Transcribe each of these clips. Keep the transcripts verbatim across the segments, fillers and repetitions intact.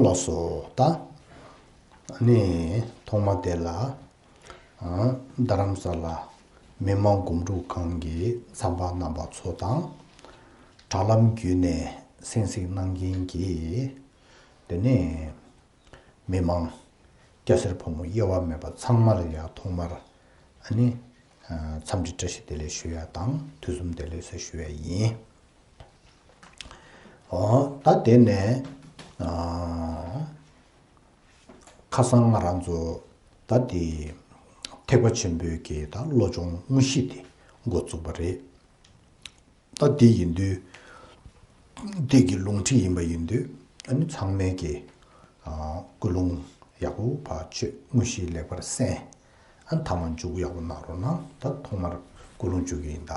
ལགས་སོ། ད་ནི་ཐོག་མ་དེ་ལ། ཨ། རྡ་རམ་ས་ལ་མི་དམངས་སྒོམ་སྒྲུབ་ཁང་གི་ཚང་པ་རྣམ་པ་ཚོ་དང་། དྲ་ལམ་བརྒྱུད་ནས་གསན་གཟིགས་གནང་མཁན་གྱི། དེ་ནས་མི་མང་སྐྱ་སེར་ཕོ་མོ་དབྱེ་བ་མེད་པ་ཚང་མ་ལ་ཡང་ཐོག་མར་ཨ་ནི་འཚམས་འདྲི་བཀྲ་ཤིས་བདེ་ལེགས་ཞུ་ཡ་དང་དུས་གསུམ་བདེ་ལེགས་ཟེར་ཞུ་ཡ་ཡིན། འོ། ད་དེ་ནས་ཨ། ཁ་སང་ང་རང་ཚོ་ད་དེ་ཐེག་པ་ཆེན་པོའི་གི་ད་བློ་སྦྱོང་དངོས་གཞི་དེ་འགོ་བཙུགས་པ་རེད། ད་དེ་ཡིན་དུས། དེ་གི་ལུང་ཁྲིད་ཡིན་པ་ཡིན་དུས། ཨ་ནི་ཚང་མས་ཀྱི། ཨ། ཀུན་སློང་ཡག་པོ་ཕར་བཅོས། དངོས་གཞི་ལེགས་པར་གསན། ཨ། མཐའ་མ་མཇུག་ཡག་པོ་གནང་རོགས་གནང་། ད་ཐོག་མར་ཀུན་སློང་བཅུག་གི་ཡིན་ད།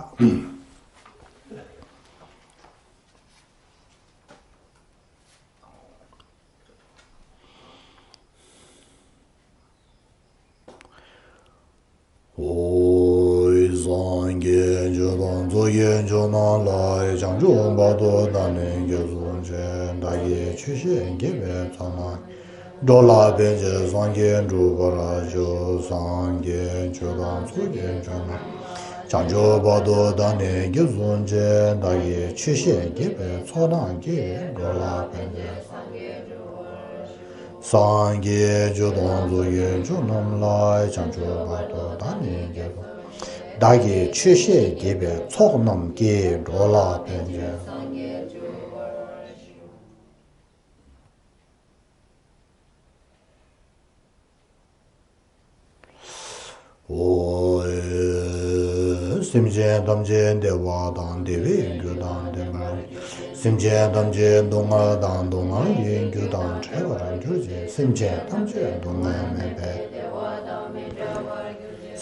ཨོ། སངས་རྒྱས་ཆོས་དང་ཚོགས་ཀྱི་མཆོག་རྣམས་ལ། བྱང་ཆུབ་བར་དུ་བདག་ནི་དགེ་སློང་ཆེ། བདག་གིས་ཆོས་བཤད་དགེ་བའི་ཚོགས་རྣམས། འགྲོ་ལ་ཕན་ཕྱིར་སངས་རྒྱས་འགྲུབ་པར་ཤོག། སངས་རྒྱས་ཆོས་དང་ཚོགས་ཀྱི་མཆོག་རྣམས། བྱང་ཆུབ་བར་དུ་བདག་ནི་དགེ་སློང་ཆེ། བདག་གིས་ཆོས་བཤད་དགེ་བའི་ཚོགས་རྣམས་ཀྱིས། འགྲོ་ལ་ཕན་ཕྱིར། སངས་རྒྱས་ཆོས་དང་ཚོགས་ཀྱི་མཆོག་རྣམས་ལ། བྱང་ཆུབ་བར་དུ་བདག་ནི་དགེ་སློང་། བདག་གིས་ཆོས་བཤད་དགེ་བའི་ཚོགས་རྣམས་ཀྱིས། འགྲོ་ལ་ཕན་ཕྱིར། ཨོ། སེམས་ཅན་ཐམས་ཅད་བདེ་བ་དང་བདེ་བའི་རྒྱུ་དང་ལྡན་པར། སེམས་ཅན་ཐམས་ཅད་སྡུག་བསྔལ་དང་སྡུག་བསྔལ་གྱི་རྒྱུ་དང་བྲལ་བར་གྱུར་ཅིག། སེམས་ཅན་ཐམས་ཅད་སྡུག་བསྔལ་མེད་པའི།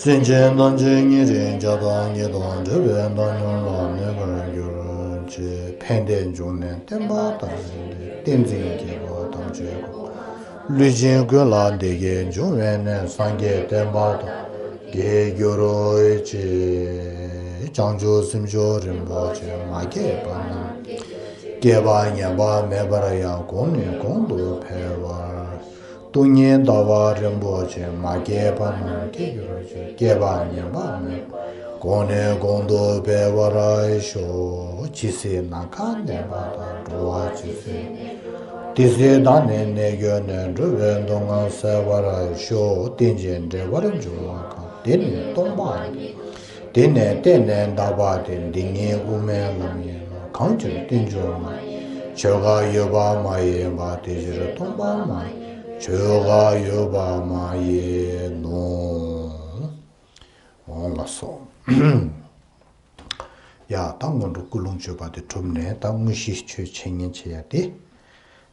སེམས་ཅན་ཐམས་ཅད་ཉེ་རིང་བརྒྱ་དང་ཉེ་དང་བྲལ་བའི་བདག་ཉིད་ལ་གནས་པར་གྱུར་ཅིག། ཕན་བདེའི་འབྱུང་གནས་བསྟན་པ་དང་། བསྟན་འཛིན་རྒྱལ་པོ་ཐམས་ཅད་ཀུན། ལུས་ཅན་ཀུན་ལ་བདེ་སྐྱིད་འབྱུང་བའི་གནས། སངས་རྒྱས་བསྟན་པ་དར་རྒྱས་གྱུར་ཅིག། བྱང་ཆུབ་སེམས་མཆོག་རིན་པོ་ཆེ། མ་སྐྱེས་པ་རྣམས་སྐྱེས་པ། ཉམས་པ་མེད་པར་ཡང་གོང་ནས་གོང་དུ་འཕེལ་བར། སྟོང་ཉིད་ཟླ་བ་རིན་པོ་ཆེ། མ་སྐྱེས་པ་རྣམས་སྐྱེ་གྱུར་ཅིག། སྐྱེས་པ་ཉམས་པ་མེད། གོང་ནས་གོང་དུ་འཕེལ་བར་ཤོག། ཇི་སྲིད་ནམ་མཁའ་གནས་པ་དང་། འགྲོ་བ་ཇི་སྲིད། དེ་སྲིད་བདག་ནི་གནས་གྱུར་ནས། འགྲོ་བའི་སྡུག་བསྔལ་སེལ་བར་ཤོག། རྟེན་ཅིང་འབྲེལ་བར་འབྱུང་བ་གང་། དེ་ནི་སྟོང་པ་ཉིད། དེ་ནི་བརྟེན་ནས་འདག་པ་སྟེ། འདི་ཉིད་དབུ་མའི་ལམ་ཡིན་ནོ། གང་ཕྱིར་རྟེན་འབྱུང་མ་ཡིན། ཆོས་འགའ་ཡོད་པ་མ་ཡིན་པ། དེ་ཕྱིར་སྟོང་པ་མ་ཡིན། ཆོས་འགའ་ཡོད་པ་མ་ཡིན་ནོ། འོང་ལགས་སོ། ཡ། ད་སྔོན་འགྲོ་ཀུན་སློང་བཅོས་པ་དེ་གྲུབ་ནས། ད་དངོས་གཞི་ཆོས་འཆད་ཉན་བྱེད་ཡ་དེ།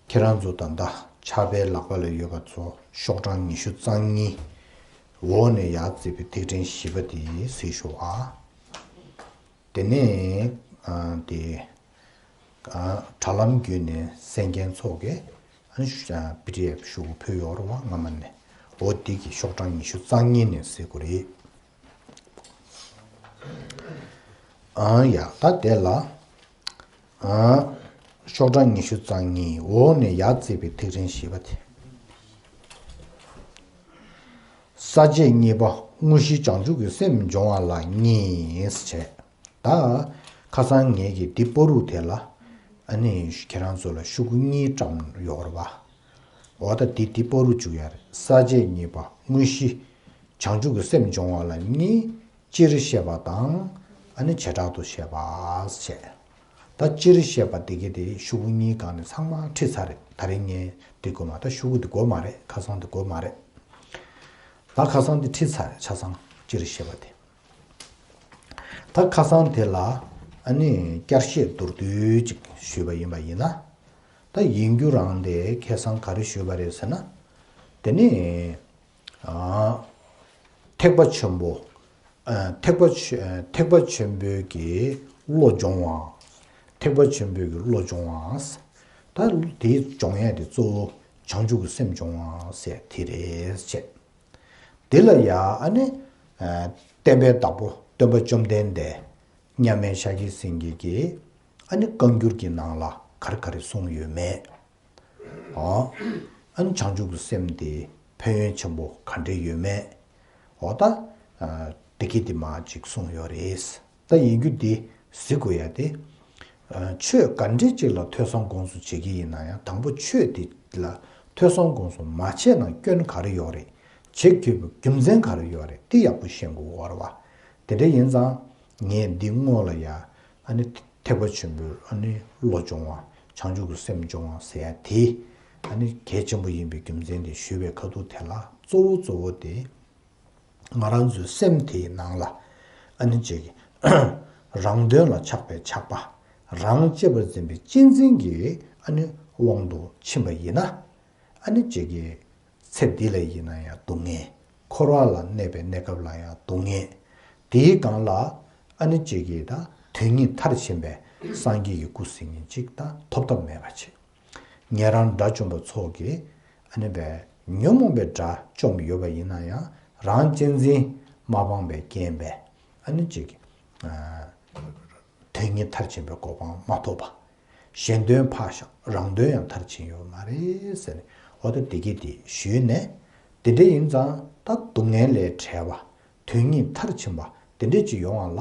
ཁྱེད་རང་ཚོ་ད་ལྟ་ཕྱག་དཔེ་ལག་པ་ལ་ཡོད་པ་ཚོ་ཤོག་གྲངས་ཉི་ཤུ་རྩ་གཉིས། འོག་ནས་ཡར་བརྩིས་པའི་ཐིག་ཕྲེང་བཞི་པ་དེ་གཟིགས་ཤོག་ཨ། དེ་ནས་ཨ། དེ་ཨ། དྲ་ལམ་བརྒྱུད་ནས་གསན་མཁན་ཚོ་གིས་ཨ་ནི་ཤུ- ཨ། པི་ཌི་ཨེཕ་ཤོག་གུ་ཕུལ་ཡོད་རེད་བ། སྔ་མ་ནས། འོ། དེ་གི་ཤོག་གྲངས་ཉི་ཤུ་རྩ་གཉིས་ནས་གཟིགས་དགོས་རེད། ཨང་། ཡ། ད་དེ་ལ། ཨང་། ཤོག་གྲངས་ཉི་ཤུ་རྩ་གཉིས། འོག་ནས་ཡར་བརྩིས་པའི་ཐིག་ཕྲེང་བཞི་པ་དེ། ས་བཅད་གཉིས་པ། དངོས་གཞི་བྱང་ཆུབ་ཀྱི་སེམས་སྦྱོང་བ་ལ་གཉིས་བྱས། ད་ཁ་སང་ངེད་ཀྱིས་འདི་པོ་རུ་དེ་ལ་ཨ་ནི་ཁྱེད་རང་ཚོ་ལ་ཤོག་གུ་གཉིས་བཀྲམ་ཡོད་རེད་བ། འོ། ད་འདི་འདི་པོ་རུ་བཅུག་ཡ་རེད། ས་བཅད་གཉིས་པ། དངོས་གཞི་བྱང་ཆུབ་ཀྱི་སེམས་སྦྱོང་བ་ལ་གཉིས། སྤྱིར་བཤད་པ་དང་། ཨ་ནི་བྱེ་བྲག་ཏུ་བཤད་པ་བྱས། ད་སྤྱིར་བཤད་པ་དེ་གི་དེ་ཤོག་གུ་གཉིས་སྒང་ནས་ཚང་མ་ཁྲིད་ཚར་རེད། ད་རེས་ངས་འདི་དགོས་མ། ད་ཤོག་གུ་འདི་དགོས་མ་རེད། ཁ་སང་འདི་དགོས་མ་རེད། ད་ཁ་སང་འདི་ཁྲིད་ཚར་རེད། ཆ་ཚང་སྤྱིར་བཤད་པ་དེ། ད་ཁ་སང་དེ་ལ་ཨ་ནི་བསྐྱར་བཤད་མདོར་བསྡུས་ཅིག་ཞུས་པ་ཡིན་པ་ཡིན་ན། ད་ཡིན་རྒྱུ་རང་དེ་ཁ་སང་ག་རེ་ཞུས་པ་རེད་ཟེར་ན། དེ་ནི། ཨ། ཐེག་པ་ཆེན་པོ། ཨ། ཐེག་པ་ཆེ- ཨ། ཐེག་པ་ཆེན་པོའི་གི་བློ་སྦྱོང་བ། ཐེག་པ་ཆེན་པོའི་གི་བློ་སྦྱོང་བ། ད་དེའི་སྦྱོང་ཡས་དེ་གཙོ་བོ་བྱང་ཆུབ་ཀྱི་སེམས་སྦྱོང་བ་ཟེར་དེ་རེད་བྱས། དེ་ལ་ཡ་ཨ་ནི། ཨ། བསྟན་པའི་བདག་པོ་སྟོན་པ་བཅོམ་ལྡན་འདས་མཉམ་མེད་ཤཱཀྱ་སེང་གེ་གིས་ཨ་ནི་བཀའ་འགྱུར་གྱི་ནང་ལ་ག་རེ་ག་རེ་གསུངས་ཡོད་མེད། ཨོ། ཨ་ནི་བྱང་ཆུབ་ཀྱི་སེམས་དེ་ཕན་ཡོན་ཆེན་པོ་ག་འདྲ་ཡོད་མེད། འོ་ད། ཨ། བདེ་སྐྱིད་དེ་མ་ཅིག་གསུངས་ཡོད་རེད། ད་ཡིན་རྒྱུ་འདི་གཟིགས་དགོས་ཡ་དེ། ཨ། ཆོས་ག་འདྲ་ཅིག་ལ་ཐོས་བསམ་སྒོམ་གསུམ་བྱེད་ཀྱི་ཡིན་ན་ཡང་དང་པོ་ཆོས་དེ་ལ་ཐོས་བསམ་སྒོམ་གསུམ་མ་བྱས་ན་སྐྱོན་ག་རེ་ཡོད་རེད། བྱེད་དགོས་པའི་རྒྱུ་མཚན་ག་རེ་ཡོད་རེད་དེ་ཡག་པོ་ཤེས་དགོས་ཀྱི་ཡོད་རེད་བ། དེ་འདྲ་ཡིན་ཙང་ངས་འདི་སྔོན་ལ་ཡ། ཨ་ནི་ཐེག་པ་ཆེན་པོའི་ཨ་ནི་བློ་སྦྱོང་བ། བྱང་ཆུབ་ཀྱི་སེམས་སྦྱོང་བ་ཟེར་ཡ་དེ། ཨ་ནི་གལ་ཆེན་པོ་ཡིན་པའི་རྒྱུ་མཚན་དེ་ཞུས་པའི་ཁ་ཐུག་དེ་ལ་གཙོ་བོ་གཙོ་བོ་དེ། ང་རང་ཚོའི་སེམས་དེའི་ནང་ལ་ཨ་ནི་ཅིག་རང་དོན་ལ་ཆགས་པའི་ཆགས་པ། རང་གཅེས་པར་འཛིན་པའི་གཅེས་འཛིན་གྱི་ཨ་ནི་དབང་དུ་ཕྱིན་པ་ཡིན་ན། ཨ་ནི་ཅིག་གི་ཚེ་འདི་ལ་ཡིན་ན་ཡང་སྡུག་བསྔལ། འཁོར་བ་ལ་གནས་པའི་གནས་སྐབས་ལ་ཡང་སྡུག་བསྔལ། དེའི་སྒང་ལ་ཨ་ནི་ཅིག་གི་ད་དོན་གཉིས་མཐར་ཕྱིན་པའི་སངས་རྒྱས་ཀྱི་སྐུ་ཟེར་མཁན་ཅིག་ད་ཐོབ་ཐབས་མེད་པ་བྱེད། ཉན་རང་དགྲ་བཅོམ་པ་ཚོ་གིས་ཨ་ནི་བས་ཉོན་མོངས་པའི་དགྲ་བཅོམ་ཡོད་པ་ཡིན་ན་ཡང་རང་གཅེས་འཛིན་མ་སྤངས་པའི་རྐྱེན་པས་ཨ་ནི་ཅིག་གི། ཨ། དོན་གཉིས་མཐར་ཕྱིན་པའི་གོ་འཕང་མ་ཐོབ་པ། གཞན་དོན་ཕར་བཞག་རང་དོན་ཡང་མཐར་ཕྱིན་ཡོད་མ་རེད་ཟེར་ནས་འོ་ད་བདེ་སྐྱིད་དེ་ཞུས་ནས། དེ་འདྲ་ཡིན་ཙང་ད་སྡུག་བསྔལ་ལས་བྲལ་བ། དོན་གཉིས་མཐར་ཕྱིན་པ་དེ་འདྲ་ཅིག་ཡོང་བ་ལ་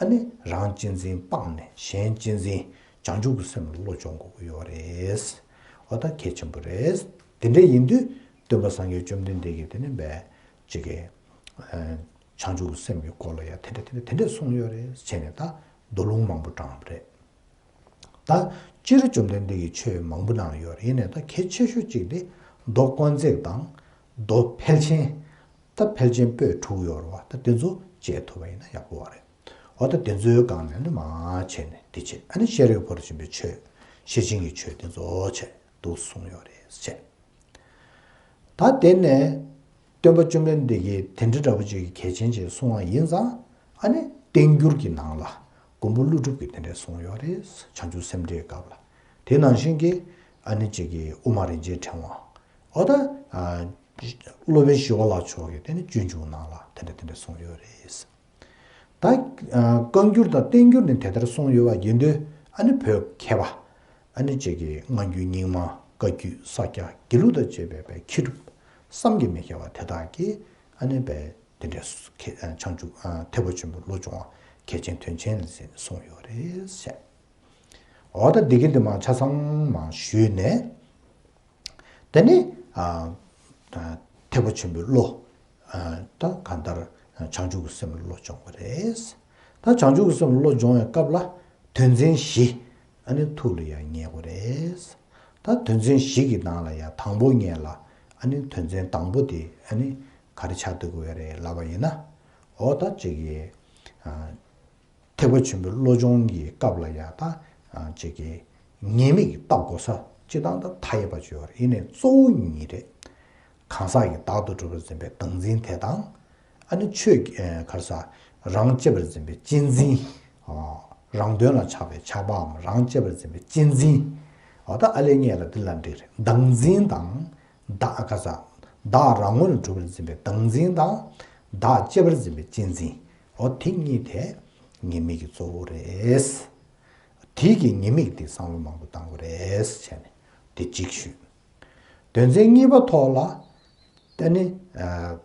ཨ་ནི་རང་གཅེས་འཛིན་སྤངས་ནས་གཞན་གཅེས་འཛིན་བྱང་ཆུབ་ཀྱི་སེམས་ལ་བློ་སྦྱོང་དགོས་ཀྱི་ཡོད་རེད། འོ་ད་གལ་ཆེན་པོ་རེད། དེ་འདྲ་ཡིན་དུས་སྟོན་པ་སངས་རྒྱས་བཅོམ་ལྡན་འདས་ཀྱིས་དེ་ནི་འབད་ཅིག་གི། བྱང་ཆུབ་ཀྱི་སེམས་ཀྱི་སྐོར་ལ་ཡང་དེ་འདྲ་དེ་འདྲ་དེ་འདྲ་གསུངས་ཡོད་རེད་བྱས་ནས་ད་མདོ་ལུང་མང་པོ་དྲངས་པ་རེད། ད་སྤྱིར་བཅོམ་ལྡན་འདས་ཀྱིས་ཆོས་མང་པོ་གནང་ཡོད་རེད། ཡིན་ནའི་ད་གལ་ཆེ་ཤོས་གཅིག་དེ་མདོ་དཀོན་བརྩེགས་དང་། མདོ་ཕལ་ཆེན། ད་ཕལ་ཆེན་པོད་དྲུག་ཡོད་རེད་བ། ད་དེ་ཚོ་བཅད་ཐུབ་པ་ཡིན་ན་ཡག་པོ་བ་རེད། འོ་ད་དེ་ཚོའི་སྒང་ནས་ནི་མ་བྱས་ནས་དེ་བྱས་ཨ་ནི་ཤེས་རིག་ཕུར་ཕྱིན་པའི་ཆོས། ཤེར་ཕྱིན་གྱི་ཆོས་དེ་ཚོ་བྱས་འདུག་གསུངས་ཡོད་རེད་བྱས། ད་དེ་ནས་སྟོན་པ་བཅོམ་ལྡན་འདས་ཀྱིས་དེ་འདྲ་འདྲ་པོ་ཅིག་གི་གལ་ཆེན་ཅིག་གསུངས་པ་ཡིན་ཙང་། ཨ་ནི་བསྟན་འགྱུར་གྱི་ནང་ལ་མགོན་པོ་ཀླུ་སྒྲུབ་ཀྱིས་དེ་འདྲ་གསུངས་ཡོད་རེད། བྱང་ཆུབ་སེམས་འགྲེལ་སྐབས་ལ། དེ་ནང་བཞིན་གྱི་ཨ་ནི་ཅིག་གི་དབུ་མ་རིན་ཆེན་ཕྲེང་བ། འོ་ད། ཨ། སློབ་དཔོན་ཞི་བ་ལྷ་མཆོག་གིས་དེ་ནི་སྤྱོད་འཇུག་ནང་ལ་དེ་འདྲ་དེ་འདྲ་གསུངས་ཡོད་རེད། ད། ཨ། བཀའ་འགྱུར་དང་བསྟན་འགྱུར་ནི་དེ་ལྟར་གསུངས་ཡོད་པ་ཡིན་དུས་ཨ་ནི་བོད་མཁས་པ། ཨ་ནི་ཅིག་གི་སྔ་འགྱུར་རྙིང་མ་བཀའ་བརྒྱུད་ས་སྐྱ་དགེ་ལུགས་དང་བཅས་པའི་པའི་མཁས་གྲུབ་བསམ་གྱིས་མི་ཁྱབ་པ་དེ་དག་གིས་ཨ་ནི་པའི་དེ་འདྲའི་སུ་ཁེ་ཨ་བྱང་ཆུབ་ཨ་ཐེག་པ་ཆེན་པོའི་བློ་སྦྱོང་བ་གལ་ཆེན་དོན་ཆེན་ལ་ཟེར་ནས་གསུངས་ཡོད་རེད་ཟེར། འོ་ད་འདི་གི་འདི་མ་ཆ་ཚང་མ་ཞུས་ནས། དེ་ནི། ཨ། ཨ། ཐེག་པ་ཆེན་པོའི་བློ། ཨ། ད་གང་ལྟར་བྱང་ཆུབ་ཀྱི་སེམས་ལ་བློ་སྦྱོང་དགོས་རེད། ད་བྱང་ཆུབ་ཀྱི་སེམས་ལ་བློ་སྦྱོང་བའི་སྐབས་ལ་དོན་ཚན་བཞི་ཨ་ནི་ཐུགས་ལ་ཡང་ངེས་དགོས་རེད། ད་དོན་ཚན་བཞི་གི་ནང་ལ་ཡང་དང་པོ་ངེས་ལ་ཨ་ནི་དོན་ཚན་དང་པོ་དེ་ཨ་ནི་ག་རེ་ཆགས་བསྡད་དགོས་རེད་ལབ་པ་ཡིན་ན། འོ་ད་ཅིག་གི། ཨ། ཐེག་པ་ཆེན་པོའི་བློ་སྦྱོང་གི་སྐབས་ལ་ཡང་ད་ཅིག་གི་ཉེས་དམིགས་བལྟ་དགོས་ས་སྤྱིར་བཏང་ད་མཐའ་ཡས་པ་ཅིག་ཡོད་རེད། ཡིན་ནའི་གཙོ་བོ་གཉིས་རེད། གང་ཟག་གི་བདག་ཏུ་གྲུབ་པར་འཛིན་པའི་བདག་འཛིན་དེ་དང་། ཨ་ནི་ཆོས་ཀྱི་ག་རེ་ཟ། རང་གཅེས་པར་འཛིན་པའི་གཅེས་འཛིན། རང་དོན་ལ་ཆགས་པའི་ཆགས་པའམ་རང་གཅེས་པར་འཛིན་པའི་གཅེས་འཛིན། འོ་ད་ཨ་ལས་ངེས་ལ་འདི་ལ་འགྲིག་རེད། བདག་འཛིན་དང་། བདག་ག་ས། བདག་རང་ངོས་ནས་གྲུབ་པར་འཛིན་པའི་བདག་འཛིན་དང་། བདག་གཅེས་པར་འཛིན་པའི་གཅེས་འཛིན། འོ་དེ་གཉིས་དེ་ཉེས་དམིགས་ཀྱི་གཙོ་བོ་རེད། དེ་གི་ཉེས་དམིགས་དེ་བསམ་བློ་མང་པོ་བཏང་དགོས་རེད་བྱས་ནས་དེ་གཅིག་ཞུས། དོན་ཚན་གཉིས་པ་ཐོག་ལ། དེ་ནི། ཨ།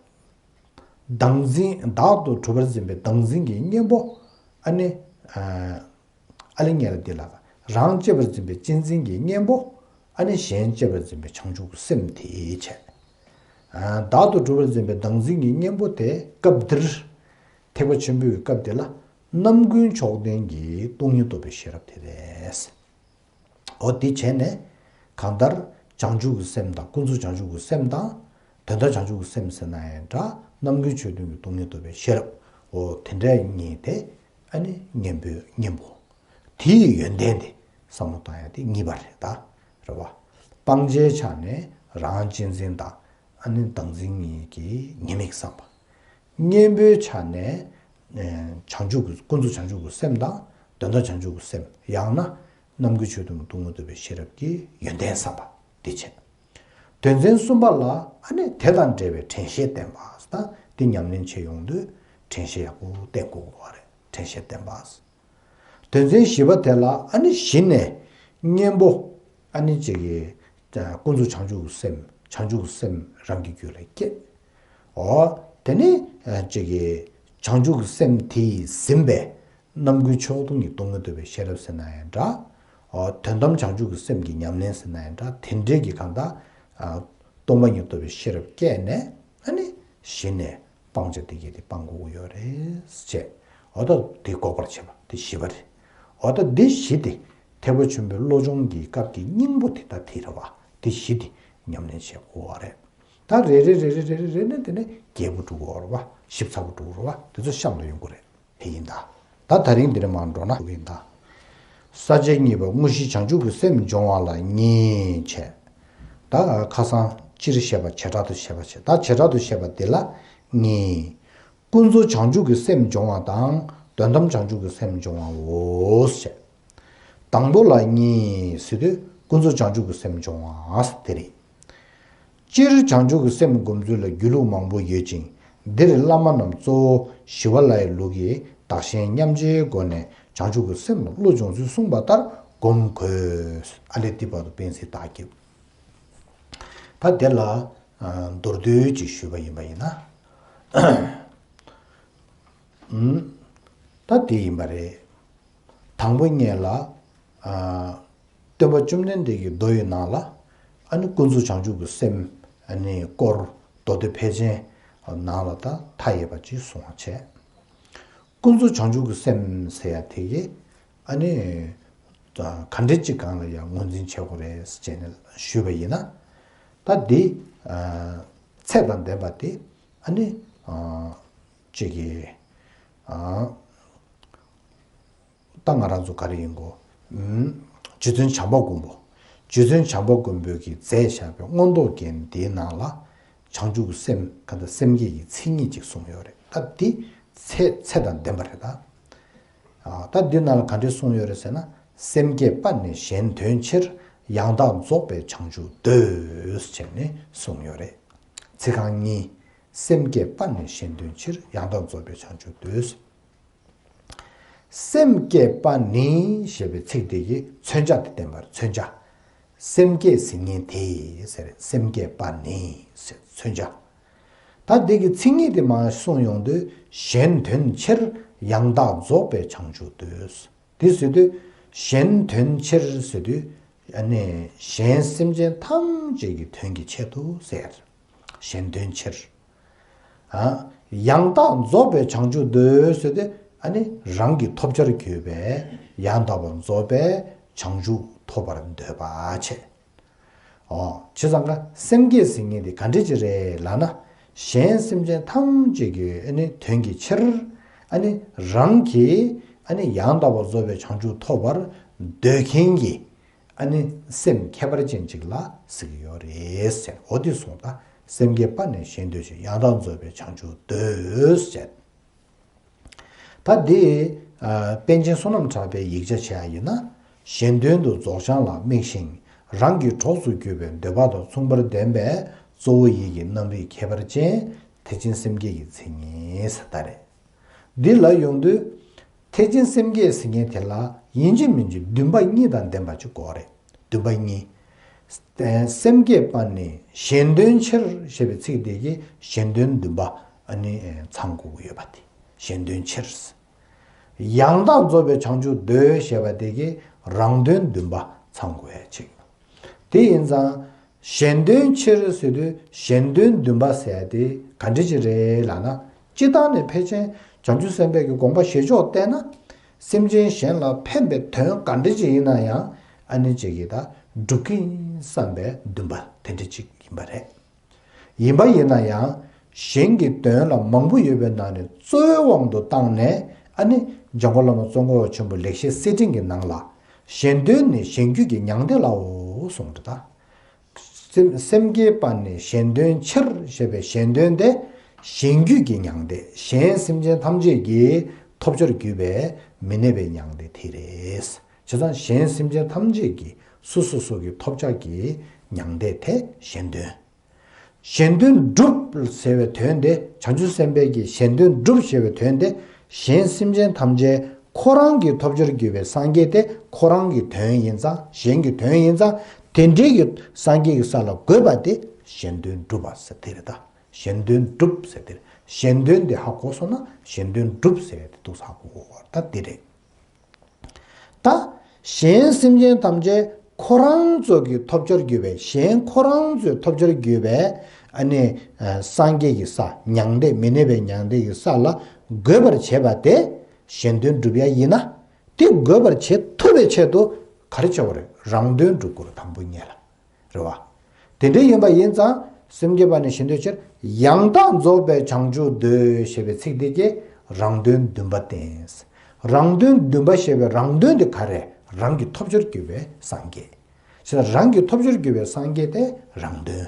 བདག་འཛིན་བདག་ཏུ་གྲུབ་པར་འཛིན་པའི་བདག་འཛིན་གྱི་གཉེན་པོ། ཨ་ནི། ཨ། ཨ་ལས་ངེས་ལ་འདི་ལ། རང་གཅེས་པར་འཛིན་པའི་གཅེས་འཛིན་གྱི་གཉེན་པོ། ཨ་ནི་གཞན་གཅེས་པར་འཛིན་པའི་བྱང་ཆུབ་ཀྱི་སེམས་དེ་བྱས། ཨ། བདག་ཏུ་གྲུབ་པར་འཛིན་པའི་བདག་འཛིན་གྱི་གཉེན་པོ་དེ་སྐབས་འདིར། ཐེག་པ་ཆེན་པོའི་སྐབས་དེ་ལ་རྣམ་ཀུན་མཆོག་ལྡན་གྱི་སྟོང་ཉིད་རྟོགས་པའི་ཤེས་རབ་དེ་རེད། འོ་དེ་བྱས་ནས། གང་ལྟར་བྱང་ཆུབ་ཀྱི་སེམས་དང་ཀུན་རྫོབ་བྱང་ཆུབ་ཀྱི་སེམས་དང་། དོན་དམ་བྱང་ཆུབ་ཀྱི་སེམས་ཟེར་ན་ཡང་འདྲ། རྣམ་ཀུན་ཆོས་མཐུན་གྱི་སྟོང་ཉིད་རྟོགས་པའི་ཤེས་རབ། འོ་དེ་འདྲ་གཉིས་དེ་ཨ་ནི་གཉེན་པོའི་གཉེན་པོ། དེའི་ཡོན་ཏན་དེ་བསམ་བློ་བཏང་ཡ་དེ་གཉིས་པ་རེད་ད། རེད་བ། སྤང་བྱའི་ཆ་ནས་རང་གཅེས་འཛིན་དང་ཨ་ནི་བདག་འཛིན་གཉིས་ཀྱི་ཉེས་དམིགས་བསམ་པ། གཉེན་པོའི་ཆ་ནས། ཨ། བྱང་ཆུབ་ཀྱི་ཀུན་རྫོབ་བྱང་ཆུབ་ཀྱི་སེམས་དང་། དོན་དམ་བྱང་ཆུབ་ཀྱི་སེམས། ཡང་ན། རྣམ་ཀུན་ཆོས་མཐུན་གྱི་སྟོང་ཉིད་རྟོགས་པའི་ཤེས་རབ་ཀྱི་ཡོན་ཏན་བསམ་པ་འདི་བྱས། དོན་ཚན་གསུམ་པ་ལ་ཨ་ནི་དེ་དང་འབྲེལ་བའི་དྲན་ཤེས་བསྟེན་པ་དང་། འདི་ཉམས་ལེན་བྱེད་ཡོང་དུས་དྲན་ཤེས་ཡག་པོ་བསྟེན་དགོས་པ་རེད། དྲན་ཤེས་བསྟེན་པ། དོན་ཚན་བཞི་པ་དེ་ལ་ཨ་ནི་གཞི་ནས་གཉེན་པོ་ཨ་ནི་ཅིག་གི་ ཀུན་རྫོབ་བྱང་ཆུབ་ཀྱི་སེམས། བྱང་ཆུབ་ཀྱི་སེམས་རང་གི་རྒྱུད་ལ་སྐྱེས། འོ། དེ་ནས་ཅིག་གི་བྱང་ཆུབ་ཀྱི་སེམས་དེས་ཟིན་པས་རྣམ་ཀུན་མཆོག་ཐུན་གྱི་སྡུག་བསྔལ་འདོད་པའི་ཤེས་རབ་ཟེར་ན་ཡང་འདྲ། འོ། དོན་དམ་བྱང་ཆུབ་ཀྱི་སེམས་ཀྱི་ཉམས་ལེན་ཟེར་ན་ཡང་འདྲ། དེ་འདྲའི་གི་གང་ལྟར་སྟོང་པ་ཉིད་རྟོགས་པའི་ཤེས་རབ་སྐྱེས་ནས། ཨ་ནི་གཞི་ནས་སྤང་བྱ་དེ་གས་དེ་སྤང་དགོས་ཀྱི་ཡོད་རེད་ཅེས། འོ་ད་དེ་འགོག་པར་བྱེད་པ་དེ་བཞི་པ་རེད། འོ་ད་དེ་བཞི་དེ་ཐེག་པ་ཆེན་པོའི་བློ་སྦྱོང་གི་སྐབས་ཀྱི་སྙིང་པོ་དེ་ད་དེ་རེད་བ། དེ་བཞི་དེ་ཉམས་ལེན་བྱེད་དགོས་པ་རེད། ད་རེ་རེ་རེ་རེ་རེ་རེ་རེ་ནས་དེ་ནས་རྒྱས་པོ་འགྲོ་གི་ཡོད་རེད་བ། ཞིབ་ཚགས་པོ་འགྲོ་གི་ཡོད་རེད་བ། དེ་ཚོ་གཤམ་དུ་ཡོང་གི་རེད། དེ་ཡིན་ད། ད་དེ་རིང་འདིར་མར་འགྲོ་ན་ཡིན་ད། ས་བཅད་གཉིས་པ། དངོས་གཞི་བྱང་ཆུབ་ཀྱི་སེམས་སྦྱོང་བ་ལ་གཉིས་བྱས། ད་ཁ་སང་སྤྱིར་བཤད་པ་བྱེ་བྲག་ཏུ་བཤད་པ་བྱས། ད་བྱེ་བྲག་ཏུ་བཤད་པ་འདི་ལ་གཉིས། ཀུན་རྫོབ་བྱང་ཆུབ་ཀྱི་སེམས་སྦྱོང་བ་དང་དོན་དམ་བྱང་ཆུབ་ཀྱི་སེམས་སྦྱོང་བའོ་ཞེས། དང་པོ་ལ་གཉིས་ཟེར་དུས་ཀུན་རྫོབ་བྱང་ཆུབ་ཀྱི་སེམས་སྦྱོང་བ་དེ་རེད། སྤྱིར་བྱང་ཆུབ་ཀྱི་སེམས་སྒོམ་ཚུལ་ལ་རྒྱུད་ལུགས་མང་པོ་ཡོད་ཅིང་། འདིར་བླ་མ་རྣམས་གཙོ་བོ་ཞི་བ་ལྷའི་ལུགས་ཀྱི་བདག་གཞན་མཉམ་བརྗེའི་སྒོ་ནས་བྱང་ཆུབ་ཀྱི་སེམས་ལ་བློ་སྦྱོང་ཚུལ་གསུངས་པ་ལྟར་སྒོམ་དགོས། ཨ་ལས་ཏི་བར་དུ་པིན་སི་བདག་སྐྱབས། ད་དེ་ལ་མདོར་བསྡུས་ཅིག་ཞུས་པ་ཡིན་པ་ཡིན་ན། ད་དེ་ཡིན་པ་རེད། དང་པོ་ཉིད་ལ། སྟོན་པ་བཅོམ་ལྡན་འདས་ཀྱི་མདོ་ཡི་ནང་ལ། ཨ་ནི་ཀུན་རྫོབ་བྱང་ཆུབ་ཀྱི་སེམས། ཨ་ནི་སྐོར་མདོ་སྡེ་ཕལ་ཆེན་ནང་ལ་ད་མཐའ་ཡས་པ་ཅིག་གསུངས་པ་བྱས། ཀུན་རྫོབ་བྱང་ཆུབ་ཀྱི་སེམས་ཟེར་ཡ་དེ་གི་ཨ་ནི་ག་འདྲ་ཅིག་སྒང་ལ་ཡང་ངོས་འཛིན་བྱེད་དགོས་རེད་ཟེར་ནས་ཞུས་པ་ཡིན་ན། ད་འདི་ཚད་དང་ལྡན་པ་དེ་ཨ་ནི་ཅིག་གི་ད་ང་རང་ཚོ་ག་རེ་ཡིན་གོ། རྗེ་བཙུན་བྱམས་པ་མགོན་པོ། རྗེ་བཙུན་བྱམས་པ་མགོན་པོས་ཀྱིས་མཛད་བཞག་པའི་མངོན་རྟོགས་རྒྱན་འདིའི་ནང་ལ། བྱང་ཆུབ་ཀྱི་སེམས་ག་ད་སེམས་བསྐྱེད་ཀྱི་མཚན་ཉིད་ཅིག་གསུངས་ཡོད་རེད། ད་འདི་ཚད་ཚད་དང་ལྡན་པ་རེད་ད། ད་འདི་ནང་ལ་ག་འདྲས་གསུངས་ཡོད་རེད་ཟེར་ན། སེམས་བསྐྱེད་པ་ནི་གཞན་དོན་ཕྱིར། ཡང་དག་རྫོགས་པའི་བྱང་ཆུབ་འདོད། ཟེར་ནས་གསུངས་ཡོད་རེད། ཚིག་རྐང་གཉིས། སེམས་བསྐྱེད་པ་ནི་གཞན་དོན་ཕྱིར། ཡང་དག་རྫོགས་པའི་བྱང་ཆུབ་འདོད། སེམས་བསྐྱེད་པ་ནི་ཞེས་པའི་ཚིག་དེ་གིས་མཚོན་བྱ་དེ་བསྟན་པར། མཚོན་བྱ། སེམས་བསྐྱེད་ཟེར་མཁན་དེ་ཟེར། སེམས་བསྐྱེད་པ་ནི་ཟེར་མཚོན་བྱ། ད་འདི་གི་མཚན་ཉིད་དེ་མར་གསུངས་ཡོང་དུས། གཞན་དོན་ཕྱིར། ཡང་དག་རྫོགས་པའི་བྱང་ཆུབ་འདོད། དེ་ཟེར་དུས་གཞན་དོན་ཕྱིར་ཟེར་དུས། ཨ་ནི་གཞན་སེམས་ཅན་ཐམས་ཅད་ཀྱི་དོན་གྱི་ཆེད་དུ་ཟེར། གཞན་དོན་ཕྱིར། ཡང་དག་རྫོགས་པའི་བྱང་ཆུབ་འདོད་ཟེར་ཏེ། ཨ་ནི་རང་གི་ཐོབ་བྱར་གྱུར་པའི་ཡང་དག་པར་རྫོགས་པའི་བྱང་ཆུབ་ཐོབ་པར་འདོད་པ་བྱས། ཨོ། བྱས་ཙང་ཀ་སེམས་བསྐྱེད་ཟེར་མཁན་དེ་ག་འདྲ་ཅིག་རེད་ལབ་ན། གཞན་སེམས་ཅན་ཐམས་ཅད་ཀྱི་ཨ་ནི་དོན་གྱི་ཕྱིར། ཨ་ནི་རང་གིས་ཨ་ནི་ཡང་དག་པར་རྫོགས་པའི་བྱང་ཆུབ་ཐོབ་པར་འདོད་མཁན་གྱི། ཨ་ནི་སེམས་ཁྱད་པར་ཅན་ཅིག་ལ་ཟེར་གྱི་ཡོད་རེད་ཟེར། འོ་དེ་གསུངས་ད། སེམས་བསྐྱེད་པ་ནི་གཞན་དོན་ཕྱིར། ཡང་དག་རྫོགས་པའི་བྱང་ཆུབ་འདོད་ཟེར། ད་འདི་པཎ་ཆེན་བསོད་ནམས་གྲགས་པའི་ཡིག་ཆ་བྱས་ཡིན་ན། གཞན་དོན་དུ་རྫོགས་བྱང་ལ་དམིགས་ཤིང་། རང་གི་གྲོགས་སུ་གྱུར་པའི་འདོད་པ་དང་མཚུངས་པར་ལྡན་པའི་གཙོ་བོ་ཡིད་ཀྱི་རྣམ་རིག་ཁྱད་པར་ཅན། ཐེག་ཆེན་སེམས་བསྐྱེད་ཀྱི་མཚན་ཉིད་ཟེར་ད་རེད། འདི་ལ་ཡོང་དུས། ཐེག་ཆེན་སེམས་བསྐྱེད་ཟེར་མཁན་དེ་ལ་ཡིན་གཅིག་མིན་གཅིག་འདུན་པ་གཉིས་དང་ལྡན་པ་ཅིག་དགོས་རེད། འདུན་པ་གཉིས། སེམས་བསྐྱེད་པ་ནི་གཞན་དོན་ཕྱིར་ཞེས་པའི་ཚིག་དེ་གིས་གཞན་དོན་འདུན་པ་ཨ་ནི་ཚང་དགོས་ཀྱི་ཡོད་པ་དེ། གཞན་དོན་ཕྱིར། ཡང་དག་རྫོགས་པའི་བྱང་ཆུབ་འདོད་ཞེས་པ་དེ་གིས་རང་དོན་འདུན་པ་ཚང་དགོས་ཡ་ཅིག་དེ་ཡིན་ཙང་། གཞན་དོན་ཕྱིར་ཟེར་དུས་གཞན་དོན་འདུན་པ་ཟེར་ཡ་དེ་ག་འདྲ་ཅིག་རེད་ལབ་ན། སྤྱིར་བཏང་ནས་ཕལ་ཆེར་བྱང་ཆུབ་སེམས་དཔའི་གི་དགོངས་པ་བཞེས་ཕྱོགས་བལྟས་ན། སེམས་ཅན་གཞན་ལ་ཕན་པའི་དོན་ག་འདྲ་ཅིག་ཡིན་ན་ཡང་། ཨ་ནི་ཅིག་གིས་ད་སྒྲུབ་ཀྱི་ཡིན་བསམ་པའི་འདུན་པ་དེ་འདྲ་ཅིག་ཡིན་པ་རེད། ཡིན་པ་ཡིན་ན་ཡང་། གཞན་གྱི་དོན་ལ་མང་པོ་ཡོད་པའི་ནང་ནས་གཙོ་བོའི་དབང་དུ་བཏང་ནས། ཨ་ནི་འཇམ་མགོན་བླ་མ་ཙོང་ཁ་པ་ཆེན་པོ་ལེགས་བཤད་གསེར་ཕྲེང་གི་ནང་ལ། གཞན་དོན་ནི་གཞན་རྒྱུད་ཀྱི་མྱང་འདས་ལའོ་གསུངས་འདུག་ད། སེམས་སེམས་བསྐྱེད་པ་ནི་གཞན་དོན་ཕྱིར་ཞེས་པའི་གཞན་དོན་དེ། གཞན་རྒྱུད་ཀྱི་མྱང་འདས། གཞན་སེམས་ཅན་ཐམས་ཅད་ཀྱི་ཐོབ་བྱར་གྱུར་པའི་མི་གནས་པའི་མྱང་འདས་དེ་རེད། བྱས་ཙང་གཞན་སེམས་ཅན་ཐམས་ཅད་ཀྱི་སོ་སོ་སོ་གི་ཐོབ་བྱ་གི་མྱང་འདས་དེ་གཞན་དོན། གཞན་དོན་སྒྲུབ་ཟེར་བའི་དོན་དེ། བྱང་ཆུབ་སེམས་དཔའི་གི་གཞན་དོན་སྒྲུབ་ཞེས་པའི་དོན་དེ། གཞན་སེམས་ཅན་ཐམས་ཅད་ཁོ་རང་གི་ཐོབ་བྱར་གྱུར་པའི་སངས་རྒྱས་དེ་ཁོ་རང་གི་དོན་ཡིན་ཙང་། གཞན་གྱི་དོན་ཡིན་ཙང་ དེ་འདྲའི་གི་སངས་རྒྱས་ཀྱི་ས་ལ་འགོད་པ་དེ་གཞན་དོན་སྒྲུབ་པ་ཟེར་དེ་རེད་ད། གཞན་དོན་སྒྲུབ་ཟེར་དེ་རེད། གཞན་དོན་དེ་ཧ་གོ་སོང་ན་གཞན་དོན་སྒྲུབ་ཟེར་ཡ་དེ་འདུག་ས་ཧ་གོ་དགོས་ད་དེ་རེད། ད་གཞན་སེམས་ཅན་ཐམས་ཅད་ཁོ་རང་ཚོ་གི་ཐོབ་བྱར་གྱུར་པའི་གཞན་ཁོ་རང་ཚོའི་ཐོབ་བྱར་གྱུར་པའི་ཨ་ནི་སངས་རྒྱས་ཀྱི་ས་མྱང་འདས་མི་གནས་པའི་མྱང་འདས་ཀྱི་ས་ལ་འགོད་པར་བྱེད་པ་དེ་གཞན་དོན་སྒྲུབ་ཡ་ཡིན་ན། དེ་འགོད་པར་བྱེད་ཐུབ་པའི་ཆེད་དུ་ག་རེ་བྱ་དགོས་རེད། རང་དོན་སྒྲུབ་དགོས་རེད་དང་པོ་ཉིད་ལ། རེད་བ། དེ་འདྲ་ཡིན་པ་ཡིན་ཙང་སེམས་བསྐྱེད་པ་ནི་གཞན་དོན་ཕྱིར། ཡང་དག་རྫོགས་པའི་བྱང་ཆུབ་འདོད་ཞེས་པའི་ཚིག་འདི་གིས་རང་དོན་འདུན་པ་བསྟན། རང་དོན་འདུན་པ་ཞེས་པའི་རང་དོན་དེ་ག་རེ། རང་གི་ཐོབ་བྱར་གྱུར་པའི་སངས་རྒྱས། བྱས་ཙང་རང་གི་ཐོབ་བྱར་གྱུར་པའི་སངས་རྒྱས་དེ་རང་དོན།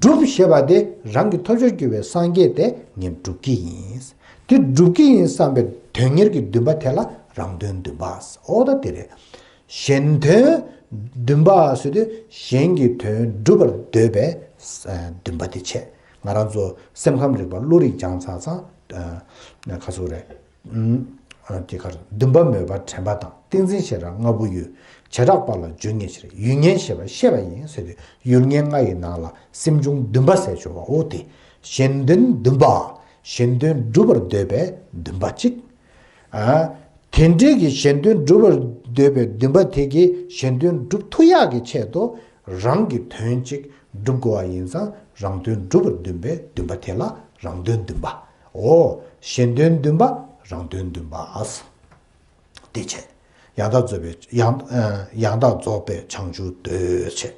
སྒྲུབ་ཞེས་པ་དེ་རང་གི་ཐོབ་བྱར་གྱུར་པའི་སངས་རྒྱས་དེ་ངས་སྒྲུབ་ཀྱི་ཡིན། དེ་སྒྲུབ་ཀྱི་ཡིན་བསམ་པའི་དོན་གཉེར་གྱི་འདུན་པ་དེ་ལ་རང་དོན་འདུན་པ། འོ་ད་དེ་རེད། གཞན་དོན་འདུན་པ་ཟེར་དུས་གཞན་གྱི་དོན་སྒྲུབ་པར་འདོད་པའི་འདུན་པ་དེ་བྱས། ང་རང་ཚོ་སེམས་ཁམས་རིག་པ་བློ་རིག་སྦྱངས་ཚར་ཙང་ཁ་སོ་རེད། དེ་གར་འདུན་པ་མོས་པ་དྲན་པ་དང་ཏིང་འཛིན་ཤེས་རབ་ལྔ་པོ་ཡོད། བྱེ་བྲག་པ་ལ་རྒྱུ་ངེས་ཕྱིར་ཡུལ་ངེས་ཤེས་པ་ཤེས་པ་ཡིན་ཟེར་དུས་ཡུལ་ངེས་ལྔ་ཡི་ནང་ལ་སེམས་བྱུང་འདུན་པ་ཟེར་ཆོག་པ་འོ་དེ། གཞན་དོན་འདུན་པ། གཞན་དོན་སྒྲུབ་པར་འདོད་པའི་འདུན་པ་གཅིག་ཨ། དེ་འདྲའི་གི་གཞན་དོན་སྒྲུབ་པར་འདོད་པའི་འདུན་པ་དེ་གིས་གཞན་དོན་སྒྲུབ་ཐུབ་ཡག་གི་ཆེད་དུ་རང་གི་དོན་གཅིག་སྒྲུབ་དགོས་པ་ཡིན་ཙང་རང་དོན་སྒྲུབ་པར་འདུན་པའི་འདུན་པ་དེ་ལ་རང་དོན་འདུན་པ། འོ། གཞན་དོན་འདུན་པ་རང་དོན་འདུན་པ། དེ་བྱས། ཡང་དག་རྫོགས་པའི་ཡང་ཡང་དག་རྫོགས་པའི་བྱང་ཆུབ་འདོད་བྱས།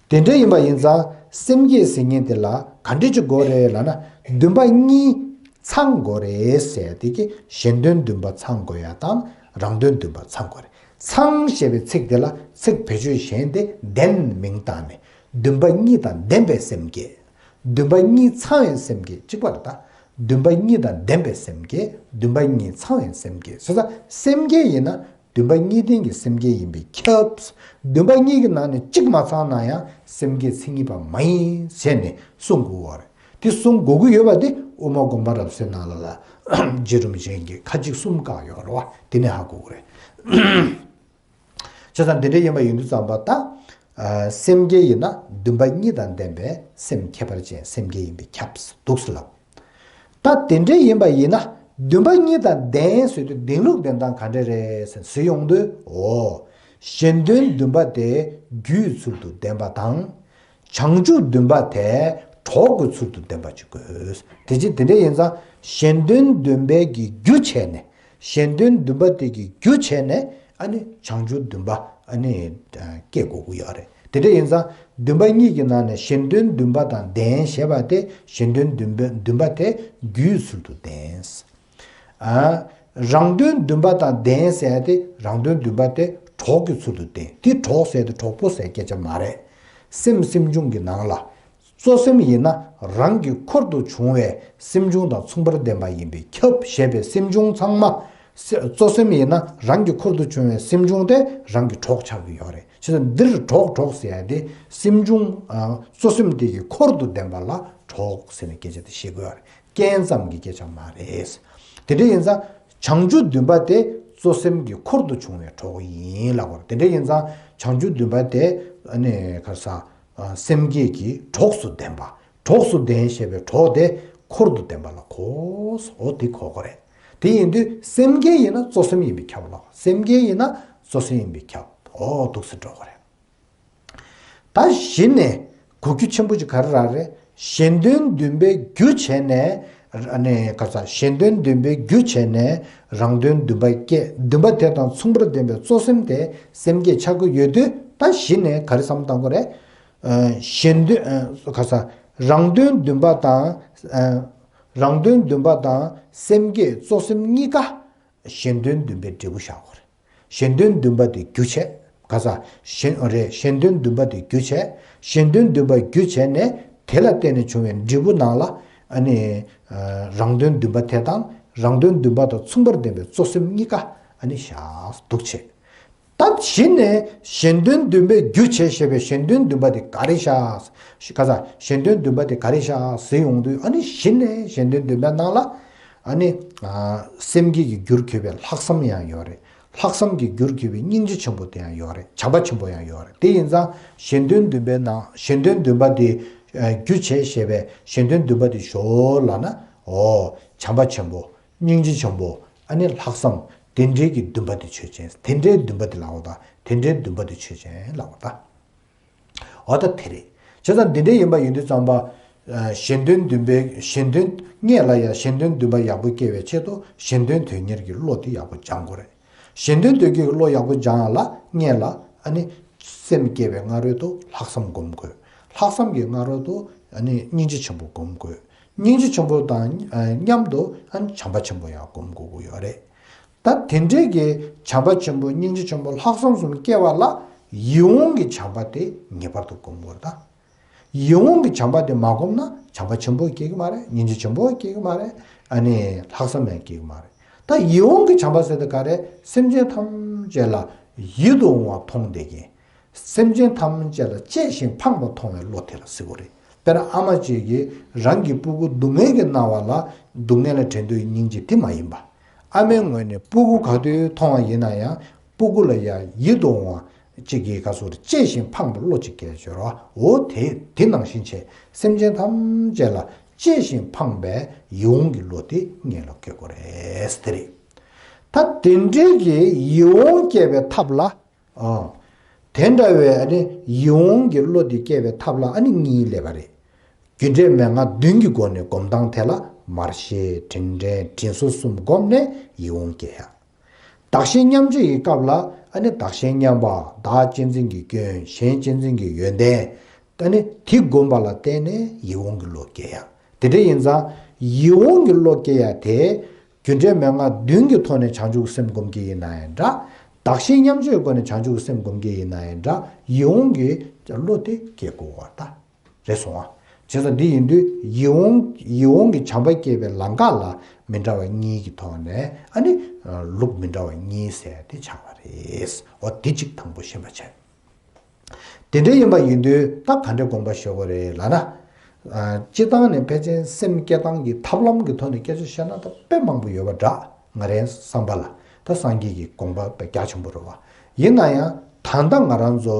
དེ་འདྲ་ཡིན་པ་ཡིན་ཙང་སེམས་བསྐྱེད་ཟེར་མཁན་དེ་ལ་ག་འདྲ་ཅིག་དགོས་རེད་ལབ་ན་འདུན་པ་གཉིས་ཚང་དགོས་རེད་ཟེར་དེ་གི་གཞན་དོན་འདུན་པ་ཚང་དགོས་ཡ་དང་རང་དོན་འདུན་པ་ཚང་དགོས་རེད། ཚང་ཞེས་པའི་ཚིག་དེ་ལ་ཚིག་བེད་སྤྱོད་གཞན་དེ་ལྡན་མིང་བཏགས་ནས་འདུན་པ་གཉིས་དང་ལྡན་པའི་སེམས་བསྐྱེད། འདུན་པ་གཉིས་ཚང་བའི་སེམས་བསྐྱེད་གཅིག་པ་རེད་ད། འདུན་པ་གཉིས་དང་ལྡན་པའི་སེམས་བསྐྱེད། འདུན་པ་གཉིས་ཚང་བའི་སེམས་བསྐྱེད་ཟེར་ཙང་སེམས་བསྐྱེད་ཡིན་ན་འདུན་པ་གཉིས་ལྡན་གྱི་སེམས་བསྐྱེད་ཡིན་པས་ཁྱབ། འདུན་པ་གཉིས་ཀྱི་ནང་ནས་གཅིག་མ་ཚང་ན་ཡང་སེམས་བསྐྱེད་མཚན་ཉིད་པ་མ་ཡིན་ཟེར་ནས་གསུང་དགོས་པ་རེད། དེ་གསུང་དགོས་ཀྱི་ཡོད་པ་དེ་དབུ་མ་དགོངས་པ་རབ་གསལ་ནང་ལ་ལ་རྗེ་རིན་པོ་ཆེ་གིས་ཁ་ཅིག་གསུམ་བཀག་ཡོད་རེད་བ། དེ་ནས་ཧ་གོ་གི་རེད། བྱས་ཙང་འདི་འདྲ་ཡིན་པ་ཡིན་དུས་ཙམ་པ་ད། ཨ། སེམས་བསྐྱེད་ཡིན་ན་འདུན་པ་གཉིས་དང་ལྡན་པའི་སེམས་ཁྱད་པར་ཅན་སེམས་བསྐྱེད་ཡིན་པས་ཁྱབ་འདུག་སེ་ལབ། ད་དེ་འདྲ་ཡིན་པ་ཡིན་ན་འདུན་པ་གཉིས་དང་ལྡན་ཟེར་དུས་ལྡན་ལུགས་ལྡན་སྟངས་ག་འདྲ་རེད་ཟེར་ཟེར་ཡོང་དུས། འོ། གཞན་དོན་འདུན་པ་དེ་རྒྱུའི་ཚུལ་དུ་ལྡན་པ་དང་། བྱང་ཆུབ་འདུན་པ་དེ་གྲོགས་ཀྱི་ཚུལ་དུ་ལྡན་པ་ཅིག་དགོས། དེ་ཅི་དེ་འདྲ་ཡིན་ཙང་གཞན་དོན་འདུན་པའི་གི་རྒྱུ་བྱས་ནས། གཞན་དོན་འདུན་པ་དེ་གི་རྒྱུ་བྱས་ནས་ཨ་ནི་བྱང་ཆུབ་འདུན་པ་ཨ་ནི་སྐྱེ་དགོས་ཀྱི་ཡོད་རེད། དེ་འདྲ་ཡིན་ཙང་འདུན་པ་གཉིས་ཀྱི་ནང་ནས་གཞན་དོན་འདུན་པ་དང་ལྡན་ཞེས་པ་དེ་གཞན་དོན་འདུན་པ་འདུན་པ་དེ་རྒྱུའི་ཚུལ་དུ་ལྡན། ཨ། རང་དོན་འདུན་པ་དང་ལྡན་ཟེར་ཡ་དེ་རང་དོན་འདུན་པ་དེ་གྲོགས་ཀྱི་ཚུལ་དུ་ལྡན། དེ་གྲོགས་ཟེར་དེ་གྲོགས་པོ་ཟེར་སྐད་ཆ་མ་རེད། སེམས་སེམས་བྱུང་གི་ནང་ལ། གཙོ་སེམས་ཡིན་ན་རང་གི་འཁོར་དུ་བྱུང་བའི་སེམས་བྱུང་དང་མཚུངས་པར་ལྡན་པ་ཡིན་པས་ཁྱབ་ཞེས་པའི་སེམས་བྱུང་ཚང་མ། སེ་གཙོ་སེམས་ཡིན་ན་རང་གི་འཁོར་དུ་བྱུང་བའི་སེམས་བྱུང་དེ་རང་གི་གྲོགས་ཆགས་ཀྱི་ཡོད་རེད། བྱས་ཙང་འདིར་གྲོགས་གྲོགས་ཟེར་ཡ་དེ་སེམས་བྱུང་། ཨ། གཙོ་སེམས་དེ་གི་འཁོར་དུ་ལྡན་པ་ལ་གྲོགས་ཟེར་ནས་སྐད་ཆ་དེ་བཤད་དགོས་ཡོད་རེད། རྐྱེན་ཙམ་གྱི་སྐད་ཆ་མ་རེད། དེ་འདྲ་ཡིན་ཙང་བྱང་ཆུབ་འདུན་པ་དེ་གཙོ་སེམས་ཀྱི་འཁོར་དུ་བྱུང་བའི་གྲོགས་ཡིན་ལབ་པ་རེད། དེ་འདྲ་ཡིན་ཙང་བྱང་ཆུབ་འདུན་པ་དེ་ཨ་ནི་ག་རེ་ཟ། སེམས་བསྐྱེད་ཀྱི་གྲོགས་སུ་ལྡན་པ། གྲོགས་སུ་ལྡན་ཞེས་པའི་གྲོགས་དེ་འཁོར་དུ་ལྡན་པ་ལ་གོ། འོ་དེ་གོ་དགོས་རེད། དེ་ཡིན་དུས་སེམས་བསྐྱེད་ཡིན་ན་གཙོ་སེམས་ཡིན་པས་ཁྱབ་ལ། སེམས་བསྐྱེད་ཡིན་ན་གཙོ་སེམས་ཡིན་པས་ཁྱབ། འོ་འདུག་སེ་འགྲོ་དགོས་རེད། ད་གཞི་ནས་གོ་རྒྱུ་ཆེན་པོ་ཅིག་ག་རེ་རག་རེད། གཞན་དོན་འདུན་པའི་རྒྱུ་བྱས་ནས། ཨ་ནི་ག་རེ་ཟ། གཞན་དོན་འདུན་པའི་རྒྱུ་བྱས་ནས་རང་དོན་འདུན་པ་སྐྱེ། འདུན་པ་དེ་དང་མཚུངས་པར་ལྡན་པའི་གཙོ་སེམས་དེ་སེམས་བསྐྱེད་ཆགས་ཀྱི་ཡོད་དུས་ད་གཞི་ནས་ག་རེ་བསམ་བློ་གཏང་དགོས་རེད། ཨ། གཞན་དོན། ཨ། ག་རེ་ཟ། རང་དོན་འདུན་པ་དང་། ཨ། རང་དོན་འདུན་པ་དང་སེམས་བསྐྱེད་གཙོ་སེམས་གཉིས་ཀ་གཞན་དོན་འདུན་པའི་འབྲས་བུ་བཞག་དགོས་རེད། གཞན་དོན་འདུན་པ་དེ་རྒྱུ་བྱས། ག་རེ་ཟ། གཞན། རེད། གཞན་དོན་འདུན་པ་དེ་རྒྱུ་བྱས། གཞན་དོན་འདུན་པ་རྒྱུ་བྱས་ནས་དེ་ལ་བརྟེན་ནས་བྱུང་བའི་འབྲས་བུ་ནང་ལ་ཨ་ནི། ཨ། རང་དོན་འདུན་པ་དེ་དང་རང་དོན་འདུན་པ་དང་མཚུངས་པར་ལྡན་པའི་གཙོ་སེམས་གཉིས་ཀ་ཨ་ནི་བཞག་འདུག་བྱས། ད་གཞི་ནས་གཞན་དོན་འདུན་པའི་རྒྱུ་བྱས་ཞེས་པའི་གཞན་དོན་འདུན་པ་དེ་ག་རེ་བཞག་ག་རེ་ཟ། གཞན་དོན་འདུན་པ་དེ་ག་རེ་བཞག་ཟེར་ཡོང་དུས་ཨ་ནི་གཞི་ནས་གཞན་དོན་འདུན་པའི་ནང་ལ་ཨ་ནི། ཨ། སེམས་བསྐྱེད་ཀྱི་རྒྱུར་གྱུར་པའི་ལྷག་བསམ་ཡང་ཡོད་རེད། ལྷག་བསམ་གྱི་རྒྱུར་གྱུར་པའི་སྙིང་རྗེ་ཆེན་པོ་དེ་ཡང་ཡོད་རེད། བྱམས་པ་ཆེན་པོ་ཡང་ཡོད་རེད། དེ་ཡིན་ཙང་གཞན་དོན་བདུན་པའི་ནང་གཞན་དོན་བདུན་པ་དེ་རྒྱུ་བྱས་ཞེས་པའི་གཞན་དོན་བདུན་པ་དེ་ཞོག་ལབ་ན། འོ། བྱམས་པ་ཆེན་པོ། སྙིང་རྗེ་ཆེན་པོ། ཨ་ནི་ལྷག་བསམ། དེ་འདྲའི་གི་བདུན་པ་དེ་ཆོས་ཅན། དེ་འདྲའི་བདུན་པ་དེ་ལབ་པ་དང་དེ་འདྲའི་བདུན་པ་དེ་ཆོས་ཅན་ལབ་པ་དང་། འོ་ད་དེ་རེད། བྱས་ཙང་འདི་འདྲའི་ཡིན་པ་ཡིན་དུས་ཙམ་པ། གཞན་དོན་བདུན་པའི་གཞན་དོན་སྔོན་ལ་ཡང་གཞན་དོན་བདུན་པ་ཡག་པོ་སྐྱེ་བའི་ཆེད་དུ་གཞན་དོན་དོན་གཉེར་གྱི་བློ་དེ་ཡག་པོ་སྦྱང་དགོས་རེད། གཞན་དོན་དོན་གཉེར་གྱི་བློ་ཡག་པོ་སྦྱང་ཡ་ལ་སྔོན་ལ་ཨ་ནི་སེམས་བསྐྱེད་པའི་སྔ་རོལ་དུ་ལྷག་བསམ་སྒོམ་དགོས། ལྷག་བསམ་གྱི་སྔ་རོལ་དུ་ཨ་ནི་སྙིང་རྗེ་ཆེན་པོ་སྒོམ་དགོས། སྙིང་རྗེ་ཆེན་པོ་དང་མཉམ་དུ་ཨ་ནི་བྱམས་པ་ཆེན་པོ་ཡང་སྒོམ་དགོས་ཀྱི་ཡོད་རེད། ད་དེ་འདྲའི་གི་བྱམས་པ་ཆེན་པོ་སྙིང་རྗེ་ཆེན་པོ་ལྷག་བསམ་གསུམ་སྐྱེ་བ་ལ་ཡིད་འོང་གི་བྱམས་པ་དེ་ངེས་པར་དུ་སྒོམ་དགོས་རེད་ད། ཡིད་འོང་གི་བྱམས་པ་དེ་མ་སྒོམ་ན་བྱམས་པ་ཆེན་པོ་སྐྱེ་གི་མ་རེད། སྙིང་རྗེ་ཆེན་པོ་སྐྱེ་གི་མ་རེད། ཨ་ནི་ལྷག་བསམ་ཡང་སྐྱེ་གི་མ་རེད། ད་ཡིད་འོང་གི་བྱམས་པ་ཟེར་དེ་ག་རེ། སེམས་ཅན་ཐམས་ཅད་ལ་ཡིད་དུ་འོང་བ་མཐོང་བསྡད་མཁན། སེམས་ཅན་ཐམས་ཅད་ལ་གཅེས་ཤིང་ཕངས་པ་མཐོང་བའི་བློ་དེ་ལ་ཟེར་གྱི་རེད། དཔེར་ན་ཨ་མ་ཅིག་གིས་རང་གི་སྤུ་གུ་སྡུག་བསྔལ་གྱིས་མནར་བ་ལ་སྡུག་བསྔལ་ལ་དྲན་འདོད་སྙིང་རྗེ་དེ་མ་ཡིན་པ། ཨ་མའི་ངོས་ནས་སྤུ་གུ་ག་དུས་མཐོང་བ་ཡིན་ན་ཡང་སྤུ་གུ་ལ་ཡང་ཡིད་དུ་འོང་བ་ཅིག་གི་ག་ཟེར་གཅེས་ཤིང་ཕངས་པའི་བློ་ཅིག་སྐྱེ་ཡོད་རེད་བ། འོ་དེ་དེ་ནང་བཞིན་བྱས་སེམས་ཅན་ཐམས་ཅད་ལ་གཅེས་ཤིང་ཕངས་པའི་ཡིད་འོང་གི་བློ་དེ་སྔོན་ལ་སྐྱེ་དགོས་རེད་དེ་རེད། ད་དེ་འདྲའི་གི་ཡིད་འོང་སྐྱེ་བའི་ཐབས་ལ། ཨང་། དེ་འདྲ་བའི་ཨ་ནི་ཡིད་འོང་གི་བློ་དེ་སྐྱེ་བའི་ཐབས་ལ་ཨ་ནི་གཉིས་སླེབས་པ་རེད། རྒྱུ་འབྲས་མན་ངག་བདུན་གྱི་སྒོ་ནས་སྒོམ་སྟངས་དེ་ལ་མར་ཤེས་དྲིན་དྲན་དྲིན་གཟོ་གསུམ་བསྒོམས་ནས་ཡིད་འོང་སྐྱེ་ཡ། བདག་གཞན་མཉམ་བརྗེ་ཡི་སྐབས་ལ་ཨ་ནི་བདག་གཞན་མཉམ་པ། བདག་གཅེས་འཛིན་གྱི་སྐྱོན། གཞན་གཅེས་འཛིན་གྱི་ཡོན་ཏན། ཨ་ནི་དེ་བསྒོམས་པ་ལ་བརྟེན་ནས་ཡིད་འོང་གི་བློ་སྐྱེ་ཡ། དེ་འདྲ་ཡིན་ཙང་ཡིད་འོང་གི་བློ་སྐྱེ་ཡ་དེ། རྒྱུ་འབྲས་མན་ངག་བདུན་གྱི་ཐོག་ནས་བྱང་ཆུབ་སེམས་སྒོམ་གྱི་ཡིན་ན་ཡང་འདྲ། བདག་གཞན་མཉམ་བརྗེའི་སྒོ་ནས་བྱང་ཆུབ་སེམས་སྒོམ་གྱི་ཡིན་ན་ཡང་འདྲ། ཡིད་འོང་གི་བློ་དེ་སྐྱེ་དགོས་པ་ད། རེད་སོང་ཨ། བྱས་ཙང་འདི་ཡིན་དུས་ཡིད་འོང་ཡིད་འོང་གི་བྱམས་པ་སྐྱེ་བའི་ལམ་ཁ་ལ་མི་འདྲ་བ་གཉིས་ཀྱི་ཐོག་ནས་ཨ་ནི་ལུགས་མི་འདྲ་བ་གཉིས་ཟེར་དེ་ཆགས་པ་རེད། འོ་དེ་གཅིག་དང་པོ་ཤེས་པ་བྱས། དེ་འདྲ་ཡིན་པ་ཡིན་དུས་ད་ག་འདྲའི་དགོངས་པ་བཞེས་དགོས་རེད་ལབ་ན། ཨ། སྤྱིར་བཏང་ནས་ཕལ་ཆེར་སེམས་བསྐྱེད་སྟངས་ཀྱི་ཐབས་ལམ་གྱི་ཐོག་ནས་སྐད་ཆ་བཤད་ན་ད་དཔེ་མང་པོ་ཡོད་པ་འདྲ། ང་རའི་བསམ་པ་ལ་ད་སངས་རྒྱས་ཀྱི་དགོངས་པ་དཔེ་རྒྱ་ཆེན་པོ་རེད་བ། ཡིན་ན་ཡང་ད་ལྟ་ང་རང་ཚོ་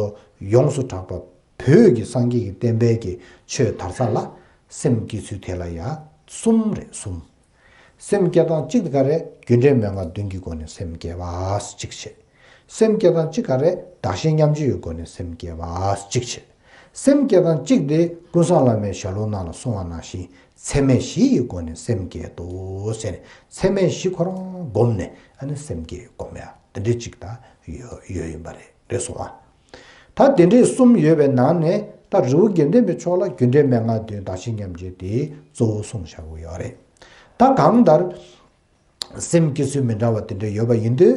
ཡོངས་སུ་གྲགས་པ་བོད་ཀྱི་སངས་རྒྱས་ཀྱི་བསྟན་པའི་གི་ཆོས་དར་ས་ལ་སེམས་བསྐྱེད་ཚུལ་དེ་ལ་ཡང་གསུམ་རེད་གསུམ། སེམས་བསྐྱེད་སྟངས་གཅིག་དེ་ག་རེ། རྒྱུ་འབྲས་མན་ངག་བདུན་གྱི་སྒོ་ནས་སེམས་བསྐྱེད་པ་གཅིག་བྱས། སེམས་བསྐྱེད་སྟངས་གཅིག་ག་རེ། བདག་གཞན་མཉམ་བརྗེའི་སྒོ་ནས་སེམས་བསྐྱེད་པ་གཅིག་བྱས། སེམས་བསྐྱེད་སྟངས་གཅིག་དེ་ཀུན་བཟང་བླ་མའི་ཞལ་ལུང་ནང་ལ་གསུངས་པ་ནང་བཞིན་ཚད་མེད་བཞི་ཡི་སྒོ་ནས་སེམས་བསྐྱེད་དོ་ཟེར་ནས་ཚད་མེད་བཞི་ཁོ་རང་བསྒོམས་ནས་ཨ་ནི་སེམས་བསྐྱེད་སྒོམ་ཡ་དེ་འདྲའི་གཅིག་ད་ཡོད་ཡོད་ཡིན་པ་རེད། རེད་སོང་ཨ། ད་དེ་འདྲའི་གསུམ་ཡོད་པའི་ནང་ནས་ད་རི་བོ་དགེ་ལྡན་པའི་ཕྱོགས་ལ་རྒྱུ་འབྲས་མན་ངག་བདུན་བདག་གཞན་མཉམ་བརྗེ་དེ་གཙོ་བོ་གསུངས་བཞག་གི་ཡོད་རེད། ད་གང་ལྟར་སེམས་བསྐྱེད་ཚུལ་མི་འདྲ་བ་དེ་འདྲ་ཡོད་པ་ཡིན་དུས་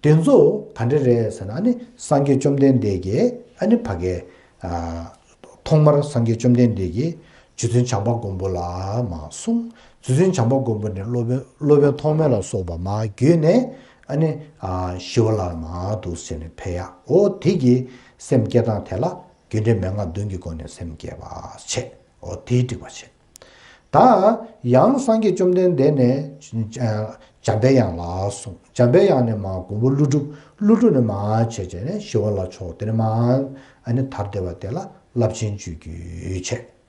དེ་ཚོ་ག་འདྲ་རེད་ཟེར་ན་ཨ་ནི་སངས་རྒྱས་བཅོམ་ལྡན་འདས་ཀྱིས་ཨ་ནི་ཕ་གའི་ཐོག་མར་སངས་རྒྱས་བཅོམ་ལྡན་འདས་ཀྱིས་རྗེ་བཙུན་བྱམས་པ་མགོན་པོ་ལ་མར་གསུངས། རྗེ་བཙུན་བྱམས་པ་མགོན་པོ་ནས་སློབ་དཔོན་སློབ་དཔོན་ཐོགས་མེད་ལ་སོགས་པ་མར་བརྒྱུད་ནས་ཨ་ནི་ཞི་བ་ལྷ་ལ་མར་འདུག་ཟེར་ནས་ཕེབས་ཡ། འོ་དེ་གི་སེམས་བསྐྱེད་སྟངས་དེ་ལ་རྒྱུ་འབྲས་མན་ངག་བདུན་གྱི་སྒོ་ནས་སེམས་བསྐྱེད་པ་བྱས། འོ་དེའི་འགྲིག་པ་བྱས། ད་ཡང་སངས་རྒྱས་བཅོམ་ལྡན་འདས་ནས་འཇམ་པའི་དབྱངས་ལ་གསུངས། འཇམ་པའི་དབྱངས་ནས་མར་མགོན་པོ་ཀླུ་སྒྲུབ། ཀླུ་སྒྲུབ་ནས་མར་བྱས་བྱས་ནས་ཞི་བ་ལྷ་མཆོག། དེ་ནས་མར་ཨ་ནི་དར་བསྡད་པ་དེ་ལ་རླབས་ཆེན་སྤྱོད་བརྒྱུད་བྱས།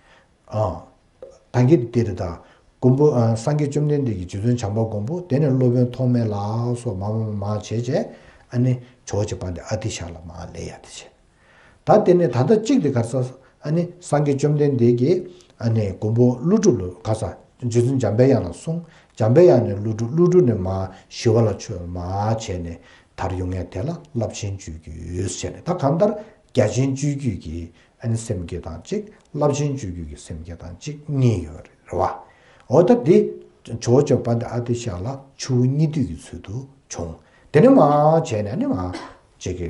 ཨ། ད་གིན་དེ་རེད་ད། མགོན་པོ་ཨ་སངས་རྒྱས་བཅོམ་ལྡན་འདས་ཀྱིས་རྗེ་བཙུན་བྱམས་པ་མགོན་པོ། དེ་ནས་སློབ་དཔོན་ཐོགས་མེད་ལ་སོགས་མར་མར་མར་བྱས་བྱས་ཨ་ནི་ཇོ་བོ་རྗེ་དཔལ་ལྡན་ཨ་ཏི་ཤ་ལ་མར་སླེབས་ཡ་དེ་བྱས། ད་དེ་ནས་ད་ལྟ་གཅིག་དེ་ག་རེ་ཟེར། ཨ་ནི་སངས་རྒྱས་བཅོམ་ལྡན་འདས་ཀྱིས་ཨ་ནི་མགོན་པོ་ཀླུ་སྒྲུབ་ལ་ག་རེ་ཟེར། རྗེ་བཙུན་འཇམ་པའི་དབྱངས་ལ་གསུངས། འཇམ་པའི་དབྱངས་ནས་ཀླུ་སྒྲུབ། ཀླུ་སྒྲུབ་ནས་མར་ཞི་བ་ལྷ་མཆོག་མར་བྱས་ནས་དར་ཡོང་ཡ་དེ་ལ་རླབས་ཆེན་སྤྱོད་བརྒྱུད་ཟེར་ནས། ད་གང་ལྟར་རྒྱ་ཆེན་སྤྱོད་བརྒྱུད་ཀྱི་ཨ་ནི་སེམས་བསྐྱེད་སྟངས་གཅིག་རླབས་ཆེན་སྤྱོད་བརྒྱུད་ཀྱི་སེམས་བསྐྱེད་སྟངས་གཅིག་གཉིས་ཡོད་རེད་བ། འོ་ད་འདི་ཇོ་བོ་རྗེ་དཔལ་ལྡན་ཨ་ཏི་ཤ་ལ་ཆུ་བོ་གཉིས་འདུས་ཀྱི་ཚུལ་དུ་བྱུང་། དེ་ནས་མར་བྱས་ནས་ཨ་ནི་མར་ཅིག་གི་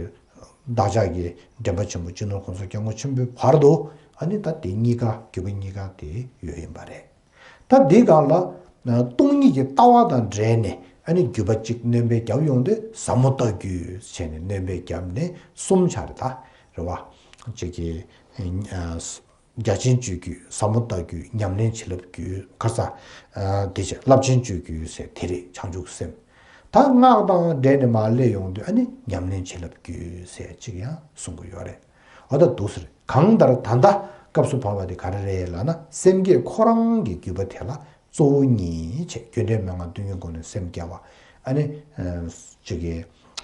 བདག་ཅག་གི་འདྲེན་པ་ཆེན་པོ་སྤྱི་ནོར་༸གོང་ས་༸སྐྱབས་མགོན་ཆེན་པོའི་བར་དུ་ཨ་ནི་ད་དེ་གཉིས་ཀ་བརྒྱུད་པ་གཉིས་ཀ་དེ་ཡོད་ཡིན་པ་རེད། ད་འདི་སྒང་ལ་སྟོང་ཉིད་ཀྱི་ལྟ་བ་དང་འབྲེལ་ནས་ཨ་ནི་བརྒྱུད་པ་གཅིག་སྣོན་པ་བརྒྱབ་ཡོང་དུས་ཟབ་མོ་ལྟ་བརྒྱུད་ཟེར་ནས་སྣོན་པ་བརྒྱབ་ནས་གསུམ་ཆགས་རེད་ད། རེད་བ། གཅིག་གི་ཨ་རྒྱ་ཆེན་སྤྱོད་བརྒྱུད། ཟབ་མོ་ལྟ་བརྒྱུད། ཉམས་ལེན་བྱིན་རླབས་བརྒྱུད། ག་རེ་ཟེར། ཨ་དེ་བྱས་རླབས་ཆེན་སྤྱོད་བརྒྱུད་ཟེར་དེ་རེད། བྱང་ཆུབ་སེམས། ད་སྔགས་དང་འབྲེལ་ནས་མར་སླེབས་ཡོང་དུས་ཨ་ནི་ཉམས་ལེན་བྱིན་རླབས་བརྒྱུད་ཟེར་ཅིག་ཡང་གསུང་གི་ཡོད་རེད། འོ་ད་འདུག་ཟེར། གང་ལྟར་ད་ལྟ་སྐབས་སུ་བབ་པ་དེ་ག་རེ་རེད་ལབ་ན། སེམས་བསྐྱེད་ཁོ་རང་གི་བརྒྱུད་པ་དེ་ལ་གཙོ་བོ་གཉིས་བྱས། རྒྱུ་འབྲས་མན་ངག་བདུན་གྱི་སྒོ་ནས་སེམས་བསྐྱེད་པ། ཨ་ནི་ཅིག་གི་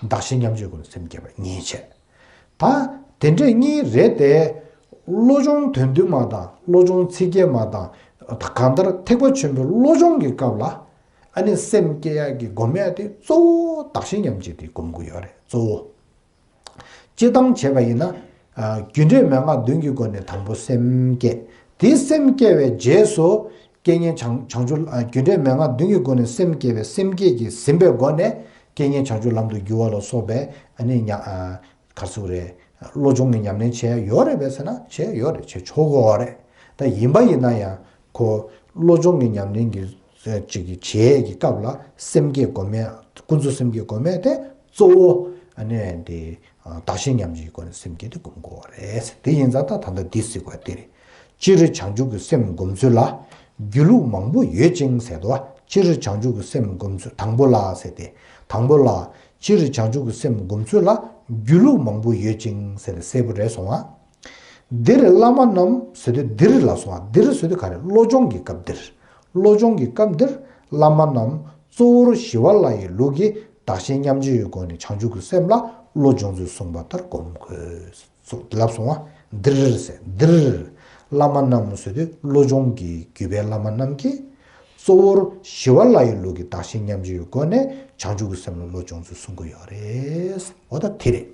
བདག་གཞན་མཉམ་བརྗེའི་སྒོ་ནས་སེམས་བསྐྱེད་པ་གཉིས་བྱས། ད་དེ་འདྲས་གཉིས་རེད་དེ། བློ་སྦྱོང་དོན་བསྡུས་མ་དང་བློ་སྦྱོང་ཚིག་བརྒྱད་མ་དང་། གང་ལྟར་ཐེག་པ་ཆེན་པོའི་བློ་སྦྱོང་གི་སྐབས་ལ་ཨ་ནི་སེམས་བསྐྱེད་ཡག་གི་སྒོམ་ཡག་དེ་གཙོ་བོ་བདག་གཞན་མཉམ་བརྗེ་དེ་སྒོམ་དགོས་ཡོད་རེད། གཙོ་བོ། སྤྱིར་བཏང་བྱས་པ་ཡིན་ན། ཨ། རྒྱུ་འབྲས་མན་ངག་བདུན་གྱི་སྒོ་ནས་དང་པོ་སེམས་བསྐྱེད། དེ་སེམས་བསྐྱེད་པའི་རྗེས་སུ་རྐྱེན་ངན་བྱང་བྱང་ཆུབ། ཨ། རྒྱུ་འབྲས་མན་ངག་བདུན་གྱི་སྒོ་ནས་སེམས་བསྐྱེད་པའི་སེམས་བསྐྱེད་ཀྱིས་ཟིན་པའི་སྒོ་ནས་རྐྱེན་ངན་བྱང་ཆུབ་ལམ་དུ་བསྒྱུར་བ་ལ་སོགས་པའི་ཨ་ནི་ཉ་ཨ། ག་རེ་ཟེར་དགོས་རེད། བློ་སྦྱོང་གི་ཉམས་ལེན་བྱས་ཡོད་རེད་པས་ཟེར་ན། བྱས་ཡོད་རེད། བྱས་ཆོག་གི་ཡོད་རེད། ད་ཡིན་པ་ཡིན་ན་ཡང་ཁོ་བློ་སྦྱོང་གི་ཉམས་ལེན་གྱི་ཅིག་གི་བྱེད་ཀྱི་སྐབས་ལ་སེམས་བསྐྱེད་སྒོམ་ཡག་ཀུན་རྫོབ་སེམས་བསྐྱེད་སྒོམ་ཡག་དེ་གཙོ་བོ་ཨ་ནི་དེ་བདག་གཞན་མཉམ་བརྗེའི་སྒོ་ནས་སེམས་བསྐྱེད་དེ་སྒོམ་དགོས་པ་རེད། དེ་ཡིན་ཙང་ད་ད་ལྟ་འདི་གཟིགས་པ་དེ་རེད། སྤྱིར་བྱང་ཆུབ་ཀྱི་སེམས་སྒོམ་ཚུལ་ལ་སྒྱུ་ལུགས་མང་པོ་ཡོད་ཅིང་ཟེར་དོ། སྤྱིར་བྱང་ཆུབ་ཀྱི་སེམས་སྒོམ་ཚུལ་དང་པོ་ལ་ཟེར་ཏེ། དང་པོ་ལ། སྤྱིར་བྱང་ཆུབ་ཀྱི་སེམས་སྒོམ་ཚུལ་ལ་སྒྱུ་ལུགས་མང་པོ་ཡོད་ཅིང་ཟེར་ཏེ་གསལ་པོ་རེད་སོང་ང་། འདིར་བླ་མ་རྣམས་ཟེར་དུས་འདིར་ལ་སོང་ང་། འདིར་ཟེར་དུས་ག་རེ། བློ་སྦྱོང་གི་སྐབས་འདིར། བློ་སྦྱོང་གི་སྐབས་འདིར་བླ་མ་རྣམས་གཙོ་བོར་ཞི་བ་ལྷ་ཡི་ལུགས་ཀྱིས་བདག་གཞན་མཉམ་བརྗེའི་སྒོ་ནས་བྱང་ཆུབ་ཀྱི་སེམས་ལ་བློ་སྦྱོང་ཚུལ་གསུངས་པ་ལྟར་སྒོམ་དགོས། ལབ་སོང་བ། འདིར་ཟེར། འདིར། བླ་མ་རྣམས་ཟེར་དུས་བློ་སྦྱོང་གི་བརྒྱུད་པའི་བླ་མ་རྣམས་ཀྱིས་གཙོ་བོར་ཞི་བ་ལྷ་ཡི་ལུགས་ཀྱི་བདག་གཞན་མཉམ་བརྗེའི་སྒོ་ནས་བྱང་ཆུབ་ཀྱི་སེམས་ལ་བློ་སྦྱོང་ཚུལ་གསུང་གི་ཡོད་རེད། འོ་ད་དེ་རེད།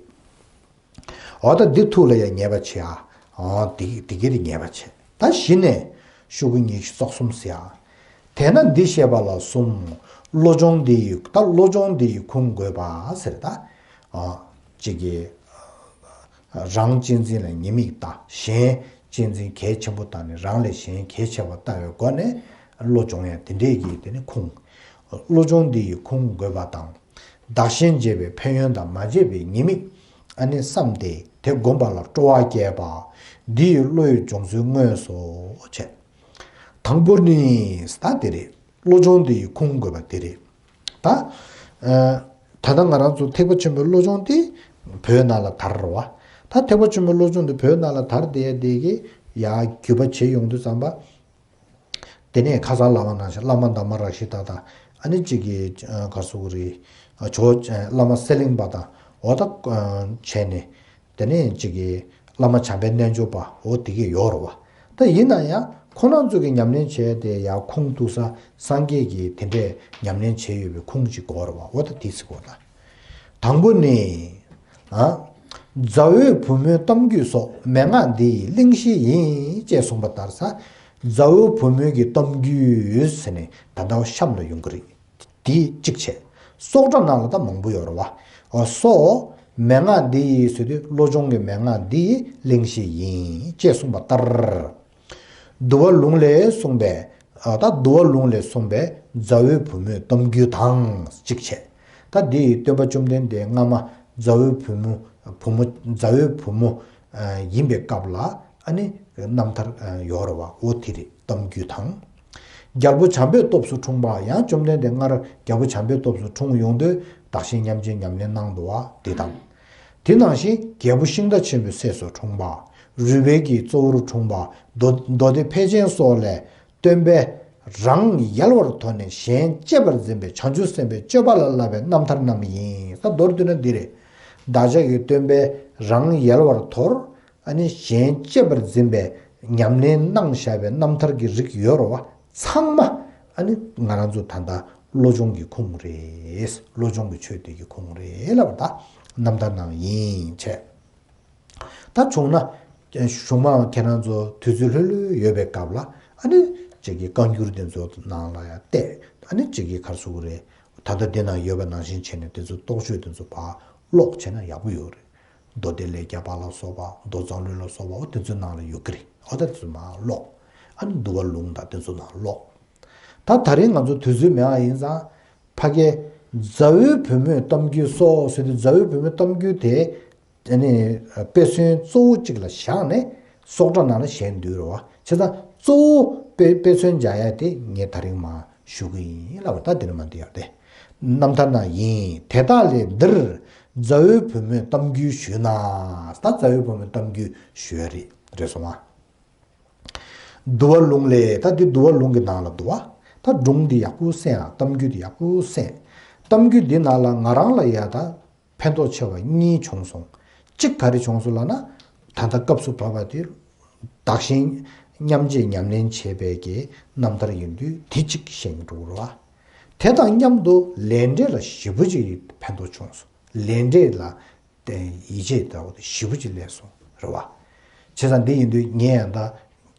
འོ་ད་འདི་ཐུགས་ལ་ཡང་ངེས་པ་བྱེད་ཨ། འོ་འདི་འདི་གི་རེད། ངེས་པ་བྱེད། ད་གཞི་ནས་ཤོག་གུ་ཉི་ཤུ་རྩ་གསུམ་ཟེར་ཨ། དེས་ན་འདི་བཤད་པ་ལ་གསུམ། བློ་སྦྱོང་འདི་ཡི། ད་བློ་སྦྱོང་འདི་ཡི་ཁུངས་དགོས་པ་ཟེར། ད་ཨ་ཅིག་གི། རང་གཅེས་འཛིན་ལ་ཉེས་དམིགས་ལྟ། གཞན་གཅེས་འཛིན་གལ་ཆེན་པོ་བལྟ་ནས་རང་ལས་གཞན་གལ་ཆེ་བ་ལྟ་བའི་སྒོ་ནས་བློ་སྦྱོང་ཡ་དེ་འདྲས་ཀྱི་དེ་ནི་ཁུངས། བློ་སྦྱོང་འདི་ཡི་ཁུངས་དགོས་པ་དང་། བདག་གཞན་བརྗེ་བའི་ཕན་ཡོན་དང་མ་བརྗེ་བའི་ཉེས་དམིགས་ཨ་ནི་བསམ་སྟེ་དེ་བསྒོམ་པ་ལ་སྤྲོ་བ་སྐྱེས་པ། འདི་ཡི་བློ་ཡི་སྦྱོང་ཚུལ་དངོས་སུ་བྱས། དང་པོ་ནི། ད་དེ་རེད། བློ་སྦྱོང་འདི་ཡི་ཁུངས་དགོས་པ་དེ་རེད། ད་ཨ་ད་ལྟ་ང་རང་ཚོ་ཐེག་པ་ཆེན་པོའི་བློ་སྦྱོང་དེ་བོད་ནང་ལ་དར་རེད་བ། ད་ཐེག་པ་ཆེན་པོའི་བློ་སྦྱོང་དེ་བོད་ནང་ལ་དར་བསྡད་དེ་གི་ཡ་བརྒྱུད་པ་བྱེད་ཡོང་དུས་ཙམ་པ། དེ་ནས་ཁ་སང་ལབ་པ་ནང་བཞིན་བླ་མ་དྷརྨ་རཀྵི་ཏ་དང་། ཨ་ནི་གཅིག་གི་ཨ་ག་རེ་ཟེར་དགོས་རེད། ཇོ་བླ་མ་གསེར་གླིང་པ་དང་། འོ་ད་ཨ་བྱས་ནས། དེ་ནས་གཅིག་གི་བླ་མ་བྱམས་པའི་རྣལ་འབྱོར་པ། འོ་དེ་གི་ཡོད་རེད་བ། ད་ཡིན་ན་ཡང་ཁོང་རྣམ་ཚོ་གི་ཉམས་ལེན་བྱས་ཏེ་ཡང་ཁུངས་གཏུགས་ས་སངས་རྒྱས་ཀྱི་དེ་འདྲས་ཉམས་ལེན་བྱས་ཡོད་པའི་ཁུངས་གཅིག་དགོས་རེད་བ། འོ་ད་དེ་ཟེར་དགོས་ད། དང་པོ་ནི། ཨ། མཛའ་བོའི་བུ་མོའི་གཏམ་རྒྱུད་སོགས་མན་ངག་འདི་ཡི་གླེང་གཞི་ཡིན། ཅེས་གསུངས་པ་ལྟར་ས། མཛའ་བོའི་བུ་མོའི་གི་གཏམ་རྒྱུད་ཟེར་ནས་ད་ལྟ་གཤམ་ལ་ཡོང་གི་རེད། དེ་གཅིག་བྱས། སོགས་སྒྲ་ནང་ལ་ད་མང་པོ་ཡོད་རེད་བ། ཨོ་སོགས། མན་ངག་འདི་ཡི་ཟེར་དུས་བློ་སྦྱོང་གི་མན་ངག་འདི་ཡི་གླེང་གཞི་ཡིན། ཅེས་གསུངས་པ་ལྟར། འདུལ་བ་ལུང་ལས་གསུངས་པའི། ཨ་ད་འདུལ་བ་ལུང་ལས་གསུངས་པའི་མཛའ་བོའི་བུ་མོའི་གཏམ་རྒྱུད་དང་གཅིག་བྱས། ད་འདི་ཡི་སྟོན་པ་བཅོམ་ལྡན་འདས་སྔ་མ་མཛའ་བོའི་བུ་མོ། བུ་མོ། མཛའ་བོའི་བུ་མོ་ཡིན་པའི་སྐབས་ལ་ཨ་ནི་རྣམ་ཐར་ཡོད་རེད་བ། འོ་དེ་རེད། གཏམ་རྒྱུད་དང་། རྒྱལ་པོ་བྱམས་པའི་སྟོབས་སུ་འཁྲུངས་པ། ཡང་བཅོམ་ལྡན་འདས་སྔར་རྒྱལ་པོ་བྱམས་པའི་སྟོབས་སུ་འཁྲུངས་ཡོང་དུས་བདག་གཞན་མཉམ་བརྗེའི་ཉམས་ལེན་གནང་འདུག་བ། དེ་དང་། དེ་ནང་བཞིན་རྒྱལ་པོ་ཤིང་རྟ་ཆེན་པོའི་སྲས་སུ་འཁྲུངས་པ། རུས་སྦལ་གྱི་གཙོ་བོར་འཁྲུངས་པ། མདོ་མདོ་སྡེ་ཕལ་ཆེན་སོགས་ལས་སྟོན་པས་རང་ཡལ་བར་དོར་ནས་གཞན་གཅེས་པར་འཛིན་པའི་བྱང་ཆུབ་སེམས་དཔའི་སྤྱོད་པ་ལ་བསླབ་པའི་རྣམ་ཐར་རྣམས་ཡིན། ད་མདོར་བསྡུས་ན་འདི་རེད། བདག་ཅག་གི་སྟོན་པས་རང་ཡལ་བར་དོར། ཨ་ནི་གཞན་གཅེས་པར་འཛིན་པའི་ཉམས་ལེན་གནང་བཞག་པའི་རྣམ་ཐར་གྱི་རིགས་ཡོད་རེད་བ། ཚང་མ་ཨ་ནི་ང་རང་ཚོ་ད་ལྟ་བློ་སྦྱོང་གི་ཁུངས་རེད། བློ་སྦྱོང་གི་ཆོས་དེ་གི་ཁུངས་རེད་ལབ་པ། ད་རྣམ་ཐར་ནང་ཡིན་བྱས། ད་བྱུང་ན་གཞུག་མ་ཁྱེད་རང་ཚོ་དུས་ཚོད་ལྷོད་ལྷོད་ཡོད་པའི་སྐབས་ལ་ཨ་ནི་གཅིག་གི་བཀའ་འགྱུར་དེ་ཚོ་ནང་ལ་ཡང་བལྟས། ཨ་ནི་གཅིག་གི་ག་རེ་ཟེར་དགོས་རེད། ད་ལྟ་འདི་ནང་ཡོད་པ་ནང་བཞིན་བྱས་ནས་དེ་ཚོ་རྟོགས་བརྗོད་དེ་ཚོ་ཕར་ཀློག་བྱས་ན་ཡག་པོ་ཡོད་རེད། མདོ་སྡེ་ལས་རྒྱ་པ་ལ་སོགས་པ། མདོ་མཛངས་བླུན་ལ་སོགས་པ། འོ་དེ་ཚོའི་ནང་ལ་ཡོད་ཀྱི་རེད། འོ་ད་དེ་ཚོ་མར་ཀློག་ཨ་ནི་འདུལ་བ་ལུང་དང་དེ་ཚོ་ནང་ཀློག་ད་ད་རིང་ང་ཚོ་དུས་ཚོད་མེད་པ་ཡིན་ཙང་། ཕ་གིའི་མཛའ་བོའི་བུ་མོའི་གཏམ་རྒྱུད་སོགས་ཟེར་དུས་མཛའ་བོའི་བུ་མོའི་གཏམ་རྒྱུད་དེ། ཨ་ནི་དཔེ་མཚོན་གཙོ་བོ་གཅིག་ལ་བཞག་ནས་སོགས་སྒྲ་ནང་ལ་གཞན་འདུས་རེད་བ། བྱས་ཙང་གཙོ་བོ་དཔེ་དཔེ་མཚོན་སྦྱར་ཡ་དེ་ངས་ད་རིང་མར་ཞུ་གི་ཡིན་ལབ་པ། ད་འདི་ནས་མར་འདི་ཡག་སྟེ། རྣམ་ཐར་ན་ཡིན། དེ་དག་ལས་འདིར་མཛའ་བོའི་བུ་མོའི་གཏམ་རྒྱུད་ཞུས་ན། ད་མཛའ་བོའི་བུ་མོའི་གཏམ་རྒྱུད་ཞུ་ཡ་རེད། རེད་སོང་ང་། འདུལ་བ་ལུང་ལས། ད་འདི་འདུལ་བ་ལུང་གི་ནང་ལ་འདུལ་བ། ད་སྒྲུང་འདི་ཡག་པོ་གསན་ཨ། གཏམ་རྒྱུད་འདི་ཡག་པོ་གསན། གཏམ་རྒྱུད་འདི་ནང་ལ་ང་རང་ལ་ཡ་ད་ཕན་ཐོགས་ཆེ་བ་གཉིས་བྱུང་སོང་། གཅིག་ག་རེ་བྱུང་སོང་ལབ་ན། ད་ལྟ་སྐབས་སུ་བབས་པ་དེ་བདག་གཞན་མཉམ་བརྗེ་ཉམས་ལེན་བྱེད་པའི་གི་རྣམ་ཐར་ཡིན་དུས་དེ་གཅིག་ཤེས་འགྲོ་གི་རེད་བ། དེ་དང་མཉམ་དུ་ལས་འབྲས་ལ་ཞེ་པོ་ཅིག་ཕན་ཐོགས་བྱུང་སོང་། ལས་འབྲས་ལ་ཡིད་ཆེས་ལྟ་བུ་དེ་ཞེ་པོ་ཅིག་སླེབས་སོང་རེད་བ། བྱས་ཙང་འདི་ཡིན་དུས་ངས་ཡང་ད་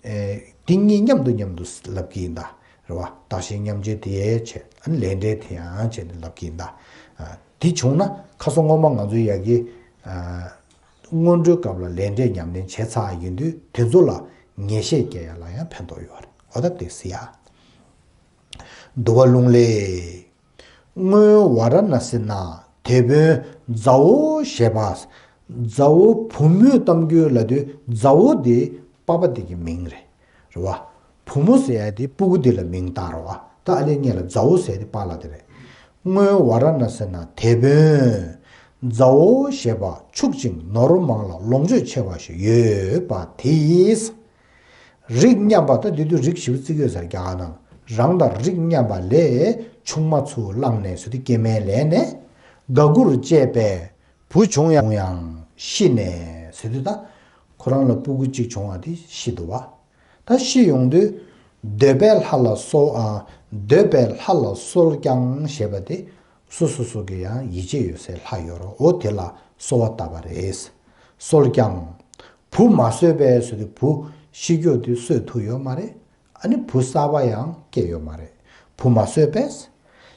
ཨེ་འདི་གཉིས་མཉམ་དུ་མཉམ་དུ་ལབ་ཀྱི་ཡིན་ད། རེད་བ། བདག་གཞན་མཉམ་བརྗེ་དེ་ཡང་བྱས། ཨ་ནི་ལས་འབྲས་དེ་ཡང་བྱས་ནས་ལབ་ཀྱི་ཡིན་ད། ཨ་འདི་བྱུང་ན་ཁ་སང་སྔོན་མ་ང་ཚོའི་ཡ་གི་ཨ་སྔོན་འགྲོའི་སྐབས་ལ་ལས་འབྲས་ཉམས་ལེན་བྱས་ཚར་ཡིན་དུས་དེ་ཚོ་ལ་ངེས་ཤེས་སྐྱེ་ཡ་ལ་ཡང་ཕན་ཐོགས་ཡོད་རེད། འོ་ད་དེ་སི་ཡ། འདུལ་བ་ལུང་ལས། སྔོན་ཝཱ་ར་ཎ་སི་ན་དེད་དཔོན་མཛའ་བོ་ཞེས་པ། མཛའ་བོ་བུ་མོའི་གཏམ་རྒྱུད་ལབ་དུས་མཛའ་བོ་དེ་པ་ཕ་དེ་གི་མིང་རེད། རེད་བ། བུ་མོ་ཟེར་ཡ་དེ་སྤུ་གུ་དེ་ལ་མིང་བཏགས་རེད་བ། ད་ཨ་ལས་ངེད་ལ་མཛའ་བོ་ཟེར་ཡ་དེ་པཱ་ལགས་དེ་རེད། སྔོན་ཝཱ་ར་ཎ་སི་ན་དེད་དཔོན་མཛའ་བོ་ཞེས་པ་ཕྱུག་ཅིང་ནོར་མང་ལ་ལོངས་སྤྱོད་ཆེ་བ་ཞིག་ཡོད་པ་དེས། རིགས་མཉམ་པ། ད་དེ་དུས་རིགས་ཞེ་པོ་བརྩི་གི་ཡོད་ས་རེད་རྒྱ་གར་ནང་། རང་དང་རིགས་མཉམ་པ་ལས་ཆུང་མ་ཚུར་བླངས་ནས་ཟེར་དུས་སྐྱེ་དམན་ལས་ནས་དགའ་མགུར་སྤྱད་པས་བུ་བྱུང་ཡང་ཡང་ཤི་ནས་ཟེར་དུས། ད་ཁོ་རང་ལ་སྤུ་གུ་གཅིག་བྱུང་བ་དེ་ཤི་འདུག་བ། ད་ཤི་ཡོང་དུས་འདོད་པའི་ལྷ་ལ་གསོལ། ཨ་འདོད་པའི་ལྷ་ལ་གསོལ་ཀྱང་ཞེས་པ་དེ་སོ་སོ་སོ་གི་ཡང་ཡིད་ཆེས་ཡོད་སའི་ལྷ་ཡོད་རེད། འོ་དེ་ལ་གསོལ་བ་བཏབ་པ་རེད། གསོལ་ཀྱང་། བུ་མ་གསོས་པས་ཟེར་དུས་བུ་ཤི་རྒྱུ་དེ་གསོས་ཐུབ་ཡོད་མ་རེད། ཨ་ནི་བུ་གསར་པ་ཡང་སྐྱེས་ཡོད་མ་རེད། བུ་མ་གསོས་པས།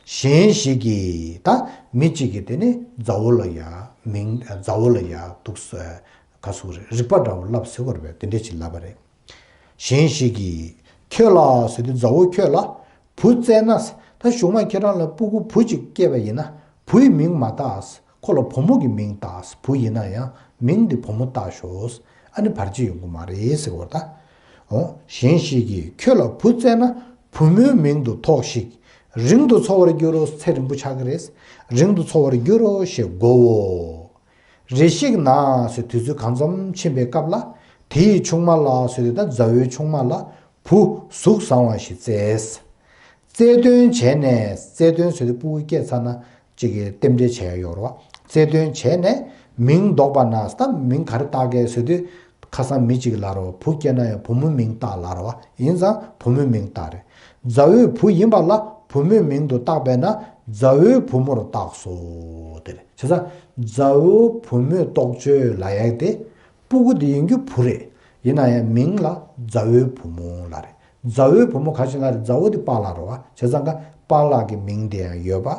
གཞན་ཞིག་གིས། ད་མི་གཅིག་གིས་དེ་ནི་མཛའ་བོ་ལ་ཡ་མིང་། མཛའ་བོ་ལ་ཡ་འདུག་སེ་ག་ཟེར་རེད། རིག་པ་འདྲ་བོ་བསླབ་ཟེར་བ་རེད་པས། དེ་འདྲ་ཞིག་ལབ་པ་རེད། གཞན་ཞིག་གིས་ཁྱོད་ལ་ཟེར་དུས་མཛའ་བོ་ཁྱོད་ལ་བུ་བཙས་ན། ད་གཞུག་མ་ཁྱེད་རང་ལ་སྤུ་གུ་བུ་གཅིག་སྐྱེས་པ་ཡིན་ན་བུའི་མིང་མ་བཏགས། ཁོ་ལ་བུ་མོ་གི་མིང་བཏགས། བུ་ཡིན་ན་ཡང་མིང་འདི་བུ་མོ་བཏགས་ཤོག། ཨ་ནི་བར་ཆད་ཡོང་གི་མ་རེད་ཟེར་བ་ད། འོ། གཞན་ཞིག་གིས་ཁྱོད་ལ་བུ་བཙས་ན་བུ་མོའི་མིང་དུ་ཐོགས་ཤིག། རིང་དུ་འཚོ་བར་འགྱུར་རོ། ཚེ་རིང་པོ་ཆགས་ཀྱི་རེད། རིང་དུ་འཚོ་བར་འགྱུར་རོ་ཞེས་བསྒོའོ། རེ་ཞིག་ན་ཟེར་དུས་ཚོད་གང་འཚམ་ཕྱིན་པའི་སྐབས་ལ། དེ་ཡི་ཆུང་མ་ལ་ཟེར་དུས་ད་མཛའ་བོའི་ཆུང་མ་ལ་བུ་གཟུགས་བཟང་བ་ཞིག་བཙས། བཙས་སྟོན་བྱས་ནས། བཙས་སྟོན་ཟེར་དུས་སྤུ་གུ་སྐྱེས་ཚར་ན་གཅིག་གི་རྟེན་འབྲེལ་བྱས་ཡོད་རེད་བ། བཙས་སྟོན་བྱས་ནས་མིང་འདོགས་པ་ན། ད་མིང་ག་རེ་བཏགས་གས་ཟེར་དུས། ཁ་སང་མི་གཅིག་ལབ་རེད་བ། བུ་སྐྱེས་ན་ཡང་བུ་མོའི་མིང་བཏགས་ལབ་རེད་བ། ཡིན་ཙང་བུ་མོའི་མིང་བཏགས་རེད། མཛའ་བོའི་བུ་ཡིན་པ་ལ་བུ་མོའི་མིང་དུ་བཏགས་པས་ན་མཛའ་བོའི་བུ་མོར་བཏགས་སོ། དེ་རེད། བྱས་ཙང་མཛའ་བོ་བུ་མོའི་རྟོགས་བརྗོད་ལབ་ཡག་དེ་སྤུ་གུ་དེ་ཡིན་རྒྱུ་བུ་རེད། ཡིན་ན་ཡང་མིང་ལ་མཛའ་བོའི་བུ་མོ་ལབ་རེད། མཛའ་བོའི་བུ་མོ་ག་ཞིག་ལབ་རེད། མཛའ་བོ་དེ་པཱ་ལགས་རེད་བ། བྱས་ཙང་ཀ་པཱ་ལགས་ཀྱི་མིང་དེ་ཡང་ཡོད་པ།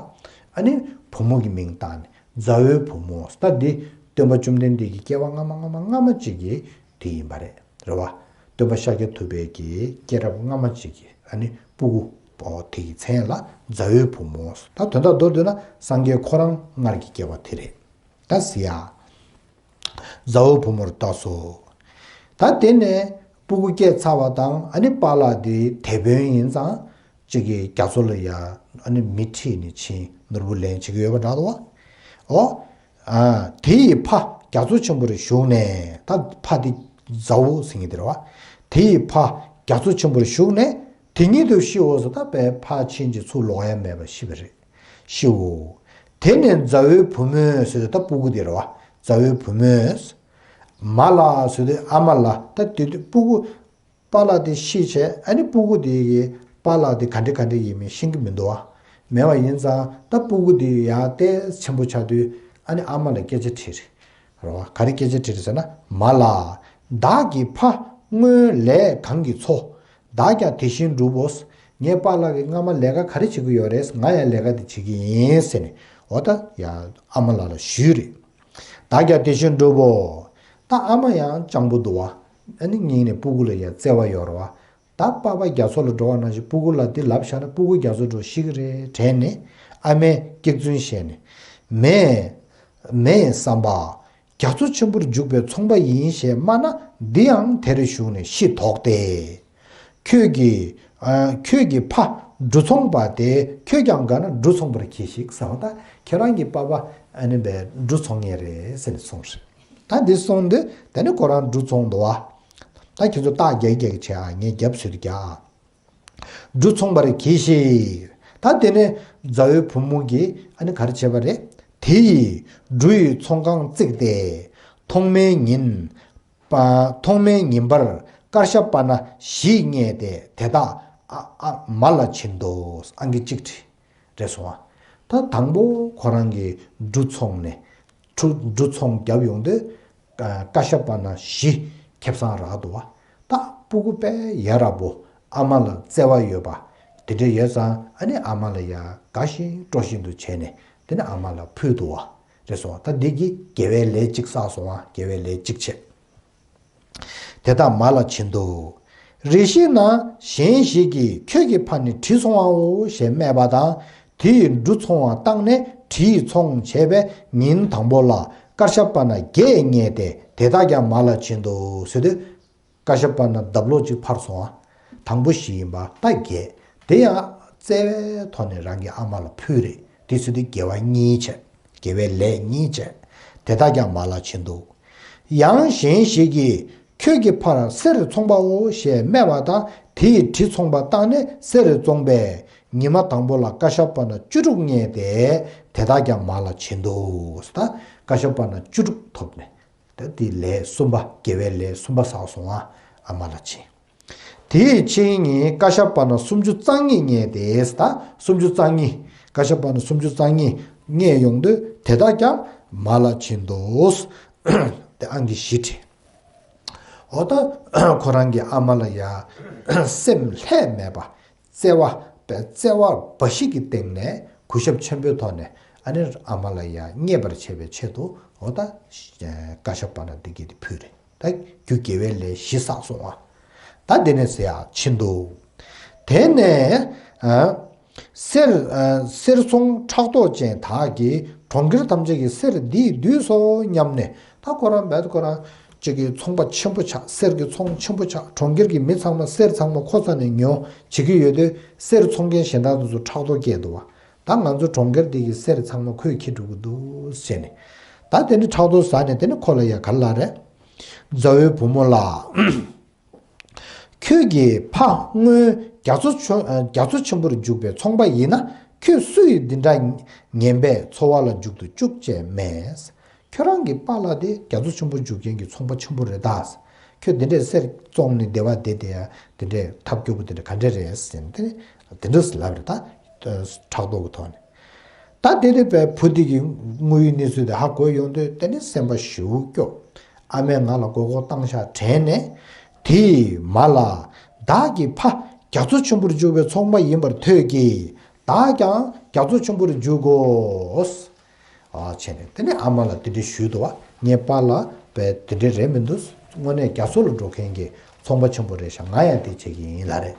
ཨ་ནི་བུ་མོ་གི་མིང་བཏགས་ནས་མཛའ་བོའི་བུ་མོ། ད་འདི་སྟོན་པ་བཅོམ་ལྡན་འདས་ཀྱི་སྐྱེ་བ་སྔ་མ་སྔ་མ་སྔ་མ་གཅིག་གི་དེ་ཡིན་པ་རེད། རེད་བ། སྟོན་པ་ཤཱཀྱ་ཐུབ་པའི་གི་སྐྱེས་རབས་སྔ་མ་གཅིག་གི་ཨ་ནི་སྤུ་གུ་པོ་དེ་གི་མཚན་ལ་མཛའ་བོའི་བུ་མོ། ད་དོན་དག་མདོར་བསྡུས་ན་སངས་རྒྱས་ཁོ་རང་སྔར་གྱི་སྐྱེ་བ་དེ་རེད། ད་ཟེར་ཡ། མཛའ་བོའི་བུ་མོར་བཏགས་སོ། ད་དེ་ནས་སྤུ་གུ་སྐྱེས་ཚར་བ་དང་ཨ་ནི་པཱ་ལགས་དེ་དེད་དཔོན་ཡིན་ཙང་གཅིག་གི་རྒྱ་མཚོ་ལ་ཡ་ཨ་ནི་མེ་ཁྲིད་ནས་ཕྱིན། ནོར་བུ་ལེན་བྱེད་ཀྱི་ཡོད་པ་འདྲ་འདུག་བ། འོ། ཨ། དེ་ཡི་ཕ་རྒྱ་མཚོ་ཆེན་པོར་ཞུགས་ནས། ད་ཕ་དེ་མཛའ་བོ་ཟེར་མཁན་དེ་རེད་བ། དེ་ཡི་ཕ་རྒྱ་མཚོ་ཆེན་པོར་ཞུགས་ནས་དེ་ཉིད་དུ་ཤིའོ་ཟེར། ད་དཔེ་ཕར་ཕྱིན་ཅི་ཚུར་ལོག་ཡ་མེད་པར་ཤི་བ་རེད། ཤིའོ། དེ་ནས་མཛའ་བོའི་བུ་མོས་ཟེར་དུས་ད་སྤུ་གུ་དེ་རེད་བ། མཛའ་བོའི་བུ་མོས། མ་ལ་ཟེར་དུས་ཨ་མ་ལ། ད་དེ་དུས་སྤུ་གུ་པཱ་ལགས་དེ་ཤི་བྱས། ཨ་ནི་སྤུ་གུ་དེ་གིས་པཱ་ལགས་དེ་ག་འདྲ་ག་འདྲ་ཡིན་མིན་ཤེས་ཀྱི་མི་འདུག་བ། མེད་པ་ཡིན་ཙང་ད་སྤུ་གུ་དེ་ཡར་ཏོག་ཙམ་ཆེན་པོ་ཆགས་དུས་ཨ་ནི་ཨ་མ་ལ་སྐད་ཆ་དྲིས་རེད། རེད་བ། ག་རེ་སྐད་ཆ་དྲིས་རེད་ཟེར་ན། མ་ལ། བདག་གི་ཕ་སྔོན་ལས་གང་གིས་འཚོ། བདག་ཀྱང་དེ་བཞིན་བསྒྲུབ་བོ། ངའི་པཱ་ལགས་ཀྱིས་སྔ་མ་ལས་ཀ་ག་རེ་བྱེད་ཀྱི་ཡོད་རེད། ང་ཡང་ལས་ཀ་དེ་བྱེད་ཀྱི་ཡིན་ཟེར་ནས། འོ་ད་ཡ་ཨ་མ་ལགས་ལ་ཞུས་རེད། བདག་ཀྱང་དེ་བཞིན་བསྒྲུབ་བོ། ད་ཨ་མ་ཡང་སྤྱང་པོ་འདུག་བ། ཨ་ནི་སྙིང་ནས་སྤུ་གུ་ལ་ཡ་བརྩེ་བ་ཡོད་རེད་བ། ད་པཱ་ཕ་རྒྱ་མཚོ་ལ་འགྲོ་བ་ནང་བཞིན་སྤུ་གུ་ལ་འདི་ལབ་བཞག་ན་སྤུ་གུ་རྒྱ་མཚོ་འགྲོ་ཤི་གི་རེད་དྲན་ནས། ཨ་མས་སྐྱག་རྫུན་བཤད་ནས། མས། མས་བསམ་པ། རྒྱ་མཚོ་ཆེན་པོར་འཇུག་པའི་ཚོང་པ་ཡིན་ཞེས་སྨྲ་ན་འདི་ཡང་དེར་ཞུགས་ནས་ཤི་དོགས་ཏེ། ཁྱོད་ཀྱི། ཨ། ཁྱོད་ཀྱི་ཕ་ འབྲུ་འཚོང་པ་དེ་ཁྱོད་ཀྱང་དགའ་ན་འབྲུ་འཚོང་བར་གྱིས་ཤིག་ཟེར་བ། ད་ཁྱེད་རང་གི་པ་ཕ་ཨ་ནི་བས་འབྲུ་འཚོང་མཁན་རེད་ཟེར་ནས་གསུངས་རེད། ད་འདི་གསུངས་དུས་དེ་ནི་ཁོ་རང་འབྲུ་འཚོང་འདུག་བ། ད་ཁྱེད་ཚོ་རྟགས་རྒྱག་རྒྱག་བྱས་ཨ། ངས་རྒྱབ་ཟེར་དུས་རྒྱག་ཨ། འབྲུ་འཚོང་བར་གྱིས་ཤིག། ད་དེ་ནས་མཛའ་བོའི་བུ་མོ་གིས་ཨ་ནི་ག་རེ་བྱས་པ་རེད། དེ་ཡིས་འབྲུ་ཡི་ཚོང་ཁང་བརྩིགས་ཏེ། ཐོག་མའི་ཉིན། པ། ཐོག་མའི་ཉིན་པར་ཀར་ཤ་པ་ན་བཞི་རྙེད་དེ། དེ་དག་ཨ་ཨ་མ་ལ་བྱིན་ཏོ། ཨང་ཀི་གཅིག་བྲིས། རེད་སོང་ཨ། ད་དང་པོ་ཁོ་རང་གིས་འབྲུ་འཚོང་ནས། འབྲུ་འབྲུ་འཚོང་རྒྱབ་ཡོང་དུས། ཀ་ཤ་པ་ན་བཞི་ཁེ་བཟང་རག་འདུག་བ། ད་སྤུ་གུ་དཔེ་ཡ་རབས་པོ། ཨ་མ་ལ་བརྩེ་བ་ཡོད་པ། དེ་འདྲ་ཡོད་ཙང་ཨ་ནི་ཨ་མ་ལ་ཡ་དགའ་བཞིན་སྤྲོ་བཞིན་དུ་བྱས་ནས་དེ་ནི་ཨ་མ་ལ་ཕུལ་འདུག་བ། རེད་སོང་བ། ད་འདི་གིས་དགེ་བའི་ལས་གཅིག་བསགས་སོང་བ། དགེ་བའི་ལས་གཅིག་བྱས། དེ་དག་མ་ལ་བྱིན་ཏོ། རེ་ཞིག་ན་གཞན་ཞིག་གིས་ཁྱོད་ཀྱི་ཕ་ནི་གྲི་འཚོང་བའོ་ཞེས་སྨྲས་པ་དང་། དེ་ཡིས་འབྲུ་འཚོང་བ་བཏང་ནས་གྲི་ཡིས་འཚོང་བྱས་པས། ཉིན་དང་པོ་ལ་ཀར་ཤ་པ་ན་བརྒྱད་རྙེད་དེ། དེ་དག་ཀྱང་མ་ལ་བྱིན་ཏོ་ཟེར་དུས། ཀར་ཤ་པ་ན་ལྡབ་ལོག་ཅིག་འཕར་སོང་བ། དང་པོ་བཞི་ཡིན་པ་ད་བརྒྱད། དེ་ཡང་བརྩེ་བའི་ཐོག་ནས་རང་གི་ཨ་མ་ལ་ཕུལ་རེད། དེ་ཚོ་དེ་དགེ་བ་གཉིས་བྱས། དགེ་བའི་ལས་གཉིས་བྱས། དེ་དག་ཀྱང་མ་ལ་བྱིན་ཏོ། ཡང་གཞན་ཞིག་གིས་ཁྱོད་ཀྱི་ཕར་གསེར་འཚོང་པའོ་ཞེས་སྨྲས་པ་དང་། དེ་ཡིས་གྲི་འཚོང་པ་བཏང་ནས་གསེར་བཙོངས་པས། ཉི་མ་དང་པོ་ལ་ཀར་ཤ་པ་ན་བཅུ་དྲུག་རྙེད་དེ། དེ་དག་ཀྱང་མ་ལ་བྱིན་ཏོ། ད་ཀར་ཤ་པ་ན་བཅུ་དྲུག་ཐོབ་ནས། ད་དེ་ལས་གསུམ་པ། དགེ་བའི་ལས་གསུམ་པ་བསགས་སོང་ཨ། ཨ་མ་ལ་བྱིན། དེའི་ཕྱི་ཉིན་ཀར་ཤ་པ་ན་སུམ་ཅུ་རྩ་གཉིས་རྙེད་དེ། ད་སུམ་ཅུ་རྩ་གཉིས། ཀར་ཤ་པ་ན་སུམ་ཅུ་རྩ་གཉིས་རྙེད་ཡོང་དུས། དེ་དག་ཀྱང་མ་ལ་བྱིན་ཏོ། དེ་ཨང་ཀི་བཞི་བྲིས། འོ་ད་ཁོ་རང་གི་ཨ་མ་ལ་ཡ་སེམས་ལྷད་མེད་པ། བརྩེ་བ་བརྩེ་བ་འབའ་ཞིག་གི་སྟེང་ནས་གུས་ཞབས་ཆེན་པོའི་ཐོག་ནས་ཨ་ནི་ཨ་མ་ལ་ཡ་མཉེས་པར་བྱེད་པའི་ཆེད་དུ། འོ་ད་ཀར་ཤ་པ་ན་འདི་གི་དེ་ཕུལ་རེད། ད་རྒྱུ་དགེ་བའི་ལས་བཞི་བསགས་སོང་བ། ད་དེ་ནས་ཟེར་ཡ་བྱིན་ཏོ། དེ་ནས་ཨ་གསེར་ཨ་གསེར་སྲུང་ཕྲག་དོག་ཅན་དག་གིས་གྲོང་ཁྱེར་ཐམས་ཅད་ཀྱི་གསེར་འདིས་བསྡུས་སོ་སྙམ་ནས། ད་ཁོ་རང་བས་ཁོ་རང་གཅིག་གི་ཚོང་པ་ཆེན་པོ་ཆགས། གསེར་གྱི་ཚོང་ཆེན་པོ་ཆགས། གྲོང་ཁྱེར་གྱི་མི་ཚང་མ་གསེར་ཚང་མ་ཁོ་རྩ་ནས་ཉོ་བྱེད་ཀྱི་ཡོད་དུས། གསེར་འཚོང་མཁན་གཞན་དག་དེ་ཚོ་ཕྲག་དོག་སྐྱེས་འདུག་བ། ད་ང་ཚོ་གྲོང་ཁྱེར་འདི་གི་གསེར་ཚང་མ་ཁོས་ཁྱེར་འགྲོ་གི་འདུག་ཟེར་ནས། ད་དེ་ནི་ཕྲག་དོག་ཟ་ནས་དེ་ནི་ཁོ་ལ་ཡ་ག་ལ་རེད། མཛའ་བོའི་བུ་མོ་ལ། ཁྱོད་ཀྱི་ཕ་སྔོན་རྒྱ་མཚོ་ཆུ་རྒྱ་མཚོ་ཆེན་པོར་རྒྱུག་པའི་ཚོང་པ་ཡིན་ན། ཁྱོད་སུ་ཡིས་འདི་འདྲ་ངན་པས་འཚོ་བ་ལ་འཇུག་ཏུ་བཅུག་ཅེས་སྨྲས། ཁྱོད་རང་གི་པཱ་ལགས་དེ་རྒྱ་མཚོ་ཆེན་པོ་རྒྱུག་མཁན་གྱི་ཚོང་པ་ཆེན་པོ་རེད་ད། ཁྱོད་དེ་འདྲས་གསེར་བཙོང་ནས་བདེ་བ་བདེ་བདེ་ཡ་དེ་འདྲས་ཐབས་སྐྱོ་པོ་དེ་འདྲས་ག་འདྲས་རེད་ཟེར་ནས་དེ་དེ་འདྲས་ལབ་རེད་ད། ཕྲག་དོག་གི་ཐོག་ནས། ད་དེ་ནས་བུ་དེ་གི་དངོས་ཡོད་གནས་ཚུལ་དེ་ཧ་གོ་ཡོང་དུས་དེ་ནས་སེམས་པ་ཞེ་པོ་སྐྱོ། ཨ་མས་ང་ལ་མགོ་སྐོར་བཏང་ཤག་དྲན་ནས། དེས་མ་ལ། བདག་གི་ཕ་རྒྱ་མཚོ་ཆེན་པོར་རྒྱུག་པའི་ཚོང་པ་ཡིན་པར་ཐོས་ཀྱིས། བདག་ཀྱང་རྒྱ་མཚོ་ཆེན་པོར་རྒྱུག་གོ། ཨ་བྱས་ནས་དེ་ནས་ཨ་མ་ལ་དེ་འདྲས་ཞུས་འདུག་བ། ངའི་པཱ་ལགས་དཔེ་དེ་འདྲས་རེད་མི་འདུག། དངོས་གནས་རྒྱ་མཚོ་ལ་འགྲོ་མཁན་གྱི་ཚོང་པ་ཆེན་པོ་རེད་ཤག། ང་ཡང་དེ་བྱེད་ཀྱི་ཡིན་ལབ་རེད།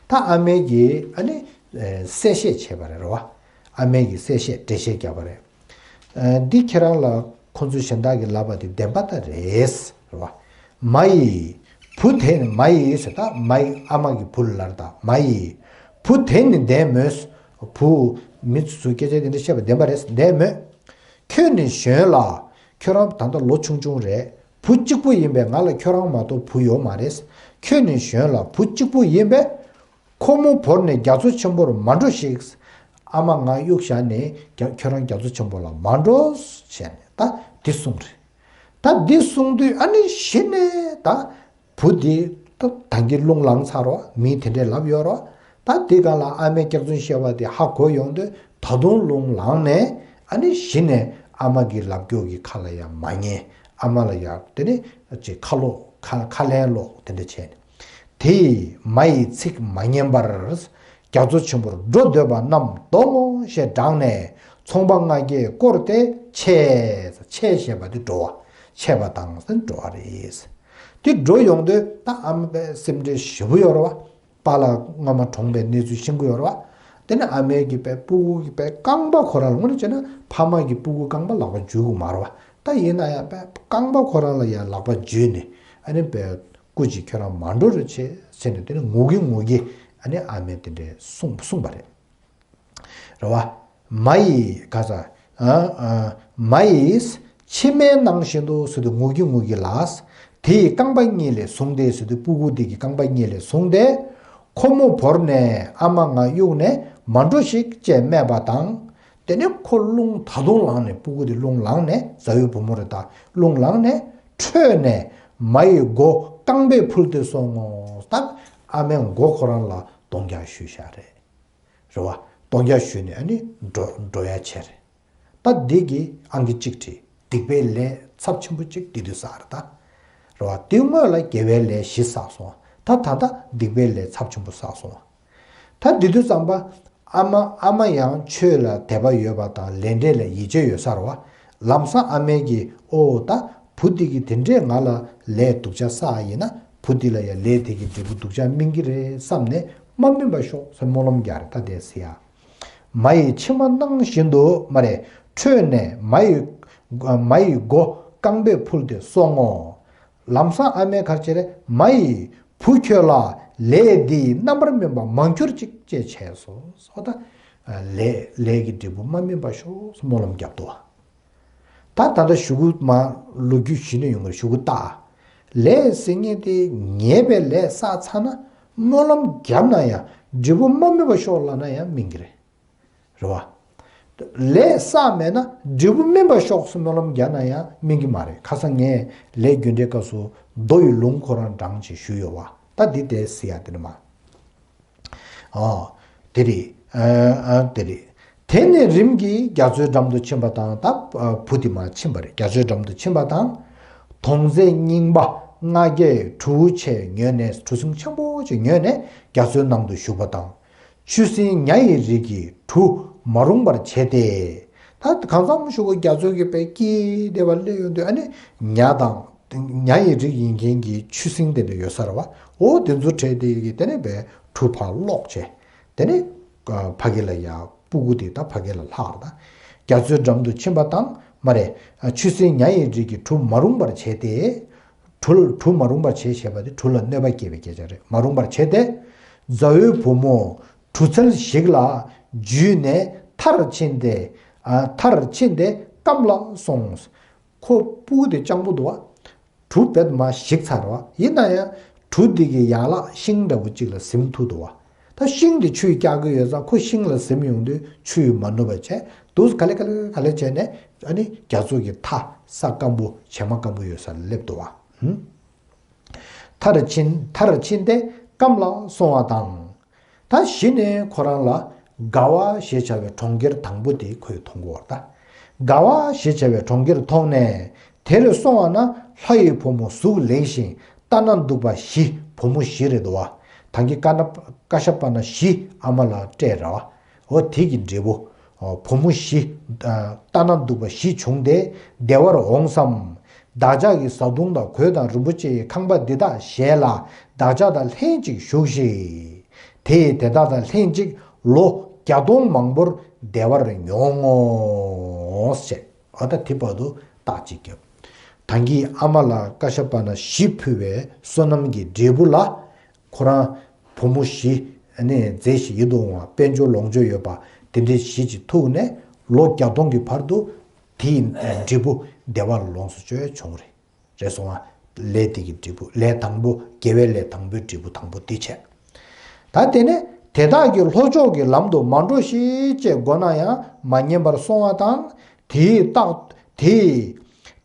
ད་ཨ་མས་ཀྱིས་ཨ་ནི་གསལ་བཤད་བྱས་པ་རེད་རོ། ཨ་མས་ཀྱིས་གསལ་བཤད་འགྲེལ་བཤད་བརྒྱབ་པ་རེད། འདི་ཁྱེད་རང་ལ་ཁོ་ཚོས་གཞན་དག་གིས་ལབ་པ་དེ་བདེན་པ་ད་རེད་རོ། མ་ཡི། བུ་དེ་ནི་མ་ཡི་ཟེར་ད་མ་ཡི་ཨ་མ་གི་བུ་ལ་ལབ་རེད་ད། མ་ཡི། བུ་དེ་ནི་བདེན་མོད། བུ། མི་ཚོས་སྐད་ཆ་དེ་འདྲ་བཤད་པ་བདེན་པ་རེད། བདེན་མོད། ཁྱོད་ནི་གཞོན་ལ། ཁྱོད་རང་ད་ལྟ་ལོ་ཆུང་ཆུང་རེད། བུ་གཅིག་པུ་ཡིན་པས། ང་ལ་ཁྱོད་རང་མ་གཏོགས་བུ་ཡོད་མ་རེད། ཁྱོད་ནི་གཞོན་ལ་བུ་གཅིག་པུ་ཡིན་པས། ཁོ་མོ་བོར་ནས་རྒྱ་མཚོ་ཆེན་པོར་མ་འགྲོ་ཞིག། ཨ་མ་ང་གཡུག་བཞག་ནས་རྒྱ་ཁྱོད་རང་རྒྱ་མཚོ་ཆེན་པོ་ལ་མ་འགྲོ་ཞེས་ནས་ད་འདི་གསུངས་རེད། ད་འདི་གསུངས་དུས་ཨ་ནི་གཞི་ནས་ད་བུ་འདི་ད་ད་གིན་རླུང་ལངས་ཚར་རོ། མིས་དེ་འདྲས་ལབ་ཡོད་རོ། ད་འདི་ག་ལ་ཨ་མའི་སྐྱག་རྫུན་བཤད་པ་དེ་ཧ་གོ་ཡོང་དུས་ད་དུང་རླུང་ལངས་ནས་ཨ་ནི་གཞི་ནས་ཨ་མ་གི་ལབ་སྐྱོར་གྱི་ཁ་ལ་ཡང་མ་ཉན། ཨ་མ་ལ་ཡང་དེ་ནི་ཅིག་ཁ་ལོག་ཁ་ཁ་ལན་སློག་དེ་འདྲ་བྱས་ནས། དེས་མ་ཡི་ཚིག་མ་ཉན་པར། རྒྱ་མཚོ་ཆེན་པོར་འགྲོ་འདོད་པ་རྣམས་སྡོམ་ཞེས་བསྒྲགས་ནས་ཚོང་པ་ལྔ་བརྒྱས་བསྐོར་ཏེ་ཆས། ཆས་ཞེས་པ་དེ་འགྲོ་བ། ཆས་པ་དང་ཟེར་འགྲོ་བ་རེད། དེ་འགྲོ་ཡོང་དུས་ད་ཨ་མ་པའི་སེམས་ཁྲལ་ཞེ་པོ་ཡོད་རེད་བ། པཱ་ལགས་སྔ་མ་གྲོངས་པའི་གནས་ཚུལ་ཤེས་ཀྱི་ཡོད་རེད་བ། དེ་ནས་ཨ་མའི་གི་པའི་སྤུ་གུ་གི་པའི་རྐང་པ་ཁོ་རང་ལ་དངོས་གནས་བྱས་ན་ཕ་མ་གི་སྤུ་གུ་རྐང་པ་ལག་པ་འཇུ་གི་མ་རེད་བ། ད་ཡིན་ན་ཡང་པའི་རྐང་པ་ཁོ་རང་ལ་ཡང་ལག་པ་འཇུས་ནས་ཨ་ནི་པའི་སྐུ་མཁྱེན་ཁྱོད་རང་མ་འགྲོ་རོགས་བྱེད་ཟེར་ནས་དེ་ནི་ངུ་གི་ངུ་གི་ ཨ་ནི་ཨ་མས་དེ་འདྲས་གསུངས་གསུངས་པ་རེད། རེད་བ། མ་ཡི་ག་ས། ཨ་ཨ་མ་ཡིས་ཕྱི་མའི་ནང་བཞིན་དུ་ཟེར་དུས་ངུ་གི་ངུ་གི་ལགས། དེ་ཡི་རྐང་པ་གཉིས་ལས་བཟུང་སྟེ་ཟེར་དུས་སྤུ་གུ་དེ་གི་རྐང་པ་གཉིས་ལས་བཟུང་སྟེ། ཁོ་མོ་བོར་ནས་ཨ་མ་ང་གཡུགས་ནས་མ་འགྲོ་ཞིག་ཅེས་སྨྲས་པ་དང་། དེ་ནས་ཁོ་རླུང་ད་དུང་ལངས་ནས་སྤུ་གུ་དེ་རླུང་ལངས་ནས་མཛའ་བོའི་བུ་མོ་རེད་ད། རླུང་ལངས་ནས་ཁྲོས་ནས་མ་ཡི་མགོ་རྐང་པས་ཕུལ་ཏེ་སོང་ངོ་། ད་ཨ་མའི་མགོ་ཁོ་རང་ལ་གདོང་རྒྱག་ཞུས་བཞག་རེད། རེད་བ། གདོང་རྒྱག་ཞུས་ནས་ཨ་ནི་འགྲོ་འགྲོ་ཡ་བྱས་རེད། ད་འདི་གི་ཨང་ཀི་གཅིག་བྲིས། སྡིག་པའི་ལས་ཚབས་ཆེན་པོ་གཅིག་འདི་དུས་བསགས་རེད་ད། རེད་བ། དེ་སྔོན་ལ་དགེ་བའི་ལས་བཞི་བསགས་སོང་། ད་ད་ལྟ་སྡིག་པའི་ལས་ཚབས་ཆེན་པོ་བསགས་སོང་། ད་འདི་དུས་ཙམ་པ། ཨ་མ་ཨ་མ་ཡང་ཆོས་ལ་དད་པ་ཡོད་པ་དང་ལས་འབྲས་ལ་ཡིད་ཆེས་ཡོད་ས་རེད་བ། ལམ་སང་ཨ་མས་ཀྱིས་ཨོ་ད་བུ་འདི་གིས་དེ་འདྲས་ང་ལ་ལས་སྡུག་ཅག་བསགས་ཡིན་ན་བུ་འདི་ལ་ཡང་ལས་དེ་གི་འབྲས་བུ་སྡུག་ཅག་སྨིན་གྱི་རེད་བསམ་ནས་མ་སྨིན་པ་ཤོག་ཟེར་སྨོན་ལམ་རྒྱག་རེད་ད་དེ་ཟེར་ཡ། མ་ཡི་མཆི་མ་ནང་བཞིན་དུ་མ་རེད། ཁྲོས་ནས་མ་ཡི་མ་ཡི་མགོ་རྐང་པས་ཕུལ་ཏེ་སོང་ངོ་། ལམ་སང་ཨ་མས་ག་རེ་བྱས་རེད། མ་ཡི་བུ་ཁྱོད་ལ་ལས་འདིའི་རྣམ་པར་སྨིན་པ་མ་གྱུར་ཅིག་ཅེས་བྱས་སོ། སོ་ད། ལས་ལས་ཀྱི་འབྲས་བུ་མ་སྨིན་པ་ཤོག་སྨོན་ལམ་བརྒྱབ་འདུག་བ། ད་ད་ལྟ་ཞུ་གུ་མ་ལོ་རྒྱུས་གཞི་ནས་ཡོང་གི་རེད། ཞུ་གུ་ལྟ། ལས་ཟེར་མཁན་དེ་ཉེས་པའི་ལས་བསགས་ཚར་ན་སྨོན་ལམ་བརྒྱབ་ན་ཡང་འབྲས་བུ་མ་སྨིན་པ་ཤོག་ལབ་ན་ཡང་སྨིན་གྱི་རེད། རེད་བ། ལས་བསགས་མེད་ན་འབྲས་བུ་སྨིན་པ་ཤོག་སྨོན་ལམ་རྒྱག་ན་ཡང་སྨིན་གྱི་མ་རེད། ཁ་སང་ངས་ལས་རྒྱུ་འབྲས་སྐབས་སུ་མདོ་ཡི་ལུང་ཁོ་རང་བགྲངས་ཅིག་ཞུས་ཡོད་བ། ད་འདི་དེ་ཟེར་ཡ་དེ་ནི་མ། ཨ། དེ་རེད། ཨ་ཨ་དེ་རེད། དེ་ནས་རིམ་གྱིས་རྒྱ་མཚོའི་འགྲམ་དུ་ཕྱིན་པ་དང་། ད་བུ་དེ་མར་ཕྱིན་པ་རེད། རྒྱ་མཚོའི་འགྲམ་དུ་ཕྱིན་པ་དང་། དོང་རྩེ་རྙིང་པ་ལྔ་བརྒྱས་གྲུ་ཆེན་ཉོས་ནས། གྲུ་གཟིངས་ཆེན་པོ་ཅིག་ཉོས་ནས་རྒྱ་མཚོའི་ནང་དུ་ཞུགས་པ་དང་། ཆུ་སྲིན་ཉ་ཡི་རིགས་ཀྱི་གྲུ་མ་རུངས་པར་བྱས་ཏེ། ད་གང་འཚམ་ཞུ་གོ་རྒྱ་མཚོ་གི་དཔེ་སྐྱིད་བདེ་བ་སླེབས་ཡོང་དུས་ཨ་ནི་ཉ་དང་། ཉ་ཡི་རིགས་ཡིན་མཁན་གྱི་ཆུ་སྲིན་དེ་འདྲ་ཡོད་ས་རེད་བ། འོ་དེ་ཚོ་བྲལ་ཏེ་གི་དེ་ནས་བས་གྲུ་ཕར་སློག་བྱས། དེ་ནས་ཕ་གི་ལ་ཡ་སྤུ་གུ་དེ་ད་ཕ་གི་ལ་ལྷག་རེད་ད། རྒྱ་མཚོའི་འགྲམ་དུ་ཕྱིན་པ་དང་མ་རེད། ཆུ་སྲིན་ཉ་ཡི་རིགས་ཀྱི་གྲུ་མ་རུངས་པར་བྱས་ཏེ། གྲུ་གྲུ་མ་རུངས་པར་བྱས་ཞེས་པ་དེ་གྲུ་ལ་གནོད་པ་སྐྱེལ་བའི་སྐད་ཆ་རེད། མ་རུངས་པར་བྱས་ཏེ། མཛའ་བོའི་བུ་མོ་གྲུ་ཚལ་ཞིག་ལ་འཇུས་ནས་མཐར་ཕྱིན་ཏེ། ཨ་མཐར་ཕྱིན་ཏེ་སྐམ་ལ་སོང་། ཁོ་སྤུ་གུ་དེ་སྤྱང་པོ་འདུག་བ། གྲུ་རྦད་མར་ཞིག་ཚར་བ་ཡིན་ན་ཡང་གྲུ་འདི་གི་ཡན་ལག་ཤིང་འདྲ་བོ་གཅིག་ལ་ཟིན་ཐུབ་འདུག་བ། ད་ཤིང་འདི་ཆུས་བཀྱག་གི་ཡོད་ཙང་ཁོ་ཤིང་ལ་ཟིན་ཡོང་དུས་ཆུས་མ་ནུབ་པ་བྱས་འདུག་ག་ལེ་ག་ལེ་ག་ལེ་བྱས་ནས་ཨ་ནི་རྒྱ་མཚོ་གི་མཐའ་ས་སྐམ་པོ་བྱེ་མ་སྐམ་པོ་ཡོད་ས་ལ་སླེབས་འདུག་བ། ཧུམ། མཐར་ཕྱིན་མཐར་ཕྱིན་ཏེ་སྐམ་ལ་སོང་བ་དང་། ད་གཞི་ནས་ཁོ་རང་ལ་དགའ་བ་ཞེས་བྱ་བའི་གྲོང་ཁྱེར་དང་པོ་དེ་ཁོས་མཐོང་གི་ཡོད་རེད་ད། དགའ་བ་ཞེས་བྱ་བའི་གྲོང་ཁྱེར་མཐོང་ནས་དེར་སོང་བ་ན་ལྷ་ཡི་བུ་མོ་གཟུགས་ལེགས་ཤིང་ལྟ་ན་སྡུག་པ་བཞི། བུ་མོ་བཞི་རེད་འདུག་བ། ད་གིན་ཀ་ན་ཀ་ཤ་པ་ན་བཞི་ཨ་མ་ལ་སྤྲད་ར་བ། འོ་དེ་གི་འབྲས་བུ། བུ་མོ་བཞི། ལྟ་ན་སྡུག་པ་བཞི་བྱུང་སྟེ་བདེ་བར་འོངས་སམ། བདག་ཅག་གི་བཟའ་བཏུང་དང་གོས་དང་རིན་པོ་ཆེའི་ཁང་པ་འདི་དག་བཞེས་ལ་བདག་ཅག་དང་ལྷན་ཅིག་བཞུགས་ཤིག། དེས་དེ་དག་དང་ལྷན་ཅིག་ལོ་བརྒྱ་སྟོང་མང་པོར་བདེ་བར་མྱོང་ངོ་། ཞེས། འོ་ད་དེ་བར་དུ་རྟགས་གཅིག་བརྒྱབ། ད་གིན་ཨ་མ་ལ་ཀ་ཤ་པ་ན་བཞི་ཕུལ་བའི་བསོད་ནམས་ཀྱི་འབྲས་བུ་ལ། ཁོ་རང་བུ་མོ་བཞི་ནས་མཛེས་ཤིང་ཡིད་དུ་འོང་བ་དཔལ་འབྱོར་ལོངས་སྤྱོད་ཡོད་པ་དེ་འདྲའི་བཞི་ཅིག་ཐུག་ནས་ལོ་བརྒྱ་སྟོང་གི་བར་དུ་དེའི་འབྲས་བུ་བདེ་བ་ལ་ལོངས་སུ་སྤྱོད་བྱུང་རེད། རེད་སོང་ང་། ལས་དེ་གི་འབྲས་བུ་ལས་དང་པོ་དགེ་བའི་ལས་དང་པོའི་འབྲས་བུ་དང་པོ་དེ་བྱས། ད་དེ་ནས་དེ་དག་གི་ལྷོ་ཕྱོགས་ཀྱི་ལམ་དུ་མ་འགྲོ་ཞིག་ཅེས་བསྒོ་ན་ཡང་མ་ཉན་པར་སོང་བ་དང་། དེའི་རྟག་དེའི་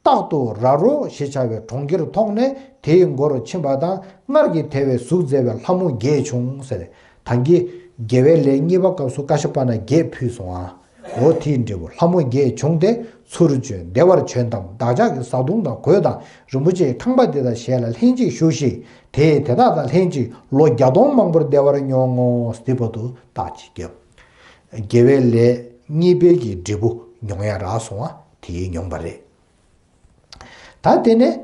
རྟག་ཏུ་ར་རོ་ཞེས་བྱ་བའི་གྲོང་ཁྱེར་མཐོང་ནས་དེའི་མགོར་ཕྱིན་པ་དང་སྔར་གྱི་དེ་བས་གཟུགས་མཛེས་པའི་ལྷ་མོ་བརྒྱད་བྱུང་ཟེར། ད་གིན་དགེ་བའི་ལས་གཉིས་པ་སྐབས་སུ་ཀ་ཤ་པ་ན་བརྒྱད་ཕུལ་སོང་ཨ། འོ་དེའི་འབྲས་བུ་ལྷ་མོ་བརྒྱད་བྱུང་སྟེ་ཚུར་བྱོན་བདེ་བར་བྱོན་ཏམ། བདག་ཅག་གི་བཟའ་བཏུང་དང་གོས་དང་རིན་པོ་ཆེའི་ཁང་པ་འདི་དག་བཞེས་ལ་ལྷན་ཅིག་བཞུགས་ཤིག། དེས་དེ་དག་དང་ལྷན་ཅིག་ལོ་བརྒྱ་སྟོང་མང་པོར་བདེ་བར་མྱོང་ངོ་། དེ་བར་དུ་རྟགས་གཅིག་བརྒྱབ། དགེ་བའི་ལས་གཉིས་པའི་གི་འབྲས་བུ་མྱོང་ཡ་རག་སོང་བ་དེ་མྱོང་པ་རེད། ད་དེ་ནས་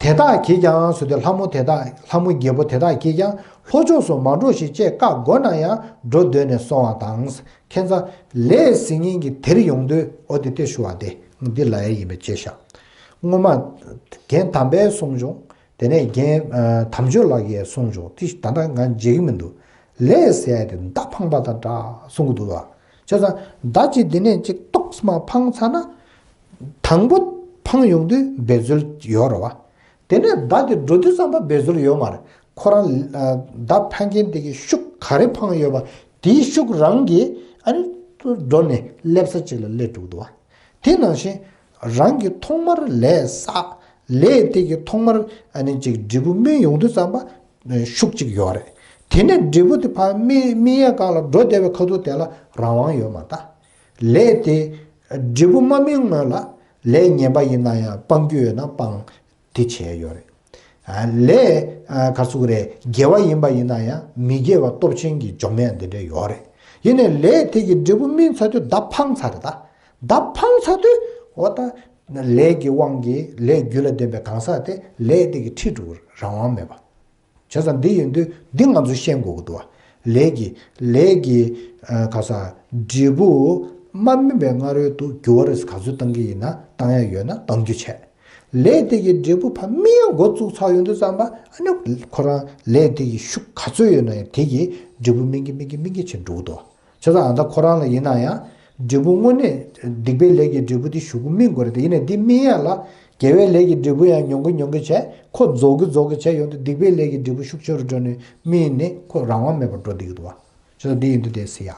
དེ་དག་གིས་ཀྱང་ཟེར་དུས་ལྷ་མོ་དེ་དག་ལྷ་མོ་བརྒྱད་པོ་དེ་དག་གིས་ཀྱང་ལྷོ་ཕྱོགས་སུ་མ་འགྲོ་ཞིག་ཅེས་བཀའ་བསྒོ་ན་ཡང་འགྲོ་འདོད་ནས་སོང་བ་དང་། ཁྱེད་ཚོ་ལས་ཟིན་ངན་གྱི་དེར་ཡོང་དུས་འོ་དེ་སྟེ་ཞུ་བ་དེ་འདི་ལ་ཡ་ཡིན་པའི་ཅེས་བཞག་སྔོན་མ་རྒན་དམ་པས་གསུངས་བྱུང་། དེ་ནས་རྒན་དམ་ཆོས་ལགས་ཀྱིས་གསུངས་བྱུང་། དེ་ད་ལྟ་ང་མཇལ་གྱི་མི་འདུག་ལས་ཟེར་ཡ་དེ་མདའ་འཕངས་པ་དང་འདྲ་གསུང་གི་འདུག་བ། བྱས་ཙང་མདའ་གཅིག་འདི་ནས་གཅིག་ཏོག་ཙམ་འཕངས་ཚར་ན། དང་པོ་འཕངས་ཡོང་དུས་འབད་རྩོལ་ཡོད་རེད་བ། དེ་ནས་མདའ་དེ་འགྲོ་དུས་ཙམ་པ་འབད་རྩོལ་ཡོད་མ་རེད། ཁོ་རང་ཨ་མདའ་འཕངས་མཁན་དེ་གི་ཤུགས་ག་རེ་འཕངས་ཡོད་པ་དེའི་ཤུགས་རང་གིས་ཨ་ནི་འགྲོ་ནས་སླེབས་ས་གཅིག་ལ་སླེབས་འགྲོ་གི་འདུག་བ། དེ་ནང་བཞིན་རང་གི་ཐོག་མར་ལས་བསགས། ལས་དེ་གི་ཐོག་མར་ཨ་ནི་ཅིག་འབྲས་བུ་སྨིན་ཡོང་དུས་ཙམ་པ་ཤུགས་གཅིག་ཡོད་རེད། དེ་ནས་འབྲས་བུ་དེ་ཕར་སྨིན་སྨིན་ཡས་སྒང་ལ་འགྲོ་བསྡད་པའི་ཁ་ཐུག་དེ་ལ་རང་དབང་ཡོད་མ་རེད་ད། ལས་དེ་འབྲས་བུ་མ་སྨིན་སྔོན་ལ་ལས་ངན་པ་ཡིན་ན་ཡང་སྤང་རྒྱུ་ཡོད་ན་སྤང་། དེ་བྱས་ཡོད་རེད། ལས་ག་ཚུགས་རེད། དགེ་བ་ཡིན་པ་ཡིན་ན་ཡང་མི་དགེ་བ་སྟོབས་ཆེན་གྱི་སྦྱོང་མེད་འདི་འདྲ་ཡོད་རེད། ཡིན་ནའི་ལས་དེ་གི་འབྲས་བུ་སྨིན་ཚར་དུས་མདའ་འཕངས་ཚར་རེད་ད། མདའ་འཕངས་ཚར་དུས་འོ་ད་ལས་ཀྱི་དབང་གིས་ལས་རྒྱུ་ལ་ལྡན་པའི་གང་ཟག་དེ་ལས་དེ་གི་ཁྲིད་འགྲོ་རང་དབང་མེད་པ། བྱས་ཙང་འདི་ཡིན་དུས་འདི་ང་ཚོས་ཤེས་དགོས་ཀྱི་འདུག་བ། ལས་ཀྱི་ལས་ཀྱི་ག་ས་འབྲས་བུ་མ་སྨིན་པའི་སྔ་རོལ་དུ་འགྱུར་བ་རེ་ག་ཚོད་བཏང་གི་ཡིན་ན་བཏང་ཡ་ཡོད་ན་བཏང་རྒྱུ་བྱས། ལས་དེ་གི་འབྲས་བུ་ཕར་སྨིན་ཡ་འགོ་བཙུགས་ཚར་ཡོང་དུས་ཙམ་པ་ཨ་ནི་ཁོ་རང་ལས་དེ་གི་ཤུགས་ག་ཚོད་ཡོད་ན་ཡང་དེ་གི་འབྲས་བུ་སྨིན་གྱི་སྨིན་གྱི་སྨིན་གྱི་བྱས་འགྲོ་གི་འདུག་བ། བྱས་ཙང་ཨ་ད་ཁོ་རང་ལ་ཡིན་ན་ཡང་འབྲས་བུ་དངོས་གནས་སྡིག་པའི་ལས་ཀྱི་འབྲས་བུ་དེ་གཞུག་གུ་སྨིན་དགོས་རེད་དེ། ཡིན་ནའི་འདི་སྨིན་ཡ་ལ་དགེ་བའི་ལས་ཀྱི་འབྲས་བུ་ཡང་ཉུང་གི་ཉུང་གི་བྱས་ཁོ་རྫོགས་གི་རྫོགས་གི་བྱས་ཡོང་དུས་སྡིག་པའི་ལས་ཀྱི་འབྲས་བུ་ཤུགས་ཆེ་རུ་འགྲོ་ནས་སྨིན་ནས་ཁོ་རང་དབང་མེད་པར་འགྲོ་བསྡད་ཀྱི་འདུག་བ། བྱས་ཙང་འདི་ཡིན་དུས་དེ་སི་ཡ།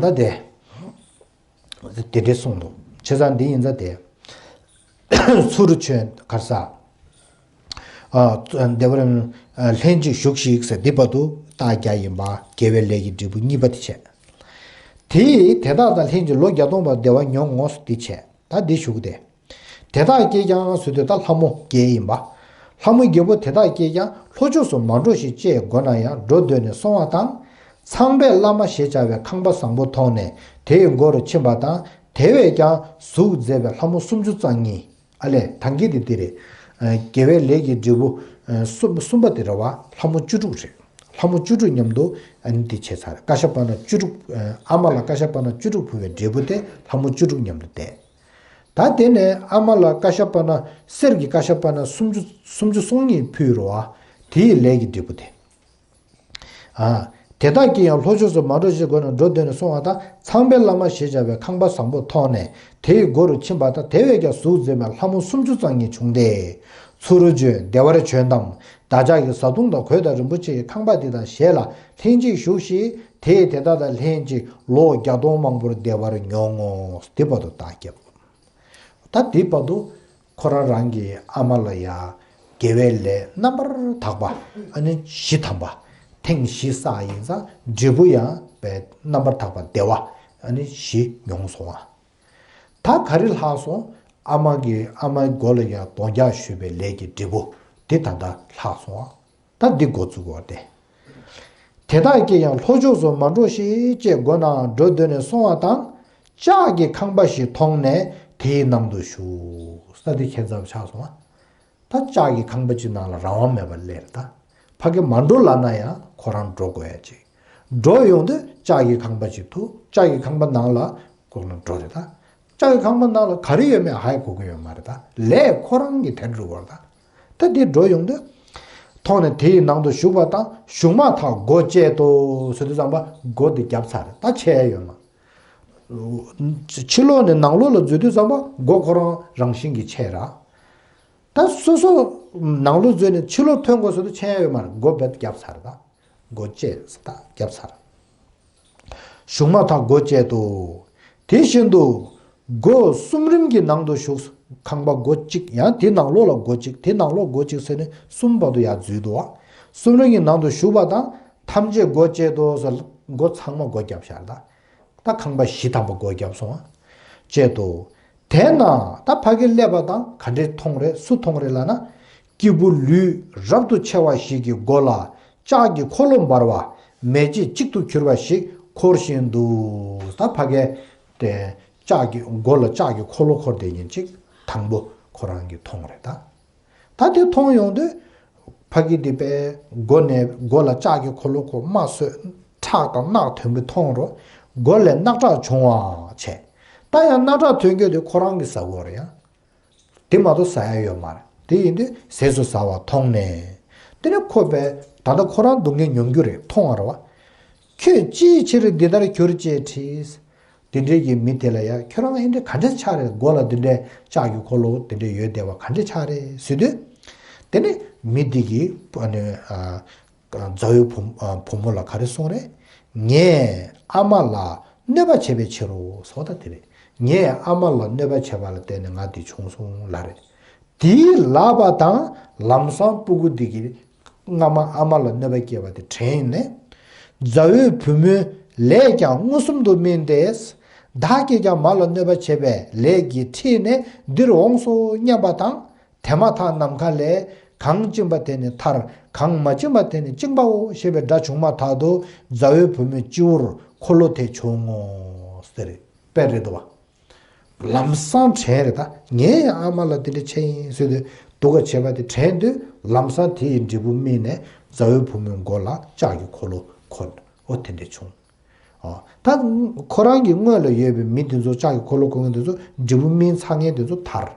ད་དེ། དེ་འདྲའི་གསུངས་འདུག་བྱས་ཙང་འདི་ཡིན་ཙང་དེ། ཚུ་རུ་ཆོས་གར་ས། ཨ་བདེ་བར་ལྷན་ཅིག་བཞུགས་ཤིག་ཟེར་འདི་བར་དུ་རྟགས་བརྒྱ་ཡིན་པ་དགེ་བའི་ལས་ཀྱི་འབྲས་བུ་གཉིས་པ་དེ་བྱས། དེ་དེ་དག་དང་ལྷན་ཅིག་ལོ་བརྒྱ་སྟོང་པར་བདེ་བ་མྱོང་ངོ་ཟེར་འདི་བྱས། ད་འདི་ཞུ་གི་དེ། དེ་དག་སྐྱེས་ཀྱང་ཟེར་དུས་ད་ལྷ་མོ་བརྒྱད་ཡིན་པ། ལྷ་མོ་བརྒྱད་པོ་དེ་དག་སྐྱེས་ཀྱང་ལྷོ་ཕྱོགས་སུ་མ་འགྲོ་ཞིག་ཅེས་བསྒོ་ན་ཡང་འགྲོ་འདོད་ནས་སོང་བ་དང་། ཚངས་པའི་བླ་མ་ཞེས་བྱ་བའི་ཁང་པ་བཟང་པོ་མཐོང་ནས་དེའི་སྒོ་རུ་ཕྱིན་པ་དང་དེ་བས་ཀྱང་གཟུགས་མཛེས་པའི་ལྷ་མོ་སུམ་ཅུ་རྩ་གཉིས། ཨ་ལས་ཐང་གི་དེ་དེ་རེད། དགེ་བའི་ལས་ཀྱི་འབྲས་བུ་གསུམ་གསུམ་པ་དེ་རེད་བ། ལྷ་མོ་བཅུ་དྲུག་རེད། ལྷ་མོ་བཅུ་དྲུག་མཉམ་དུ་ཨ་ནི་དེ་བྱས་ཚར། ཀ་ཤ་པ་ན་བཅུ་དྲུག་ཨ་མ་ལ་ཀ་ཤ་པ་ན་བཅུ་དྲུག་ཕུལ་བའི་འབྲས་བུ་དེ་ལྷ་མོ་བཅུ་དྲུག་མཉམ་དུ་བསྡད། ད་དེ་ནས་ཨ་མ་ལ་ཀ་ཤ་པ་ན་གསེར་གྱི་ཀ་ཤ་པ་ན་སུམ་ཅུ་སུམ་ཅུ་སོ་གཉིས་ཕུལ་རོ་ཨ། དེའི་ལས་ཀྱི་འབྲས་བུ་དེ། ཨ། དེ་དག་གིས་ཡང་ལྷོ་ཕྱོགས་སུ་མ་འགྲོ་ཞེས་བསྒོ་ནས་འགྲོ་འདོད་ནས་སོང་བ་དང་ཚངས་པའི་བླ་མ་ཞེས་བྱ་བའི་ཁང་པ་བཟང་པོ་མཐོང་ནས་དེའི་སྒོ་རུ་ཕྱིན་པ་དང་དེ་བས་ཀྱང་གཟུགས་མཛེས་མའི་ལྷ་མོ་སུམ་ཅུ་རྩ་གཉིས་བྱུང་སྟེ། ཚུ་རུ་ཆོས་བདེ་བར་བྱོན་ཏམ། བདག་ཅག་གི་བཟའ་བཏུང་དང་གོས་དང་རིན་པོ་ཆེའི་ཁང་པ་འདི་དང་ཞེས་ལ་ལྷན་ཅིག་བཞུགས་ཤིག་དེས་དེ་དག་དང་ལྷན་ཅིག་ལོ་བརྒྱ་སྟོང་མང་པོར་བདེ་བར་མྱོང་ངོ་། དེ་བར་དུ་བརྟག་བརྒྱབ། ད་དེ་བར་དུ་ཁོ་རང་རང་གི་ཨ་མ་ལ་ཡ་དགེ་བའི་ལས་རྣམ་པར་དག་པ་ཨ་ནི་བཞི་ཐམ་པ་ཐེངས་བཞི་བསགས་ཡིན་ཙང་འབྲས་བུ་ཡང་བས་རྣམ་པར་དག་པ་བདེ་བ་ཨ་ནི་བཞི་མྱོང་སོང་བ། ད་ག་རེ་ལྷག་སོང་། ཨ་མ་གི་ཨ་མའི་མགོ་ལ་ཡ་གདོང་རྒྱག་ཞུས་པའི་ལས་ཀྱི་འབྲས་བུ་དེ་ད་ལྟ་ལྷག་སོང་བ། ད་འདི་འགོ་བཙུགས་པ་སྟེ། དེ་དག་གིས་ཡང་ལྷོ་ཕྱོགས་སུ་མ་འགྲོ་ཞིག་ཅེས་བསྒོ་ནའང་འགྲོ་འདོད་ནས་སོང་བ་དང་། ལྕགས་ཀྱི་ཁང་པ་ཞིག་མཐོང་ནས་དེའི་ནང་དུ་ཞུགས། ས་དེ་ཁྱད་མཚར་ཆགས་སོང་བ། ད་ལྕགས་ཀྱི་ཁང་པ་ཅིག་ནང་ལ་རང་དབང་མེད་པར་སླེབས་ད། ཕ་གི་མ་འགྲོ་ལབ་ན་ཡང་ཁོ་རང་འགྲོ་དགོས་ཡ་ཅིག་འགྲོ་ཡོང་དུས་ལྕགས་ཀྱི་ཁང་པ་ཅིག་ཐུག་ལྕགས་ཀྱི་ཁང་པ་ནང་ལ་ཁོ་རང་འགྲོ་རེད་ད། ལྕགས་ཀྱི་ཁང་པ་ནང་ལ་ག་རེ་ཡོད་མེད་ཧ་ཡ་གོ་གི་ཡོད་མ་རེད་ད། ལས་ཁོ་རང་གི་དེར་འགྲོ་བར་ད། ད་དེ་འགྲོ་ཡོང་དུས། མཐོང་ནས་དེའི་ནང་དུ་ཞུགས་པ་དང་བཞུགས་མ་ཐག་སྒོ་བཅད་དོ་ཟེར་དུས་ཙམ་པ་སྒོ་དེ་བརྒྱབ་ཚར་རེད་ད་ཆད་ཡ་ཡོད་མ། ཕྱི་ལོགས་ནས་ནང་ལོགས་ལ་འཛུལ་དུས་ཙམ་པ་སྒོ་ཁོ་རང་རང་བཞིན་གྱིས་ཕྱེ་ར། ད་སོ་སོ་ནང་ལོགས་འཛུལ་ནས་ཕྱི་ལོགས་ཐོན་དགོས་ཟེར་དུས་ཕྱིན་ཡ་ཡོད་མ་རེད། སྒོ་རྦད་བརྒྱབ་ཚར་རེད་ད། སྒོ་བཅད་ད་བརྒྱབ་ཚར། བཞུགས་མ་ཐག་སྒོ་བཅད་དོ། དེ་བཞིན་དུ། སྒོ་གསུམ་རིམ་གྱི་ནང་དུ་ཞུགས། ཁང་པ་སྒོ་གཅིག་ཡང་དེ་ནང་ལོགས་ལ་སྒོ་གཅིག་དེ་ནང་ལོགས་སྒོ་གཅིག་ཟེར་ནས་གསུམ་བར་དུ་ཡར་འཛུལ་དོ། གསུམ་རིམ་གྱི་ནང་དུ་ཞུགས་པ་དང་ཐམས་ཅད་སྒོ་བཅད་དོ་ཟེར་སྒོ་ཚང་མ་སྒོ་བརྒྱབ་བཞག་ད། ད་ཁང་པ་བཞི་ཐམ་པ་སྒོ་བརྒྱབ་སོང་བ། བཅད་དོ། དེ་ན་ད་ཕ་གི་སླེབས་པ་དང་ག་འདྲས་མཐོང་རེད། སུ་མཐོང་རེད་ལབ་ན། སྐྱེས་བུ་ལུས་རབ་ཏུ་ཕྱེ་བ་ཞིག་གི་མགོ་ལ་ལྕགས་ཀྱི་འཁོར་ལོ་འབར་བ་མེ་ལྕེ་གཅིག་ཏུ་གྱུར་པ་ཞིག་འཁོར་བཞིན་འདུག་ད་ཕ་གི་དེ་ལྕགས་ཀྱི་མགོ་ལ་ལྕགས་ཀྱི་འཁོར་ལོ་འཁོར་བསྡད་མཁན་ཅིག་དང་པོ་ཁོ་རང་གིས་མཐོང་རེད་ད། ད་དེ་མཐོང་ཡོང་དུས་ཕ་གི་དེ་པས་མགོ་ནས་མགོ་ལ་ལྕགས་ཀྱི་འཁོར་ལོ་ཁོ་རྨ་སོས་ཁྲག་དང་རྣག་ཐོན་གྱི་མཐོང་རོ། མགོ་ལས་རྣག་ཁྲག་བྱུང་བ་བྱས། ད་ཡང་རྣག་ཁྲག་ཐོན་རྒྱུ་དེ་ཁོ་རང་གིས་ཟ་དགོས་རེད་ཡ། དེ་མ་གཏོགས་ཟ་ཡ་ཡོད་མ་རེད། དེ་ཡིན་དུས་ཟས་སུ་ཟ་བ་མཐོང་ནས། དེ་ནས་ཁོ་པས་ ད་ལྟ་ཁོ་རང་སྡུག་བསྔལ་མྱོང་རྒྱུ་རེད། མཐོང་བ་རེད་བ། ཁྱོད་ཅིའི་ཕྱིར་འདི་ལྟར་གྱུར་ཅེས་དྲིས། དེ་འདྲའི་གི་མི་དེ་ལ་ཡ་ཁྱོད་རང་ཨེ་འདྲ་ག་འདྲ་ཆགས་རེད། མགོ་ལ་དེ་འདྲའི་ལྕགས་ཀྱི་འཁོར་ལོ་དེ་འདྲ་ཡོད་བསྡད་པ་ག་འདྲ་ཆགས་རེད་ཟེར་དུས། དེ་ནས་མི་དེ་གིས་ཨ་ནི་ཨ། མཛའ་བོའི་བུ་ཨ། བུ་མོ་ལ་ག་རེ་གསུངས་རེད། ངས་ཨ་མ་ལ་གནོད་པ་བྱས་པའི་ཕྱིར་རོ་ཟེར་བ་ད་དེ་རེད། ངས་ཨ་མ་ལ་གནོད་པ་བྱས་པ་ལ་བརྟེན་ནས་ང་འདི་བྱུང་སོང་ལབ་རེད། དེའི་ལབ་པ་དང་ལམ་སང་སྤུ་གུ་འདི་གིས་སྔ་མ་ཨ་མ་ལ་གནོད་པ་བསྐྱལ་བ་དེ་དྲན་ནས། མཛའ་བོའི་བུ་མོའི་ལས་ཀྱང་མངོན་སུམ་དུ་སྨིན་ཏེ། བདག་གིས་ཀྱང་མ་ལ་གནོད་པ་བྱས་པའི་ལས་ཀྱི་འཕྲིས་ནས་འདིར་འོངས་སོ་སྙམ་པ་དང་། དེ་མ་ཐག་ནམ་མཁའ་ལས། གང་བཅིངས་པ་དེ་ནི་ཐར། གང་མ་བཅིངས་པ་དེ་ནི་བཅིངས་པའོ་ཞེས་པའི་སྒྲ་བྱུང་མ་ཐག་ཏུ་མཛའ་བོའི་བུ་མོའི་སྤྱི་བོར་འཁོར་ལོ་དེ་བྱུང་ངོ་ཟེར། དཔེ་རེད་དོ། ལམ་སང་དྲན་རེད་ད། ངའི་ཨ་མ་ལ་དེ་འདྲ་བྱས་ཡིན་ཟེར་དུས་སྡུག་ག་བྱས་པ་དེ་དྲན་དུས་ལམ་སང་དེ་ཡི་འབྲས་བུ་སྨིན་ནས་མཛའ་བོའི་བུ་མོའི་མགོ་ལ་ལྕགས་ཀྱི་འཁོར་ལོ་འཁོར། འོ་དེ་འདྲ་བྱུང་། ཨ། ད་ཁོ་རང་གི་སྔོན་ལ་ཡོད་པའི་མི་དེ་ཚོ་ལྕགས་ཀྱི་འཁོར་ལོ་འཁོར་མཁན་དེ་ཚོ་འབྲས་བུ་སྨིན་ཚར་མཁན་དེ་ཚོ་ཐར།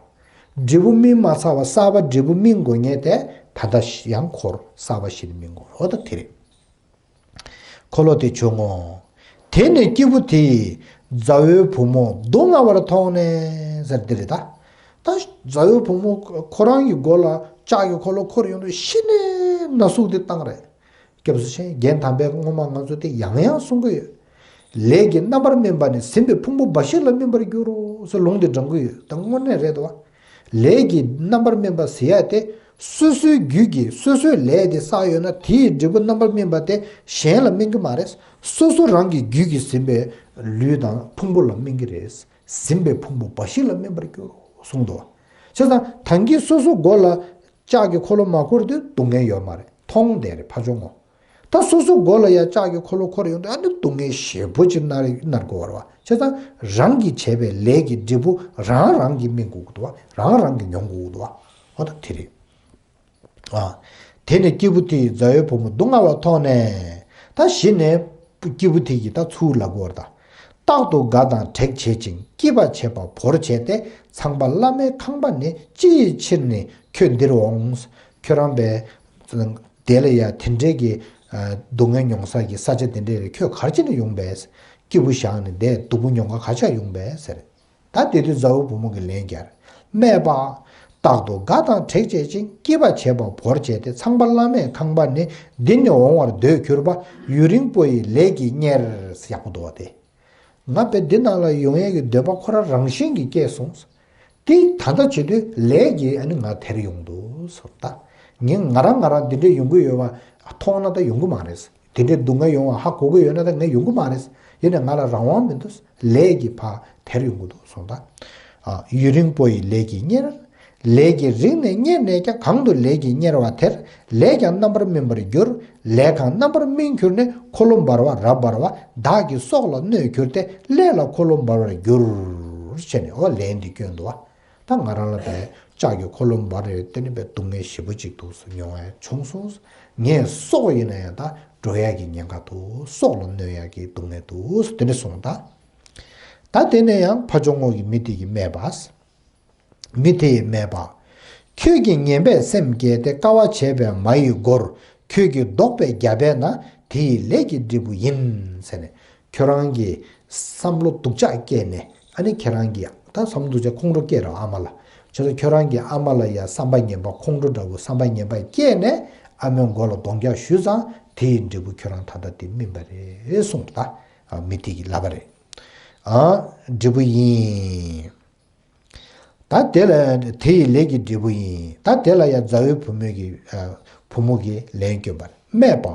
འབྲས་བུ་སྨིན་མ་ཚར་བ་གསར་པ་འབྲས་བུ་སྨིན་དགོས་མཁན་དེ་ད་ལྟ་ཡང་འཁོར། གསར་པ་ཞིག་ནས་སྨིན་དགོས། འོ་ད་དེ་རེད། འཁོར་ལོ་དེ་བྱུང་ངོ་། དེ་ནས་སྐྱེས་བུ་དེས་མཛའ་བོའི་བུ་མོ་སྡུག་བསྔལ་བར་མཐོང་ནས་ཟེར་དེ་རེད་ད། ད་མཛའ་བོའི་བུ་མོ་ཁོ་རང་གི་མགོ་ལ་ལྕགས་ཀྱི་འཁོར་ལོ་འཁོར་ཡོང་དུས་གཞི་ནས་ན་ཟུག་དེ་བཏང་རེད། སྐྱབས་སུ་མཆི། རྒན་དམ་པས་སྔོན་མ་ང་ཚོ་དེ་ཡང་ཡང་གསུང་གི་ཡོད། ལས་ཀྱི་རྣམ་པར་སྨིན་པ་ནི་ཟིན་པའི་ཕུང་པོ་འབའ་ཞིག་ལ་སྨིན་པར་འགྱུར་རོ་ཟེར་ལུང་དེ་དྲངས་ཀྱི་ཡོད། ད་དངོས་གནས་རེད་དོ། ལས་ཀྱི་རྣམ་པར་སྨིན་པ་ཟེར་ཡ་དེ་སོ་སོའི་རྒྱུད་ཀྱིས་སོ་སོའི་ལས་དེ་བསགས་ཡོད་ན་དེའི་འབྲས་བུ་རྣམ་པར་སྨིན་པ་དེ་གཞན་ལ་སྨིན་གྱི་མ་རེད། སོ་སོ་རང་གི་རྒྱུད་ཀྱིས་ཟིན་པའི་ལུས་དང་ཕུང་པོ་ལ་སྨིན་གྱི་རེད། ཟིན་པའི་ཕུང་པོ་འབའ་ཞིག་ལ་སྨིན་པར་འགྱུར་རོ་གསུངས་འདུག། བྱས་ཙང་ད་གིན་སོ་སོ་མགོ་ལ་ལྕགས་ཀྱི་འཁོར་ལོ་མ་འཁོར་དུས་སྡུག་བསྔལ་ཡོད་མ་རེད། མཐོང་བསྡད་རེད་ཕ་ཆོས་ངོ་། ད་སོ་སོ་མགོ་ལ་ཡ་ལྕགས་ཀྱི་འཁོར་ལོ་འཁོར་ཡོང་དུས་ཨ་ནི་སྡུག་བསྔལ་ཞེ་པོ་ཅིག་མནར་མནར་དགོས་པ་རེད་བ། བྱས་ཙང་རང་གིས་བྱས་པའི་ལས་ཀྱི་འབྲས་བུ་རང་རང་གིས་སྨིན་དགོས་ཀྱི་འདུག་བ། རང་རང་གིས་མྱོང་དགོས་ཀྱི་འདུག་བ། འོ་ད་དེ་རེད། ཨ། དེ་ནས་སྐྱེས་བུ་དེ་ཡིས་མཛའ་བོའི་བུ་མོ་སྡུག་བསྔལ་བ་མཐོང་ནས། ད་གཞི་ནས་སྐྱེས་བུ་དེ་ཡིས་ད་ཚུར་ལབ་དགོས་པ་རེད་ད། རྟག་ཏུ་དགའ་དང་དྲེགས་བྱེད་ཅིང་། སྐྱིད་པ་བྱེད་པ་བོར་བྱས་ཏེ། ཚངས་པ་བླ་མའི་ཁང་པ་ནི། ཅི་ཡི་ཕྱིར་ནི་ཁྱོད་འདིར་འོངས། ཁྱོད་རང་པས། དེ་ལ་ཡ་དེ་འདྲའི་གི་ཨ། སྡུག་བསྔལ་མྱོང་ས་གི་ས་ཆ་དེ་འདྲའི་ལ་ཁྱོད་ག་རེ་བྱས་ནས་ཡོང་པས། སྐྱིད་པོ་བཞག་ནས་བསྡད་སྡུག་པོ་མྱོང་ག་ག་ཆགས་ཡོང་པས་ཟེར། ད་དེ་དུས་མཛའ་བོའི་བུ་མོ་གིས་ལན་བརྒྱབ། སྨྲས་པ། རྟག་ཏུ་དགའ་དང་དྲེགས་བྱེད་ཅིང་། སྐྱིད་པ་བྱེད་པ་བོར་བྱས་ཏེ། ཚངས་པ་བླ་མའི་ཁང་པ་ནི། འདི་ནི་འོང་བར་འདོད་གྱུར་པ། ཡུན་རིང་པོ་ཡི་ལས་ཀྱིས་གཉེར། ཡག་པོ་འདུག་བ་དེ། ང་དཔེ་འདི་ནང་ལ་ཡོང་ཡས་ཀྱི་འདོད་པ་ཁོ་རང་རང་བཞིན་གྱིས་སྐྱེས་སོང་། དེ་ད་ལྟ་བྱེད་དུས་ལས་ཀྱིས་ཨ་ནི་ང་དེར་ཡོང་འདུག་ཟེར་ད། ངས་ང་རང་ང་རང་འདི་འདྲས་ཡོང་གི་ཡོད་པ་མཐོང་ན་ད་ཡོང་གི་མ་རེད། དེ་འདྲའི་སྡུག་བསྔལ་ཡོང་བ་ཧ་གོ་གི་ཡོད་ན་ད་ངས་ཡོང་གི་མ་རེད། ཡིན་ནའི་ང་ལ་རང་དབང་མི་འདུག། ལས་ཀྱིས་ཕར་དེར་ཡོང་གི་འདུག་གསུངས་ད། ཨ། ཡུན་རིང་པོ་ཡི་ལས་ཀྱིས་གཉེར། ལས་ཀྱིས་རིང་ནས་གཉེར་ནས་ཀྱང་། གང་དུ་ལས་ཀྱིས་གཉེར་བ་དེར། ལས་ཀྱང་རྣམ་པར་སྨིན་པར་འགྱུར། ལས་གང་རྣམ་པར་སྨིན་གྱུར་ནས། འཁོར་ལོ་འབར་བ་རབ་འབར་བ། བདག་གི་སྲོག་ལ་གནོད་གྱུར་ཏེ། ཀླས་ལ་འཁོར་ལོ་འབར་བར་འགྱུར། ཞེས་ནས་འོ་ལན་འདི་བསྐྱོན་འདུག་བ། ད་ང་རང་ལ་བས་ལྕགས་ཀྱི་འཁོར་ལོ་འབར་རེད། དེ་ནི་བས་སྡུག་བསྔལ་ཞེ་པོ་ཅིག་འདུག་སེ་མྱོང་བ་བྱུང་སོང་། ངའི་སྲོག་ཡིན་ན་ཡང་ད་འགྲོ་ཡག་གི་ཉེན་ཁ་འདུག། སྲོག་ལ་གནོད་ཡག་གི་སྡུག་བསྔལ་འདུག་སེ་དེ་འདྲ་གསུངས་ད། ད་དེ་ནས་ཡང་ཕ་ཇོ་རྔོག་གིས་མི་དེ་གིས་སྨྲས་པ། མི་དེས་སྨྲས་པ། ཁྱོད་ཀྱིས་ངན་པའི་སེམས་བསྐྱེད་དེ། དཀའ་བ་བྱས་པས་མ་ཡི་མགོར། ཁྱོད་ཀྱིས་བཟློག་པའི་རྒྱ་ཕད་ན། དེ་ཡི་ལས་ཀྱི་འབྲས་བུ་ཡིན། ཟེར་ནས། ཁྱོད་རང་གིས་བསམ་བློ་སྡུག་ཅག་སྐྱེས་ནས། ཨ་ནི་ཁྱེད་རང་གིས་ད་བསམ་བློ་སྡུག་ཅག་ཁོང་ཁྲོ་སྐྱེས་ར་ཨ་མ་ལ། བྱས་ཙང་ཁྱོད་རང་གིས་ཨ་མ་ལ་ཡ་བསམ་པ་ངན་པ་ཁོང་ཁྲོ་འདྲ་བོ་བསམ་པ་ངན་པ་སྐྱེས་ནས་ཨ་མའི་མགོ་ལ་གདོང་བཀྱག་གཞུས་ཙང་དེ་ཡི་འབྲས་བུ་ཁྱོད་རང་ད་ལྟ་དེ་སྨིན་པ་རེད་གསུངས་ད། མི་དེ་གིས་ལབ་པ་རེད། ཨ། འབྲས་བུ་ཡིན། ད་དེ་ལ་དེ་ཡི་ལས་ཀྱི་འབྲས་བུ་ཡིན། ད་དེ་ལ་ཡང་མཛའ་བོའི་བུ་མོ་གི་ཨ། བུ་མོ་གིས་ལན་བསྐྱོན་པར་སྨྲས་པ།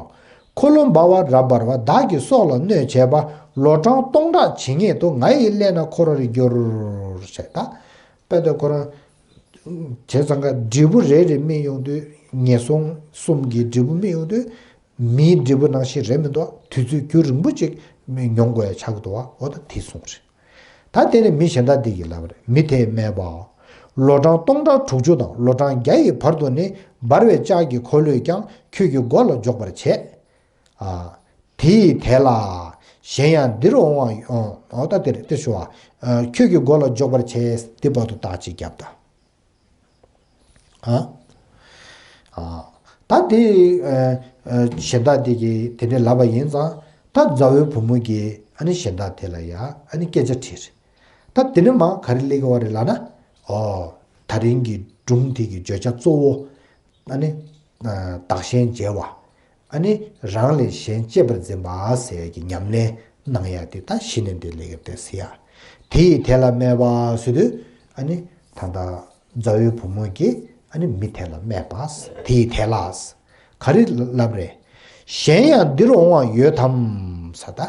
འཁོར་ལོ་འབར་བ་རབ་འབར་བ། བདག་གི་སྲོག་ལ་གནོད་བྱེད་པ། ལོ་གྲངས་སྟོང་ཕྲག་ཇི་སྙེད་དུ། ང་ཡིས་བསླད་ན་འཁོར་བར་འགྱུར། ཞེས་ད། དཔེ་དེ་ཁོ་རང་བྱས་ཙང་ཀ་འབྲས་བུ་རེ་རེ་སྨིན་ཡོང་དུས་ངན་སོང་གསུམ་གྱི་འབྲས་བུ་སྨིན་ཡོང་དུས། མིའི་འབྲས་བུ་ནང་བཞིན་རེད་མི་འདུག། དུས་ཚོད་རྒྱུན་རིང་པོ་ཅིག་མི་མྱོང་དགོས་ཡ་ཆགས་ཀྱི་འདུག་བ། འོ་ད་དེ་གསུངས་རེད། ད་དེ་ནས་མི་གཞན་དག་འདི་གིས་ལབ་པ་རེད། མི་དེས་སྨྲས་པ། ལོ་གྲངས་སྟོང་ཕྲག་དྲུག་ཅུ་དང་། ལོ་གྲངས་བརྒྱ་ཡི་བར་དུ་ནི། འབར་བའི་ལྕགས་ཀྱི་འཁོར་ལོས་ཀྱང་། ཁྱོད་ཀྱི་མགོ་ལ་འཇོག་པར་བྱེད། ཨ། དེ་ཡི་དེ་ལ་གཞན་ཡང་འདིར་འོང་བ་ཡོང་། འོ་ད་དེ་རེད་དེ་ཞུ་བ། ཨ། ཁྱོད་ཀྱི་མགོ་ལ་འཇོག་པར་བྱེད། འདི་བར་དུ་རྟགས་གཅིག་བརྒྱབ་ད། ཨ། ཨ། ད་དེ་གཞན་དག་དེ་གིས་དེ་འདྲས་ལབ་པ་ཡིན་ཙང་ད་མཛའ་བོའི་བུ་མོ་གིས་ཨ་ནི་གཞན་དག་དེ་ལ་ཡ་ཨ་ནི་སྐད་ཆ་དྲིས། ད་དེ་ནས་མར་ག་རེ་སླེབས་ཀྱི་ཡོད་རེད་ལབ་ན། ཨོ། ད་རིང་གི་སྒྲུང་དེ་གི་བརྗོད་བྱ་གཙོ་བོ། ཨ་ནི། བདག་གཞན་བརྗེ་བ། ཨ་ནི། རང་ལས་གཞན་གཅེས་པར་འཛིན་པ་ཟེར་ཡག་གི་ཉམས་ལེན་གནང་ཡག་དེ་ད་གཞི་ནས་འདི་སླེབས་ཀྱི་རེད་ཟེར་ཡ། དེ་ཡི་དེ་ལ་སྨྲས་པ་ཟེར་དུས། ཨ་ནི། ད་ལྟ་མཛའ་བོའི་བུ་མོ་གིས་ཨ་ནི་མི་དེ་ལ་སྨྲས་པ། དེ་ཡི་དེ་ལ། ག་རེ་ལབ་རེད། གཞན་ཡང་འདིར་འོང་བ་ཡོད་དམ་ཟེར་ད།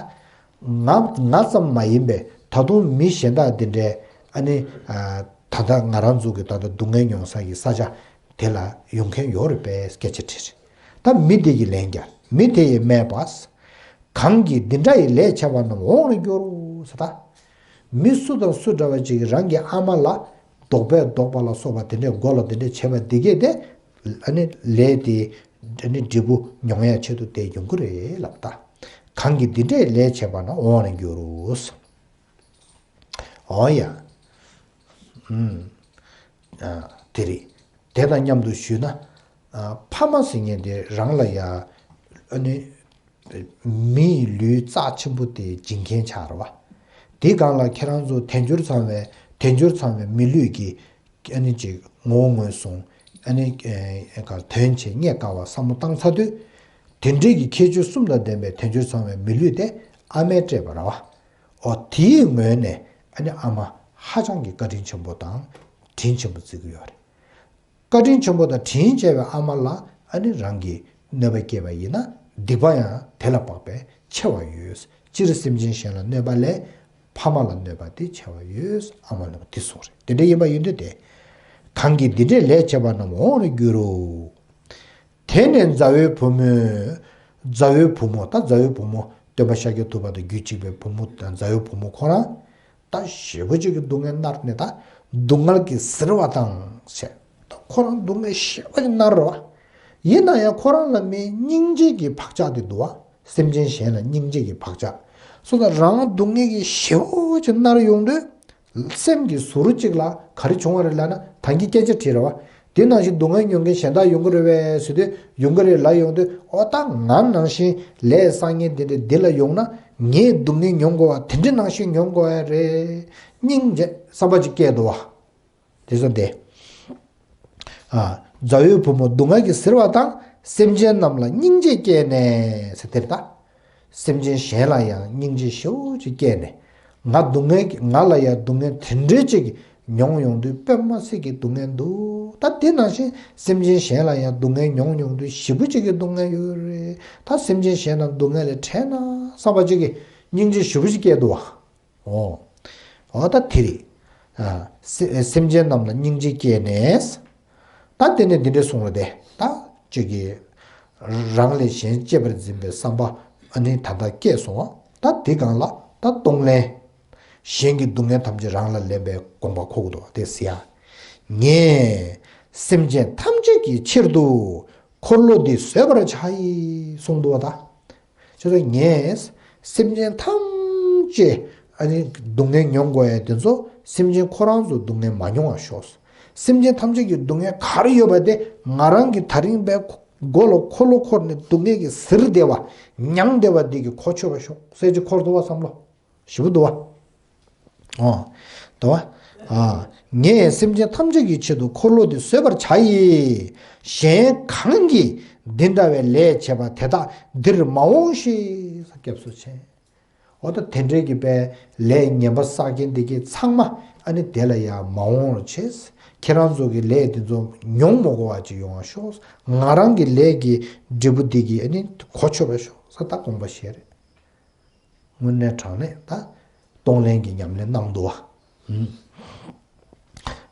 ང་ང་ཙམ་མ་ཡིན་པའི་ད་དུང་མི་གཞན་དག་འདི་འདྲའི་ཨ་ནི། ད་ལྟ་ང་རང་ཚོ་གི་ད་ལྟ་སྡུག་བསྔལ་མྱོང་ས་གི་ས་ཆ་དེ་ལ་ཡོང་མཁན་ཡོད་རེད་པས་སྐད་ཆ་དྲིས། ད་མི་དེ་གིས་ལན་བརྒྱབ། མི་དེ་ཡིས་སྨྲས་པ། གང་གིས་འདི་འདྲ་ཡི་ལས་བྱས་པ་རྣམས་འོང་རུ་འགྱུར་ཟེར་ད། མི་སུ་དང་སུ་འདྲ་བ་ཅིག་གིས་རང་གི་ཨ་མ་ལ་རྡོག་པས་རྡོག་པ་ལ་སོགས་པ་དེ་འདྲས་མགོ་ལ་དེ་འདྲས་བྱས་པ་འདི་གས་དེ། ཨ་ནི་ལས་དེ་ཨ་ནི་འབྲས་བུ་མྱོང་ཡ་ཆེད་དུ་དེ་ཡོང་གི་རེད་ལབ་ད། གང་གིས་འདི་འདྲས་ལས་བྱས་པ་རྣམས་འོང་རུ་འགྱུར། འོ་ཡ། ཨུམ། ཨ། དེ་རེད། དེ་དང་མཉམ་དུ་ཞུས་ན། ཨ། ཕ་མ་ཟེར་མཁན་དེ་རང་ལ་ཡ། ཨ་ནི། མི་ཡི་ལུས་རྩ་ཆེན་པོ་དེ་སྦྱིན་མཁན་ཆགས་རེད་བ། དེའི་སྒང་ལ་ཁྱེད་རང་ཚོ་དལ་འབྱོར་ཚང་བའི་དལ་འབྱོར་ཚང་བའི་མི་ལུས་ཀྱི་ཨ་ནི་ཅིག་ངོ་བོ་ངོས་བཟུང་། ཨ་ནི་ཨེ་ག་དོན་བྱེད་རྙེད་དཀའ་བ་བསམ་བློ་བཏང་ཚར་དུས། དེ་འདྲའི་གི་ཁྱད་ཆོས་གསུམ་དང་ལྡན་པའི་དལ་འབྱོར་ཚང་བའི་མི་ལུས་དེ་ཨ་མས་སྤྲད་པ་རེད་བ། ཨོ་དེའི་ངོས་ནས་ཨ་ནི་ཨ་མ་ཧ་ཅང་གི་བཀའ་དྲིན་ཆེན་པོ་དང་དྲིན་ཆེན་པོ་བརྩི་གི་ཡོད་རེད། བཀའ་དྲིན་ཆེན་པོ་དང་དྲིན་ཆེ་བའི་ཨ་མ་ལ་ཨ་ནི་རང་གིས་གནོད་པ་བསྐྱལ་བ་ཡིན་ན་སྡིག་པ་ཡང་དེ་ལ་དཔག་པའི་ཆེ་བ་ཡོད། སྤྱིར་སེམས་ཅན་གཞན་ལ་གནོད་པ་ལས་ཕ་མ་ལ་གནོད་པ་དེ་ཆེ་བ་ཡོད། ཨ་མ་ལ་དེ་གསུངས་རེད། དེ་འདྲ་ཡིན་པ་ཡིན་དུས་དེ། གང་གིས་འདི་འདྲའི་ལས་བྱས་པ་རྣམས་འོང་རུ་འགྱུར་རོ། དེ་ནས་མཛའ་བོའི་བུ་མོས། མཛའ་བོའི་བུ་མོ། ད་མཛའ་བོའི་བུ་མོ་སྟོན་པ་ཤཱཀྱ་ཐུབ་པ་དང་རྒྱུད་གཅིག་པའི་བུ་མོ་དང་མཛའ་བོའི་བུ་མོ་ཁོ་རང་། ད་ཞེ་པོ་ཅིག་གི་སྡུག་བསྔལ་མནར་ནས་ད་སྡུག་བསྔལ་གྱིས་གཟིར་བ་དང་ཟེར། ད་ཁོ་རང་སྡུག་བསྔལ་ཞེ་པོ་ཅིག་མནར་རེད་བ། ཡིན་ན་ཡང་ཁོ་རང་ལ་མི་སྙིང་རྗེ་གི་བག་ཆགས་དེ་འདུག་བ། སེམས་ཅན་གཞན་ལ་སྙིང་རྗེ་གི་བག་ཆགས། སོ་ད་རང་སྡུག་བསྔལ་གྱིས་ཞེ་པོ་ཅིག་མནར་ཡོང་དུས། སེམས་ཀྱི་ཟུར་གཅིག་ལ་ག་རེ་བྱུང་བ་རེད་ལབ་ན། ད་གིན་སྐད་ཆ་དྲིས་རེད་བ། དེ་ནང་བཞིན་སྡུག་བསྔལ་མྱོང་མཁན་གཞན་དག་ཡོང་གི་རེད་པས་ཟེར་དུས། ཡོང་གི་རེད་ལབ་ཡོང་དུས། ཨོ་ད་ང་ནང་བཞིན་ལས་བསགས་མཁན་དེ་འདྲ་འདི་ལ་ཡོང་ན་ངས་སྡུག་བསྔལ་མྱོང་དགོས་པ་དེ་འདྲ་ནང་བཞིན་མྱོང་དགོས་ཡ་རེད། སྙིང་རྗེ་བསམ་པ་ཅིག་སྐྱེས་འདུག་བ། དེ་ཚོ་དེ། ཨ། མཛའ་བོའི་བུ་མོ་སྡུག་བསྔལ་གྱིས་གཟིར་བ་དང་། སེམས་ཅན་རྣམས་ལ་སྙིང་རྗེ་སྐྱེས་ནས་ཟེར་དེ་རེད་ད། སེམས་ཅན་གཞན་ལ་ཡང་སྙིང་རྗེ་ཞེ་པོ་ཅིག་སྐྱེས་ནས། ང་སྡུག་བསྔལ་གྱི་ང་ལ་ཡང་སྡུག་བསྔལ་དེ་འདྲའི་ཅིག་མྱོང་ཡོང་དུས་དཔེ་མ་སྲིད་ཀྱི་སྡུག་བསྔལ་འདུག་ད་དེ་ནང་བཞིན་སེམས་ཅན་གཞན་ལ་ཡང་སྡུག་བསྔལ་མྱོང་ཡོང་དུས་ཞེ་པོ་ཅིག་གི་སྡུག་བསྔལ་ཡོད་རེད། ད་སེམས་ཅན་གཞན་དང་སྡུག་བསྔལ་ལས་ཕྲལ་ན་བསམ་པ་ཅིག་གི་སྙིང་རྗེ་ཞེ་པོ་ཅིག་སྐྱེས་འདུག་བ། ཨོ། ཨོ་ད་དེ་རེད། ཨ། སེ་སེམས་ཅན་རྣམས་ལ་སྙིང་རྗེ་སྐྱེས་ནས། ད་དེ་ནས་འདི་འདྲས་གསུངས་རེད་དེ། ད་ཅིག་གིས་རང་ལས་གཞན་གཅེས་པར་འཛིན་པའི་བསམ་པ་ཨ་ནི་ད་ལྟ་སྐྱེས་སོང་བ། ད་དེ་སྒང་ལ་ད་གཏོང་ལེན། གཞན་གྱི་སྡུག་བསྔལ་ཐམས་ཅད་རང་ལ་ལེན་པའི་དགོངས་པ་འཁོར་གྱི་འདུག་བ་དེ་ཟེར་ཡ། ངས་སེམས་ཅན་ཐམས་ཅད་ཀྱི་ཕྱིར་དུ་འཁོར་ལོ་འདི་བཟོད་པར་བྱ་ཡི་གསུངས་འདུག་བ་ད། ཁྱེད་ཚོ་ངས་སེམས་ཅན་ཐམས་ཅད་ཨ་ནི་སྡུག་བསྔལ་མྱོང་དགོས་ཡ་དེ་ཚོ་སེམས་ཅན་ཁོ་རང་ཚོ་སྡུག་བསྔལ་མ་མྱོང་བ་ཤོག་སེམས་ཅན་ཐམས་ཅད་ཀྱི་སྡུག་བསྔལ་ག་རེ་ཡོད་པ་དེ་ང་རང་གི་ད་རིང་བའི་མགོ་ལ་འཁོར་ལོ་འཁོར་ནས་སྡུག་བསྔལ་གྱིས་གཟིར་བསྡད་པ་མྱངས་བསྡད་པ་འདི་གི་གོ་ཆོད་པ་ཤོག་ཟེར་གྱི་འཁོར་འདུག་བ་བསམ་བློ་ཞེ་པོ་འདུག་བ། ཨོ། དོ། ཨ། ངས་སེམས་ཅན་ཐམས་ཅད་ཀྱི་ཆེད་དུ་འཁོར་ལོ་འདི་བཟོད་པར་བྱ་ཡི། གཞན་གང་གིས་འདི་འདྲ་བའི་ལས་བྱས་པ་དེ་དག་འདིར་མ་འོངས་ཤིག་སྐྱབས་སུ་མཆི། འོ་ད་དེ་འདྲའི་གི་པའི་ལས་ངན་པ་བསགས་མཁན་འདི་གའི་ཚང་མ་ཨ་ནི་དེ་ལ་ཡང་མ་འོངས་རོགས་བྱེད། ཁྱེད་རང་ཚོ་གི་ལས་འདི་ཚོ་མྱོང་མ་དགོས་པ་ཅིག་ཡོང་བ་ཤོག་ང་རང་གི་ལས་ཀྱི་འབྲས་བུ་འདི་གི་ཨ་ནི་གོ་ཆོད་པ་ཤོག་ས་ད་དགོངས་པ་བཞེས་རེད། དངོས་གནས་དྲང་གནས་ད་གཏོང་ལེན་གྱི་ཉམས་ལེན་གནང་འདུག་བ། ཨུམ།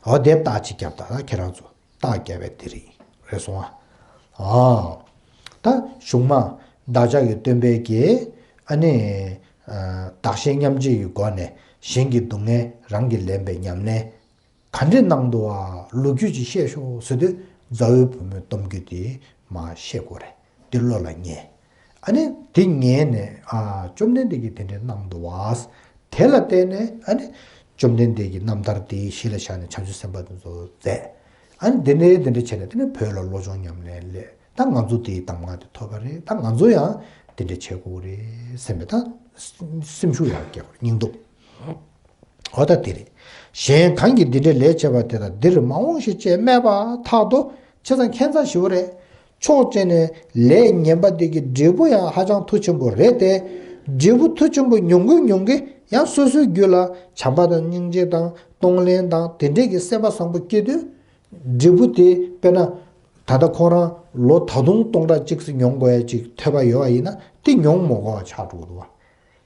འོ་དེབ་རྟགས་ཅིག་བརྒྱབ་ད་ད་ཁྱེད་རང་ཚོ་རྟགས་བརྒྱབ་པའི་དེ་རིང་རེད་སོང་ཨ། ཨ། ད་གཞུག་མ་བདག་ཅག་གི་སྟོན་པས་ཀྱིས་ཨ་ནི། ཨ། བདག་གཞན་མཉམ་བརྗེ་ཡི་སྒོ་ནས་གཞན་གྱི་སྡུག་བསྔལ་རང་གིས་ལེན་པའི་ཉམས་ལེན། ག་འདྲས་གནང་འདུག་བ་ལོ་རྒྱུས་ཅིག་བཤད་ཤོག་ཟེར་དུས་མཛའ་བོའི་བུ་མོའི་གཏམ་རྒྱུད་དེ་མར་བཤད་དགོས་རེད། འདི་བློ་ལ་ངེས། ཨ་ནི་དེ་ངེས་ནས་ཨ་བཅོམ་ལྡན་འདས་ཀྱིས་དེ་འདྲས་གནང་འདུག་བ། དེ་ལ་བརྟེན་ནས་ཨ་ནི་བཅོམ་ལྡན་འདས་ཀྱི་རྣམ་ཐར་དེ་གཞི་ལ་བཞག་ནས་བྱང་ཆུབ་སེམས་དཔའ་དེ་ཚོ་མཛད། ཨ་ནི་དེ་ནས་དེ་འདྲས་བྱས་ནས་དེ་ནས་བོད་ལ་བློ་སྦྱོང་ཉམས་ལེན་སླེབས། ད་ང་ཚོ་དེའི་གདམས་ངག་དེ་ཐོབ་པ་རེད། ད་ང་ཚོ་ཡང་དེ་འདྲ་བྱེད་དགོས་རེད་སེམས་པའི་ད་སེམས་ཤུགས་ཡར་སྐྱེ་དགོས་རེད། སྙིང་སྟོབས། འོ་ད་དེ་རེད། གཞན་གང་གིས་འདི་འདྲའི་ལས་བྱས་པ་དེ་དག་འདིར་མ་འོང་ཞིག་ཅེས་སྨྲས་པ་ཐག་ཏུ། བྱས་ཙང་ཁྱད་མཚར་ཞེ་པོ་རེད། ཕྱོགས་གཅིག་ནས་ལས་ངན་པ་དེ་གི་འབྲས་བུ་ཡང་ཧ་ཅང་མཐུ་ཆེན་པོ་རེད་དེ། འབྲས་བུ་མཐུ་ཆེན་པོ་ཉུང་གིན་ཉུང་གིན་ཡང་སོ་སོའི་རྒྱུད་ལ་བྱམས་པ་དང་སྙིང་རྗེ་དང་གཏོང་ལེན་དང་དེ་འདྲས་ཀྱི་སེམས་པ་བཟང་པོ་སྐྱེ་དུས། འབྲས་བུ་དེ་དཔེར་ན། ད་ལྟ་ཁོ་རང་ལོ་ད་དུང་སྟོང་ཕྲག་གཅིག་ཙམ་མྱོང་དགོས་ཡ་ཅིག་ཐོས་པ་ཡོད་པ་ཡིན་ན་དེ་མྱོང་མ་དགོས་པ་ཆགས་འགྲོ་གི་འདུག་བ།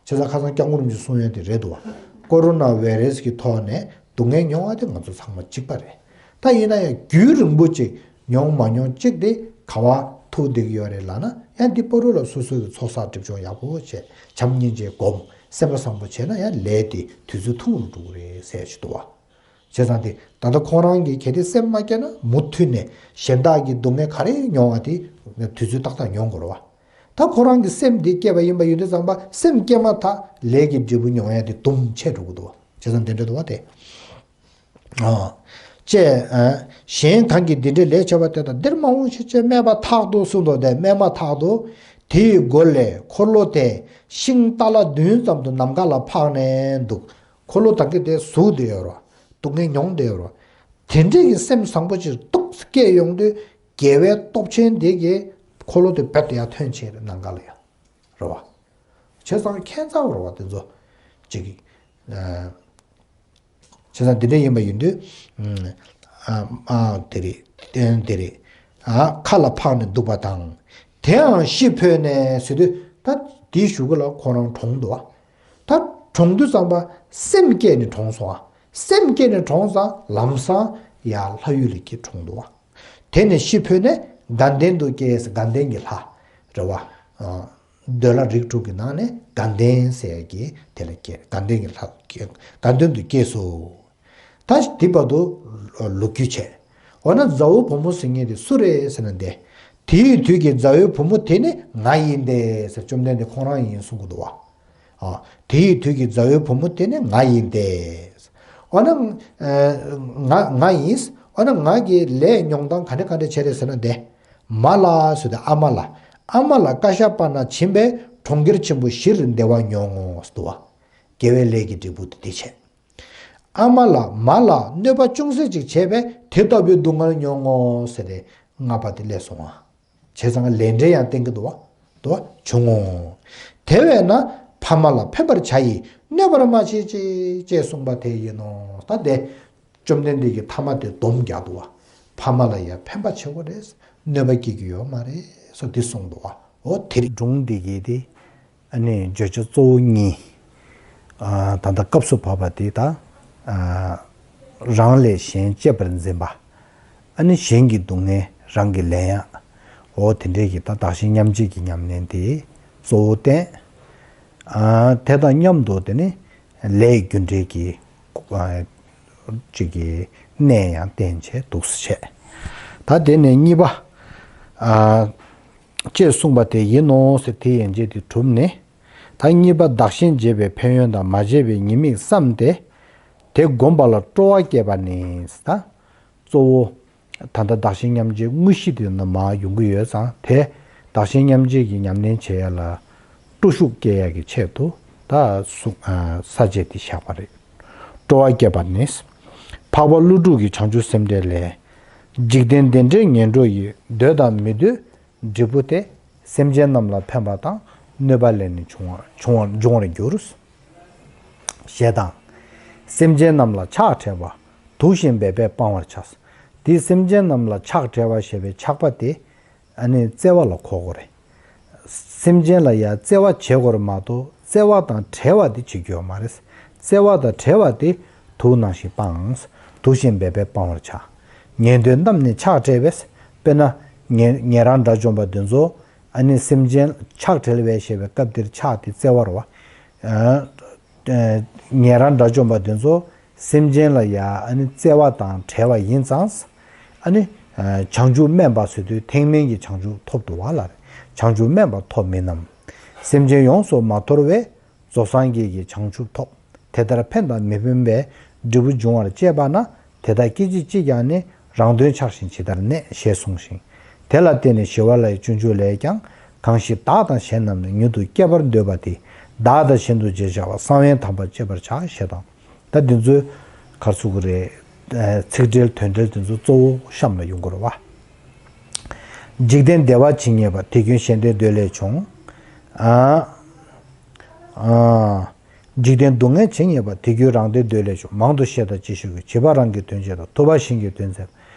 བྱས་ཙང་ཁ་སང་སྐྱབས་མགོན་རིན་པོ་ཆེས་གསུང་ཡ་དེ་རེད་འདུག་བ། ཀོ་རོ་ན་བྷའི་རེ་སི་གི་ཐོག་ནས་སྡུག་བསྔལ་མྱོང་བ་དེ་ང་ཚོ་ཚང་མ་གཅིག་པ་རེད། ད་ཡིན་ན་ཡང་རྒྱུན་རིང་པོ་ཅིག་མྱོང་མ་མྱོང་གཅིག་དེ་ག་བ་ཐུག་བསྡད་ཀྱི་ཡོད་རེད་ལབ་ན་ཡང་འདི་བར་དུ་ལ་སོ་སོ་གི་ཚོགས་བསགས་སྒྲིབ་སྦྱོང་ཡག་པོ་བྱས། བྱམས་སྙིང་རྗེ་སྒོམ། སེམས་པ་བཟང་པོ་བྱས་ན་ཡང་ལས་དེ་དུས་ཚོད་ཐུང་རུ་འགྲོ་གི་རེད་ཟེར་ཞིག་འདུག་བ། བྱས་ཙང་དེ་ད་ལྟ་ཁོང་རང་གིས་གལ་ཏེ་སེམས་མ་བསྐྱེད་ན་མུ་མཐུད་ནས་གཞན་དག་གི་སྡུག་བསྔལ་ག་རེ་མྱོང་བ་དེ་དུས་ཚོད་ཏག་ཏག་མྱོང་དགོས་རེད་བ། ད་ཁོ་རང་གི་སེམས་འདི་བསྐྱེད་པ་ཡིན་པ་ཡིན་དུས་ཙམ་པ་སེམས་བསྐྱེད་མ་ཐག་ལས་ཀྱི་འབྲས་བུ་མྱོང་ཡ་དེ་དུམ་ཆད་འགྲོ་གི་འདུག་བ། བྱས་ཙང་དེ་འདྲ་འདུག་བ་དེ། ཨ། ཅེས། ཨ། གཞན་གང་གིས་འདི་འདྲའི་ལས་བྱས་པ་དེ་དག་འདིར་མ་འོང་ཞིག་ཅེས་སྨྲས་པ་ཐག་ཏུ་གསུངས་དོ། དེ་སྨྲས་མ་ཐག་ཏུ། དེའི་མགོ་ལས་འཁོར་ལོ་དེ་ཤིང་ཏཱ་ལ་བདུན་ཙམ་དུ་ནམ་མཁའ་ལ་འཕགས་ནས་འདུག་འཁོར་ལོ་དང་གི་དེ་ཟུག་བསྡད་ཡོད་རོ། སྡུག་བསྔལ་མྱོང་བསྡད་ཡོད་རོ། དེ་འདྲས་ཀྱི་སེམས་བཟང་པོ་ཅིག་ཏོག་ཙམ་སྐྱེས་ཡོང་དུས་དགེ་བའི་སྟོབས་ཆེན་དེ་གིས་འཁོར་ལོ་དེ་རྦད་དེ་ཡར་ཐོན་བྱས་ནམ་མཁའ་ལ་ཡ། རེད་བ། བྱས་ཙང་ཁྱད་མཚར་བ་རེད་བ་དེ་ཚོ། ཅིག་ཨ། བྱས་ཙང་འདི་འདྲ་ཡིན་པ་ཡིན་དུས། ཨ། ཨ། དེ་རེད། དེ་རེད། ཨ། མཁའ་ལ་འཕགས་ནས་འདུག་པ་དང་། དེའང་ཤི་འཕོས་ནས་ཟེར་དུས་ད་དེའི་གཞུག་གུ་ལ་ཁོ་རང་གྲོངས་འདུག་བ། ད་གྲོངས་དུས་ཙམ་པ་སེམས་བསྐྱེད་ནས་གྲོངས་སོང་བ། སེམས་བསྐྱེད་ནས་གྲོངས་ཙང་ལམ་སང་ཡར་ལྷ་ཡུལ་ལ་སྐྱེས་གྲོངས་འདུག་བ། དེ་ནས་ཤི་འཕོས་ནས་དགའ་ལྡན་དུ་སྐྱེས། དགའ་ལྡན་གྱི་ལྷ་རེད་བ། འདོད་ལྷ་རིགས་དྲུག་གི་ནང་ནས་དགའ་ལྡན་ཟེར་ཡ་གི་དེ་ལ་སྐྱེས། དགའ་ལྡན་གྱི་ལྷ། དགའ་ལྡན་དུ་སྐྱེས་སོ། ད་འདི་བར་དུ་ལོ་རྒྱུས་བྱས། འོ་ན་མཛའ་བོ་བུ་མོ་ཟེར་མཁན་དེ་སུ་རེད་ཟེར་ན་དེ། དེའི་དུས་ཀྱི་མཛའ་བོའི་བུ་མོ་དེ་ནི་ང་ཡིན་ཏེ་ཟེར། བཅོམ་ལྡན་འདས་ཁོང་རང་ཡིན་གསུང་གི་འདུག་བ། ཨ། དེའི་དུས་ཀྱི་མཛའ་བོའི་བུ་མོ་དེ་ནི་ང་ཡིན་ཏེ། འོ་ན། ཨ། ང་ང་ཡིན། འོ་ན་ང་གི་ལས་མྱོང་སྟངས་ག་འདྲ་ག་འདྲ་བྱས་རེད་ཟེར་ན་དེ། མ་ལ་ཟེར་དུས་ཨ་མ་ལ། ཨ་མ་ལ་བཀའ་ཤག་པ་ན་བྱིན་པས་གྲོང་ཁྱེར་ཆེན་པོ་བཞིར་བདེ་བ་མྱོང་ངོ་ཟེར་འདུག་བ། དགེ་བའི་ལས་ཀྱི་འབྲས་བུ་དེ་འདི་བྱས། ཨ་མ་ལ་མ་ལ་གནོད་པ་ཅུང་ཟད་ཅིག་བྱས་པས་དེ་ལྟ་བུའི་སྡུག་བསྔལ་མྱོང་ངོ་ཟེར་ཏེ་ལྔ་པ་དེ་སླེབས་སོང་ང་། བྱས་ཙང་ལས་འབྲས་ཡང་བསྟན་གྱི་འདུག་བ། འདུག་བ་བྱུང་ངོ་། དེ་བས་ན་ཕ་མ་ལ་ཕན་པར་བྱ་ཡིས་གནོད་པར་མ་བྱེད་ཅིག་ཅེས་གསུངས་པ་དེ་ཡིན་ནོ། ད་དེ་བཅོམ་ལྡན་འདས་ཀྱི་ཐ་མ་དེ་སྡོམ་རྒྱག་འདུག་བ། ཕ་མ་ལ་ཡང་ཕན་པ་བྱེད་དགོས་རེད། གནོད་པ་སྐྱེལ་གྱི་ཡོད་མ་རེད་ཟེར་འདི་གསུངས་འདུག་བ། འོ་དེ་རེད། སྒྲུང་འདི་གའི་དེ། ཨ་ནི་བརྗོད་བྱ་གཙོ་བོ་གཉིས། ཨ། ད་ལྟ་སྐབས་སུ་བབ་པ་དེ་ད། ཨ། རང་ལས་གཞན་གཅེས་པར་འཛིན་པ། ཨ་ནི་གཞན་གྱི་སྡུག་བསྔལ་རང་གིས་ལེན་ཡ། འོ་དེ་འདྲའི་གི་ད་བདག་གཞན་མཉམ་བརྗེ་གི་ཉམས་ལེན་དེ་གཙོ་བོ་བསྟན། ཨ། དེ་དང་མཉམ་དུ་དེ་ནི་ལས་རྒྱུ་འབྲས་ཀྱི། ཨ། ཅིག་གི་གནས་ཡང་བསྟན་བྱས་འདུག་སེ་བྱས། ད་དེ་ནས་གཉིས་པ། ཨ། ཅེས་གསུངས་པ་དེ་ཡིན་ནོ་ཟེར། དེ་ཡན་ཆད་དེ་གྲུབ་ནས། ད་གཉིས་པ་བདག་གཞན་བརྗེ་བའི་ཕན་ཡོན་དང་མ་བརྗེ་བའི་ཉེས་དམིགས་བསམས་ཏེ། དེ་བསྒོམ་པ་ལ་སྤྲོ་བ་བསྐྱེད་པ་ནི། ད་གཙོ་བོ་ད་ལྟ་བདག་གཞན་མཉམ་བརྗེ་དངོས་གཞི་དེ་ནི་མར་ཡོང་གི་ཡོད་ཙང་དེ་བདག་གཞན་མཉམ་བརྗེ་གི་ཉམས་ལེན་བྱེད་ཡ་ལ་སྤྲོ་ཤུགས་སྐྱེད་ཡ་གི་ཆེད་དུ་ད་གསུང་། ས་བཅད་དེ་བཞག་པ་རེད། སྤྲོ་བ་བསྐྱེད་པ་ནི། འཕགས་པ་ཀླུ་སྒྲུབ་ཀྱི་བྱང་ཆུབ་སེམས་འགྲེལ་ལས། འཇིག་རྟེན་བདེ་འབྲས་ངན་འགྲོ་ཡི། འདོད་དང་མི་འདོད་འབྲས་བུ་སྟེ། སེམས་ཅན་རྣམས་ལ་ཕན་པ་དང་། གནོད་པ་ལས་ནི་འབྱུང་བ་འབྱུང་བར་འབྱུང་བར་འགྱུར། ཞེས་དང་། སེམས་ཅན་རྣམས་ལ་ཕྱག་བྲལ་བ། དུག་བཞིན་འབད་པས་སྤང་བར་བྱ། དེ་སེམས་ཅན་རྣམས་ལ་ཕྱག་བྲལ་བ་ཞེས་པའི་ཕྱག་པ་དེ། ཨ་ནི་བརྩེ་བ་ལ་གོ་དགོས་རེད། སེམས་ཅན་ལ་ཡང་བརྩེ་བ་བྱེད་དགོས་རེད་མ་གཏོགས་བརྩེ་བ་དང་བྲལ་བ་དེ་བྱེད་རྒྱུ་ཡོད་མ་རེད། བརྩེ་བ་དང་བྲལ་བ་དེ་དུག་ནང་བཞིན་སྤང་། དུག་བཞིན་འབད་པས་སྤང་བར་བྱ། ཉན་ཐོས་རྣམས་ནི་ཕྱག་བྲལ་བས། དཔེར་ན། ཉན་ཉན་རང་དགྲ་བཅོམ་པ་འདི་ཚོ་ཨ་ནི་སེམས་ཅན་ཕྱག་བྲལ་བས་ཞེས་པའི་སྐབས་འདིར་ཕྱག་དེ་བརྩེ་བ་རེད་བ། ཨ། ཉན་རང་དགྲ་བཅོམ་པ་འདི་ཚོ་སེམས་ཅན་ལ་ཡང་ཨ་ནི་བརྩེ་བ་དང་བྲལ་བ་ཡིན་ཙང་། ཨ་ནི། བྱང་ཆུབ་སྨོན་པ་ཟེར་དུས་ཐེག་དམན་གྱི་བྱང་ཆུབ་ཐོབ་འདུག་བ་ལ། བྱང་ཆུབ་སྨོན་པ་ཐོབ་མིན་ནམ། སེམས་ཅན་ཡོངས་སུ་མ་དོར་བས། རྫོགས་སངས་རྒྱས་ཀྱི་བྱང་ཆུབ་ཐོབ། དེ་ལྟར་ཕན་དང་མི་ཕན་པའི་འབྲས་བུ་འབྱུང་བར་བྱེད་པ་ན། དེ་དག་སྐད་ཅིག་གཅིག་ཀྱང་ནི། རང་དོན་ཆགས་ཤིང་ཇི་ལྟར་གནས། ཞེས་གསུངས་ཤིང་ དེ་ལ་བརྟེན་ནས་ཞི་བ་ལྷའི་སྤྱོད་འཇུག་ལས་ཀྱང་། གང་ཞིག་བདག་དང་གཞན་རྣམས་ནི། མྱུར་དུ་སྐྱེ་བར་འདོད་པ་དེས། བདག་དང་གཞན་དུ་བརྗེ་བྱ་བ། གསང་བའི་དམ་པར་གཅེས་པར་བྱ། ཞེས་དང་། ད་འདི་ཚོའི་ག་རེ་ཟེར་དགོས་རེད། ཚིག་འགྲེལ་དོན་འགྲེལ་དེ་ཚོ་གཙོ་བོ་གཤམ་ལ་ཡོང་གི་རེད་བ། འཇིག་རྟེན་བདེ་བ་ཇི་སྙེད་པ། དེ་ཀུན་གཞན་ལྡན་འདོད་ལས་བྱུང་། ཨ། ཨ། འཇིག་རྟེན་སྡུག་བསྔལ་ཇི་སྙེད་པ། དེ་ཀུན་རང་བདེ་འདོད་ལས་བྱུང་། མང་དུ་བཤད་དང་ཅི་ཞིག་དགོས། བྱིས་པ་རང་གི་དོན་བྱེད་དང་། ཐུབ་པ་གཞན་གྱི་དོན་མཛད་པ།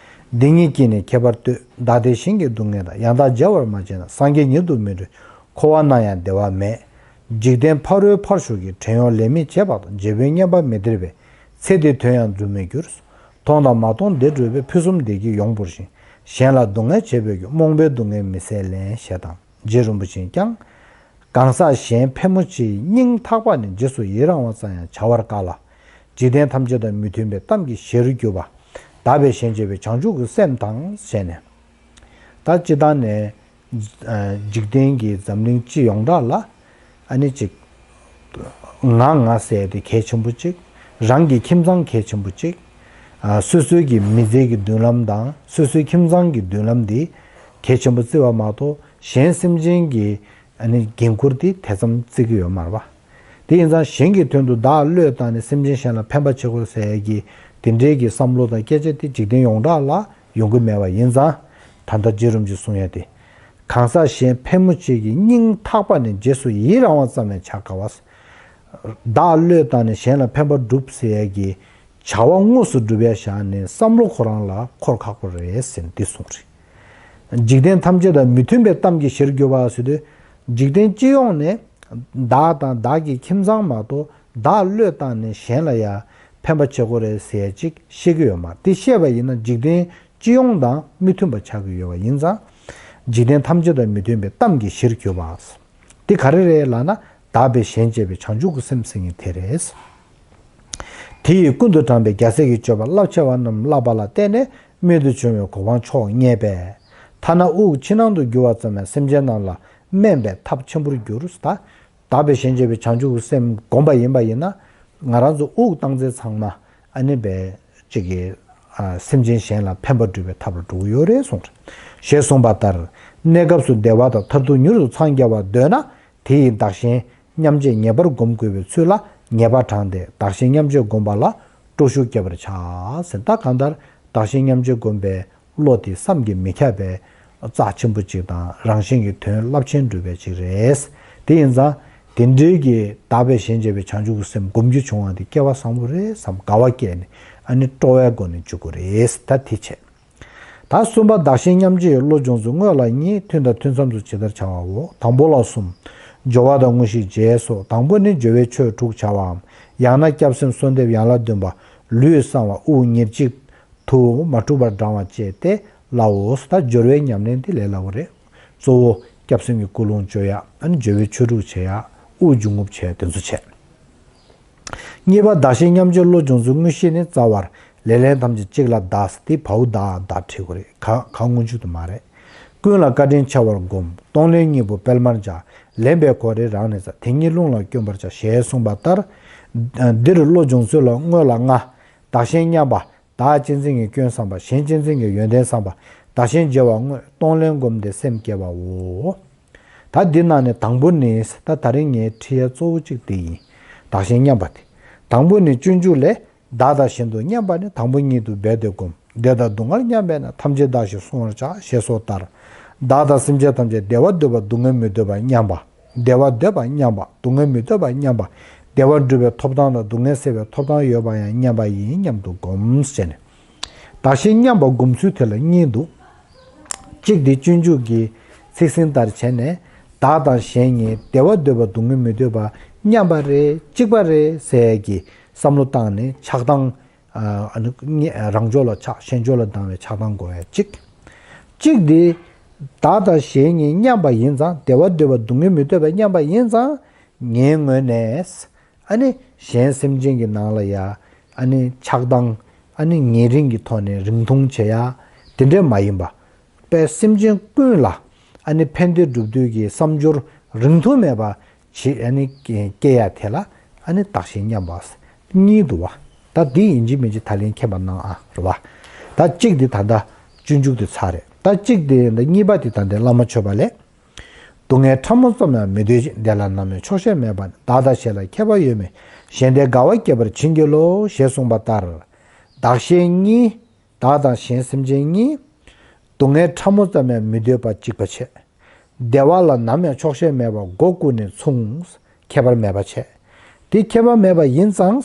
འདི་གཉིས་ཀྱིས་ནི་ཁྱད་པར་ལྟོས། བདག་བདེ་གཞན་གྱི་སྡུག་བསྔལ་དང་། ཡང་དག་བརྗེ་བར་མ་བྱས་ན། སངས་རྒྱས་ཉིད་དུ་མི་འགྲོ། འཁོར་བ་ན་ཡང་བདེ་བ་མེད། འཇིག་རྟེན་ཕ་རོལ་ཕར་ཞོག་གི། བྲན་གཡོག་ལས་མི་བྱེད་པ་དང་། རྗེ་བོའི་བསྙེན་པ་མི་སྟེར་བས། ཚེ་འདིའི་དོན་ཡང་འགྲུབ་མི་འགྱུར། མཐོང་དང་མ་མཐོང་བདེ་སྒྲུབ་པའི། ཕུན་སུམ་བདེ་སྐྱིད་ཡོངས་བོར་ཞིང་། གཞན་ལ་སྡུག་བསྔལ་བྱེད་པའི་རྒྱུ། རྨོངས་པའི་སྡུག་བསྔལ་མི་བཟད་ལེན། ཞེས་དང་། རྗེ་རིན་པོ་ཆེས་ཀྱང་། གང་ཟག་གཞན་ཕལ་མོ་ཆེའི་སྙིང་ཐག་པ་ནས་རྗེས་སུ་ཡི་རང་བ་ཙམ་ཡང་བྱ་བར་དཀའ་ལ། འཇིག་རྟེན་ཐམས་ཅད་དང་མི་མཐུན་པའི་གཏམ་གྱི་གཞིར་གྱུར་པ། བདག་བས་གཞན་གཅེས་པའི་བྱང་ཆུབ་ཀྱི་སེམས་དང་ཞེས་ནས། ད་སྤྱིར་བཏང་ནས། འཇིག་རྟེན་གྱི་འཛམ་གླིང་སྤྱི་ཡོངས་གྲགས་ལ། ཨ་ནི་ཅིག་ང་ང་ཟེར་དེ་གལ་ཆེན་པོ་གཅིག་རང་གི་ཁྱིམ་ཚང་གལ་ཆེན་པོ་གཅིག་སོ་སོའི་གི་མི་ཚེ་གི་མདུན་ལམ་དང་སོ་སོའི་ཁྱིམ་ཚང་གི་མདུན་ལམ་འདི་གལ་ཆེན་པོ་བརྩི་བ་མ་གཏོགས། གཞན་སེམས་ཅན་གྱི་ཨ་ནི་འགན་ཁུར་དེ་དེ་ཙམ་བརྩི་གི་ཡོད་མ་རེད་པ། དེ་ཡིན་ཙང་གཞན་གྱི་དོན་དུ་བདག་བློས་བཏང་ནས་སེམས་ཅན་གཞན་ལ་ཕན་པ་བྱེད་དགོས་ཟེར་ཡས་ཀྱི་དེ་འདྲའི་གི་བསམ་བློ་དང་སྐད་ཆ་དེ་འཇིག་རྟེན་ཡོངས་གྲགས་ལ་ཡོང་གི་མེད་པ་ཡིན་ཙང་། ད་ལྟ་རྗེ་རིན་པོ་ཆེས་གསུང་ཡ་དེ། གང་ཟག་གཞན་ཕལ་མོ་ཆེ་གི་སྙིང་ཐག་པ་ནས་རྗེས་སུ་ཡི་རང་བ་ཙམ་ཡང་བྱ་དཀའ་བ། བདག་བློས་བཏང་ནས་གཞན་ལ་ཕན་པ་སྒྲུབ་ཟེར་ཡ་གི་བྱ་བ་དངོས་སུ་སྒྲུབ་ཡ་བཞག་ནས་བསམ་བློ་ཁོ་རང་ལ་འཁོར་ཁག་པོ་རེད་ཟེར་ནས་འདི་གསུངས་རེད། འཇིག་རྟེན་ཐམས་ཅད་དང་མི་མཐུན་པའི་གཏམ་གྱི་གཞིར་གྱུར་པ་ཟེར་དུས། འཇིག་རྟེན་སྤྱི་ཡོངས་ནས་བདག་དང་བདག་གི་ཁྱིམ་ཚང་མ་གཏོགས་བདག་བློས་བཏང་ནས་གཞན་ལ་ཡང་ཕན་པ་བྱེད་དགོས་རེད་ཟེར་ཅིག་བཤད་ཀྱི་ཡོད་མ་རེད། དེ་བཤད་པ་ཡིན་ན་འཇིག་རྟེན་སྤྱི་ཡོངས་དང་མི་མཐུན་པ་ཆགས་ཀྱི་ཡོད་པ་ཡིན་ཙང་། འཇིག་རྟེན་ཐམས་ཅད་དང་མི་མཐུན་པའི་གཏམ་གྱི་གཞིར་གྱུར་པ། དེ་ག་རེ་རེད་ལབ་ན། བདག་བས་གཞན་གཅེས་པའི་བྱང་ཆུབ་ཀྱི་སེམས་ཟེར་མཁན་དེ་རེད། དེ་ཡིས་ཀུན་ཏུ་དྲངས་པའི་རྒྱལ་སྲས་ཀྱི་སྤྱོད་པ་རླབས་ཆེ་བ་རྣམས་བསླབ་པ་ལ་བརྟེན་ནས་རྨད་དུ་བྱུང་བའི་གོ་འཕང་མཆོག་བརྙེས་པས། ཐ་ན་དབུགས་ཕྱི་ནང་དུ་རྒྱུ་བ་ཙམ་ཡང་སེམས་ཅན་རྣམས་ལ་སྨན་པའི་ཐབས་ཆེན་པོར་གྱུར། ད་བདག་བས་གཞན་གཅེས་པའི་བྱང་ཆུབ་ཀྱི་སེམས་བསྒོམས་པ་ཡིན་པ་ཡིན་ན། ང་རང་ཚོ་དབུགས་བཏང་ཚད་ཚང་མ་ཨ་ནི་བས་ཅིག་གི་ཨ་སེམས་ཅན་གཞན་ལ་ཕན་པ་སྒྲུབ་པའི་ཐབས་ལ་འགྲོ་གི་ཡོད་རེད་གསུངས་རེད། ཞེས་གསུངས་པ་ལྟར། གནས་སྐབས་སུ་བདེ་བ་དང་མཐར་ཐུག་མྱུར་དུ་འཚང་རྒྱ་བར་འདོད་ན། དེ་ཡི་བདག་གཞན་མཉམ་བརྗེ་ངེས་པར་བསྒོམ་དགོས་པའི་ཚུལ་ལ་ངེས་པ་དྲངས་ཏེ། བདག་གཞན་མཉམ་བརྗེ་བསྒོམ་པ་ལ་སྤྲོ་ཤུགས་བསྐྱེད་པར་བྱ་ཟེར། ད་གང་ལྟར་བདག་གཞན་མཉམ་བརྗེ་བསྒོམ་པའི་བློ་དེ་བསམ་གྱིས་མི་ཁྱབ་པའི་རྩ་ཆེན་པོ་གཅིག་དང་། རང་གཞན་གྱི་དོན་རླབས་ཆེན་སྒྲུབ་པའི་གཅིག་རེད། དེ་ཡིན་ཙང་དེ་འདྲའི་གི་བདག་བས་གཞན་གཅེས་པའི་བྱང་ཆུབ་ཀྱི་སེམས་སྒོམ་རྒྱུ་བྱུང་བ་དེ་སྐལ་བ་བཟང་པོ་རེད་བསམ་དགའ་བ་སྐྱེས་ནས་ཨ་ནི་སྤྲོ་བའི་སྒོ་ནས་འཇུག་དགོས་རེད། ད་དེ་བྱས། ད་གསུམ་པ། བདག་གཞན་མཉམ་བརྗེ་ཡི་བློ་སྦྱོང་ཚུལ་དངོས་ལ་གཉིས། ཐུན་དང་ཐུན་མཚམས་སུ་ཇི་ལྟར་བྱ་བའོ། དང་པོ་ལ་གསུམ། སྦྱོར་བ་དང་དངོས་གཞི་རྗེས་སོ། དང་པོ་ནི་སྦྱོར་བའི་ཆོས་དྲུག་བྱ་བའམ། ཡང་ན་སྐྱབས་སེམས་གསོལ་འདེབས་ཡན་ལག་བདུན་པ། ལུས་བསྲང་བ། དབུགས་ཉེར་གཅིག་ཏུ་མ་འཁྲུགས་པར་བགྲང་བ་བཅས་ཏེ་ལའོ། ད་སྦྱོར་བའི་ཉམས་ལེན་འདི་ལས་སླ་བོ་རེད། གཙོ་བོ་སྐྱབས་སེམས་ཀྱི་ཀུན་སློང་བཅོ་ཡ། ཨ་ནི་སྦྱོར་བའི་ཆོས་དྲུག་བྱེད་ཡ། དབུགས་འབྱུང་རྔུབ་བྱེད་ཡ་དེ་ཚོ་བྱས། གཉིས་པ། བདག་གཞན་མཉམ་བརྗེའི་བློ་སྦྱོང་ཚུལ་དངོས་གཞི་ནི། རྩ་བར་ལེ་ལན་ཐམས་ཅད་གཅིག་ལ་བདག་སྟེ། བའོ་བདག་བདག་བྲིས་དགོས་རེད། ག་ག་སྔོན་འཇུག་ཏུ་མ་རེད། ཀུན་ལ་བཀའ་དྲིན་ཆེ་བར་བསྒོམ། གཏོང་ལེན་གཉིས་པོ་སྤེལ་མར་བྱ། ལེན་པའི་གོ་རེ་རང་ནས་བཙལ། དེ་ཉིད་རླུང་ལ་བསྐྱོན་པར་བྱ། ཞེས་གསུངས་པ་ལྟར། འདིར་བློ་སྦྱོང་ཚུལ་ལ་དངོས་ལ་ལྔ། བདག་གཞན་མཉམ་པ། བདག་གཅེས་འཛིན་གྱི་སྐྱོན་བསམ་པ། གཞན་གཅེས་འཛིན་གྱི་ཡོན་ཏན་བསམ་པ། བདག་གཞན་བརྗེ་བ་དངོས། གཏོང་ལེན་བསྒོམས་ཏེ་སེམས་བསྐྱེད་པའོ། ད་འདི་ནང་ནས་དང་པོ་ནི། ད་ད་རིང་ངས་ཁྲིད་ཡ་གཙོ་བོ་གཅིག་དེ་ཡིན། བདག་གཞན་མཉམ་པ་དེ། དང་པོ་ནི་སྤྱོད་འཇུག་ལས། བདག་དང་གཞན་དུ་མཉམ་པ་ནི། དང་པོ་ཉིད་དུ་སྦས་ཏེ་བསྒོམ། བདེ་དང་སྡུག་བསྔལ་མཉམ་པས་ན། ཐམས་ཅད་བདག་ཞེས་བསྲུང་བར་བྱ། ཞེས་སོགས་ལྟར། བདག་དང་སེམས་ཅན་ཐམས་ཅད་བདེ་བ་འདོད་པ་སྡུག་བསྔལ་མི་འདོད་པ་མཉམ་པ། བདེ་བ་འདོད་པ་མཉམ་པ། སྡུག་བསྔལ་མི་འདོད་པ་མཉམ་པ། བདེ་བ་སྒྲུབ་པའི་ཐོབ་ཐང་དང་སྡུག་བསྔལ་སེལ་བའི་ཐོབ་ཐང་ཡོད་པ་ཡང་མཉམ་པ་ཡིན་སྙམ་དུ་བསྒོམ་ཟེར་ནས། བདག་གཞན་མཉམ་པ་སྒོམ་ཚུལ་དེ་ལ་གཉིས་འདུག་གཅིག་དེ་སྤྱོད་འཇུག་གི་ཚིག་ཟིན་ལྟར་བྱས་ནས། བདག་དང་གཞན་གཉིས་བདེ་བ་འདོད་པ་སྡུག་བསྔལ་མི་འདོད་པ་མཉམ་པ་རེད། གཅིག་པ་རེད་ཟེར་གྱི་བསམ་བློ་བཏང་ནས་ཆགས་སྡང་། ཨ་ནི་རང་ཕྱོགས་ལ་ཆགས། གཞན་ཕྱོགས་ལ་སྡང་བའི་ཆགས་སྡང་འགོག་ཡ་གཅིག་གཅིག་དེ། བདག་དང་གཞན་གཉིས་མཉམ་པ་ཡིན་ཙང་། བདེ་བ་འདོད་པ་སྡུག་བསྔལ་མི་འདོད་པ་མཉམ་པ་ཡིན་ཙང་། ངའི་ངོས་ནས་ཨ་ནི་གཞན་སེམས་ཅན་གྱི་ནང་ལ་ཡ་ཨ་ནི་ཆགས་སྡང་ཨ་ནི་ཉེ་རིང་གི་ཐོག་ནས་རིང་ཐུང་བྱེད་ཡ་དེ་འདྲས་མ་ཡིན་པ། པའི་སེམས་ཅན་ཀུན་ལ་ཨ་ནི་ཕན་བདེ་སྒྲུབ་འདོད་ཀྱི་བསམ་སྦྱོར་རིང་ཐུང་མེད་པ་བྱེད་ཨ་ནི་སྐྱེ་ཡ་དེ་ལ་ཨ་ནི་བདག་གཞན་མཉམ་པ་གཉིས་འདུག་བ། ད་འདི་ཡིན་གཅིག་མིན་གཅིག་ད་ལན་མཁྱེན་པ་གནང་ཨ་རེད་བ། ད་གཅིག་འདི་ད་ལྟ་སྤྱོད་འཇུག་དེ་ཚར་རེད། ད་གཅིག་དེ་ཡིན། ད་གཉིས་པ་དེ་ད་འདི་བླ་མ་མཆོད་པ་ལས། སྡུག་བསྔལ་ཕྲ་མོ་ཙམ་ཡང་མི་འདོད་ཅིང་། དེ་ལ་ནམ་ཡང་ཆོག་ཤེས་མེད་པར། བདག་དང་གཞན་ལ་ཁྱད་པར་ཡོད་མིན། གཞན་དོན་དགའ་བ་བསྐྱེད་པར་བྱིན་གྱིས་རློབས། ཞེས་གསུངས་པ་ལྟར། བདག་གཞན་གཉིས། བདག་དང་གཞན་སེམས་ཅན་གཉིས། སྡུག་བསྔལ་ཕྲ་མོ་ཙམ་ཡང་མི་འདོད་པ་གཅིག་པ་བྱས། བདེ་བ་ལ་ནམ་ཡང་ཆོག་ཤེས་མེད་པར་སྒོ་ཀུན་ནས་མཚུངས། ཁྱད་པར་མེད་པ་བྱས། དེ་ཁྱད་པར་མེད་པ་ཡིན་ཙང་།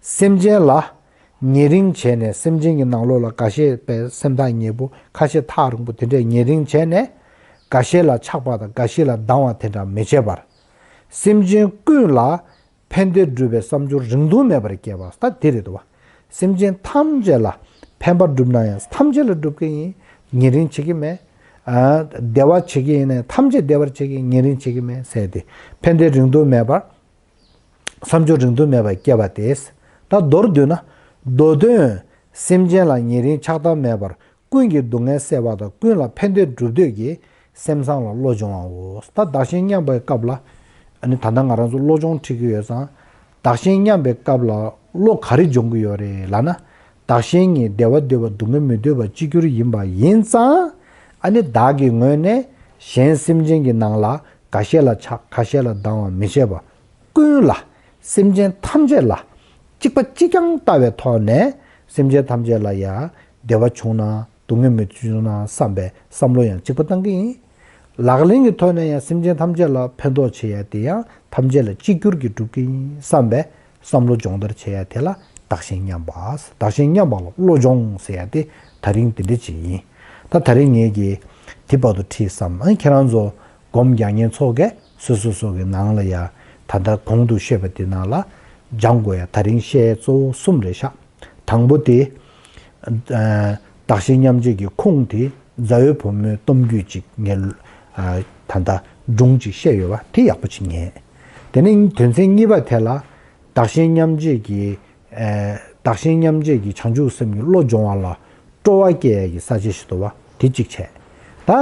སེམས་ཅན་ལ་ཉེ་རིང་བྱས་ནས། སེམས་ཅན་གྱི་ནང་ལོགས་ལ་འགའ་ཤས་པའི་སེམས་ཐག་ཉེ་པོ། ཁ་ཤས་ཐག་རིང་པོ། དེ་འདྲས་ཉེ་རིང་བྱས་ནས། འགའ་ཤས་ལ་ཆགས་པ་དང་འགའ་ཤས་ལ་སྡང་བ་དེ་འདྲ་མི་བྱེད་པར། སེམས་ཅན་ཀུན་ལ་ཕན་བདེ་སྒྲུབ་པའི་བསམ་སྦྱོར་རིང་ཐུང་མེད་པར་བསྐྱེད་པ། ད་དེ་རེད་དོ། སེམས་ཅན་ཐམས་ཅད་ལ་ཕན་པ་བསྒྲུབ་ན་ཡང་ཐམས་ཅད་ལ་སྒྲུབ་ཀྱི་ཡིན། ཉེ་རིང་བྱེད་ཀྱི་མེད། ཨ། བདེ་བ་བྱེད་ཀྱི་ཡིན་ན་ཐམས་ཅད་བདེ་བར་བྱེད་ཀྱི། ཉེ་རིང་བྱེད་ཀྱི་མེད་ཟེར་ཏེ། ཕན་བདེ་རིང་ཐུང་མེད་པར། བསམ་སྦྱོར་རིང་ཐུང་མེད་པར་བསྐྱེད་པ་སྟེ། ད་མདོར་བསྡུས་ན། མདོ་དོན། སེམས་ཅན་ལ་ཉེ་རིང་ཆགས་སྡང་མེད་པར། ཀུན་གྱི་སྡུག་བསྔལ་བསལ་བ་དང་། ཀུན་ལ་ཕན་བདེ་སྒྲུབ་འདོད་ཀྱི། སེམས་བཟང་ལ་བློ་སྦྱོང་བའོ། ད་བདག་གཞན་མཉམ་པའི་སྐབས་ལ། ཨ་ནི་ད་ལྟ་ང་རང་ཚོ་བློ་སྦྱོང་ཁྲིད་ཀྱི་ཡོད་ཙང་། བདག་གཞན་མཉམ་པའི་སྐབས་ལ་བློ་ག་རེ་སྦྱོང་གི་ཡོད་རེད་ལབ་ན། བདག་གཞན་གཉིས། བདེ་བ་འདོད་པ་སྡུག་བསྔལ་མི་འདོད་པ་གཅིག་གྱུར་ཡིན་པ་ཡིན་ཙང་། ཨ་ནི་བདག་གི་ངོས་ནས་གཞན་སེམས་ཅན་གྱི་ནང་ལ་འགའ་ཤས་ལ་ཆགས། ཁ་ཤས་ལ་སྡང་བ་མི་བྱེད་པ། ཀུན་ལ། སེམས་ཅན་ཐམས་ཅད་ལ་གཅིག་པ་གཅིག་རྐྱང་ལྟ་བའི་ཐོག་ནས། སེམས་ཅན་ཐམས་ཅད་ལ་ཡང་བདེ་བ་བྱུང་ན། སྡུག་བསྔལ་མི་བྱུང་ན་བསམ་པའི་བསམ་བློ་ཡང་གཅིག་པ་བཏང་གི་ཡིན། ལག་ལེན་གྱི་ཐོག་ནས་ཡང་སེམས་ཅན་ཐམས་ཅད་ལ་ཕན་ཐོགས་བྱེད་ཡ་དེ་ཡང་ཐམས་ཅད་ལ་གཅིག་གྱུར་གྱིས་སྒྲུབ་ཀྱི་ཡིན་བསམ་པའི་བསམ་བློ་སྦྱོང་བརྡར་བྱེད་ཡ་དེ་ལ་བདག་གཞན་མཉམ་པ། བདག་གཞན་མཉམ་པ་ལ་བློ་སྦྱོང་ཟེར་ཡ་དེ་ད་རིང་དེ་འདྲ་ཅིག་ཡིན། ད་ད་རིང་ངེད་ཀྱིས་དེ་བར་དུ་ཁྲིད་བསམ། ཨ། ཁྱེད་རང་ཚོ་སྒོམ་རྒྱག་མཁན་ཚོ་གིས་སོ་སོ་སོ་གི་ནང་ལ་ཡ། ད་ལྟ་གོང་དུ་བཤད་པ་དེ་ནང་ལ་སྦྱང་དགོས་ཡ་ད་རིང་བཤད་གཙོ་བོ་གསུམ་རེད་ཤག་དང་པོ་དེ། ཨ། བདག་གཞན་མཉམ་བརྗེ་གི་ཁུངས་དེ་རྫ་བའི་བུ་མོའི་སྟོབས་རྒྱུད་ཅིག་ངས། ཨ། ད་ལྟ་སྒྲུང་ཅིག་བཤད་ཡོད་པ་དེ་ཡག་པོ་ཅིག་ཉན། དེ་ནས་དོན་ཚན་གཉིས་པ་དེ་ལ། བདག་གཞན་མཉམ་བརྗེ་གི། ཨ། བདག་གཞན་མཉམ་བརྗེ་གི་བྱང་ཆུབ་སེམས་ཀྱི་བློ་སྦྱོང་བ་ལ་སྤྲོ་བ་སྐྱེ་ཡ་གི་ས་བཅད་ཞིག་འདུག་པ། དེ་གཅིག་བྱས། ད།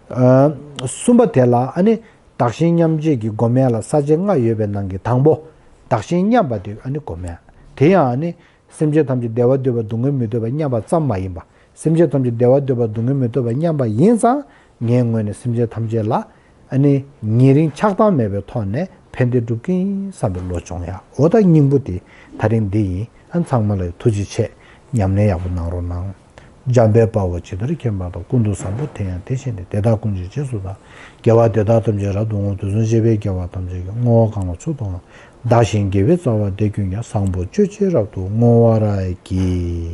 ཨ། གསུམ་པ་དེ་ལ། ཨ་ནི་བདག་གཞན་མཉམ་བརྗེ་གི་སྒོམ་ཡ་ལ་ས་བཅད་ལྔ་ཡོད་པའི་ནང་གི་དང་པོ། བདག་གཞན་མཉམ་པ་དེ། ཨ་ནི་སྒོམ་ཡ། དེ་ཡང་། ཨ་ནི་སེམས་ཅན་ཐམས་ཅད་བདེ་བ་འདོད་པ་སྡུག་བསྔལ་མི་འདོད་པ་མཉམ་པ་ཙམ་མ་ཡིན་པ། སེམས་ཅན་ཐམས་ཅད་བདེ་བ་འདོད་པ་སྡུག་བསྔལ་མི་འདོད་པ་མཉམ་པ་ཡིན་ཙང་། ངའི་ངོས་ནས་སེམས་ཅན་ཐམས་ཅད་ལ། ཨ་ནི་ཉེ་རིང་ཆགས་སྡང་མེད་པའི་ཐོག་ནས་ཕན་བདེ་སྒྲུབ་ཀྱི་ཡིན་བསམ་པའི་བློ་སྦྱོང་ཡ། འོ། ད་སྙིང་པོ་དེ་ད་རིང་འདི་ཡིན། ཨ། ཚང་མ་ལ་ཐུགས་རྗེ་ཆེ། ཉམས་ལེན་ཡག་པོ་གནང་རོགས་གནང་། འཇམ་དཔལ་དཔའ་བོས་ཇི་ལྟར་མཁྱེན་པ་དང་། ཀུན་ཏུ་བཟང་པོ་དེ་ཡང་དེ་བཞིན་ཏེ། དེ་དག་ཀུན་གྱི་རྗེས་སུ་བདག། དགེ་བ་འདི་དག་ཐམས་ཅད་རབ་ཏུ་བསྔོ། དུས་གསུམ་གཤེགས་པའི་རྒྱལ་བ་ཐམས་ཅད་ཀྱིས། བསྔོ་བ་གང་ལ་མཆོག་ཏུ་དགའ། བདག་གཞན་དགེ་བའི་རྩ་བ་འདི་ཀུན་ཀྱང་། བཟང་པོ་སྤྱོད་ཕྱིར་རབ་ཏུ་བསྔོ་བར་བགྱི།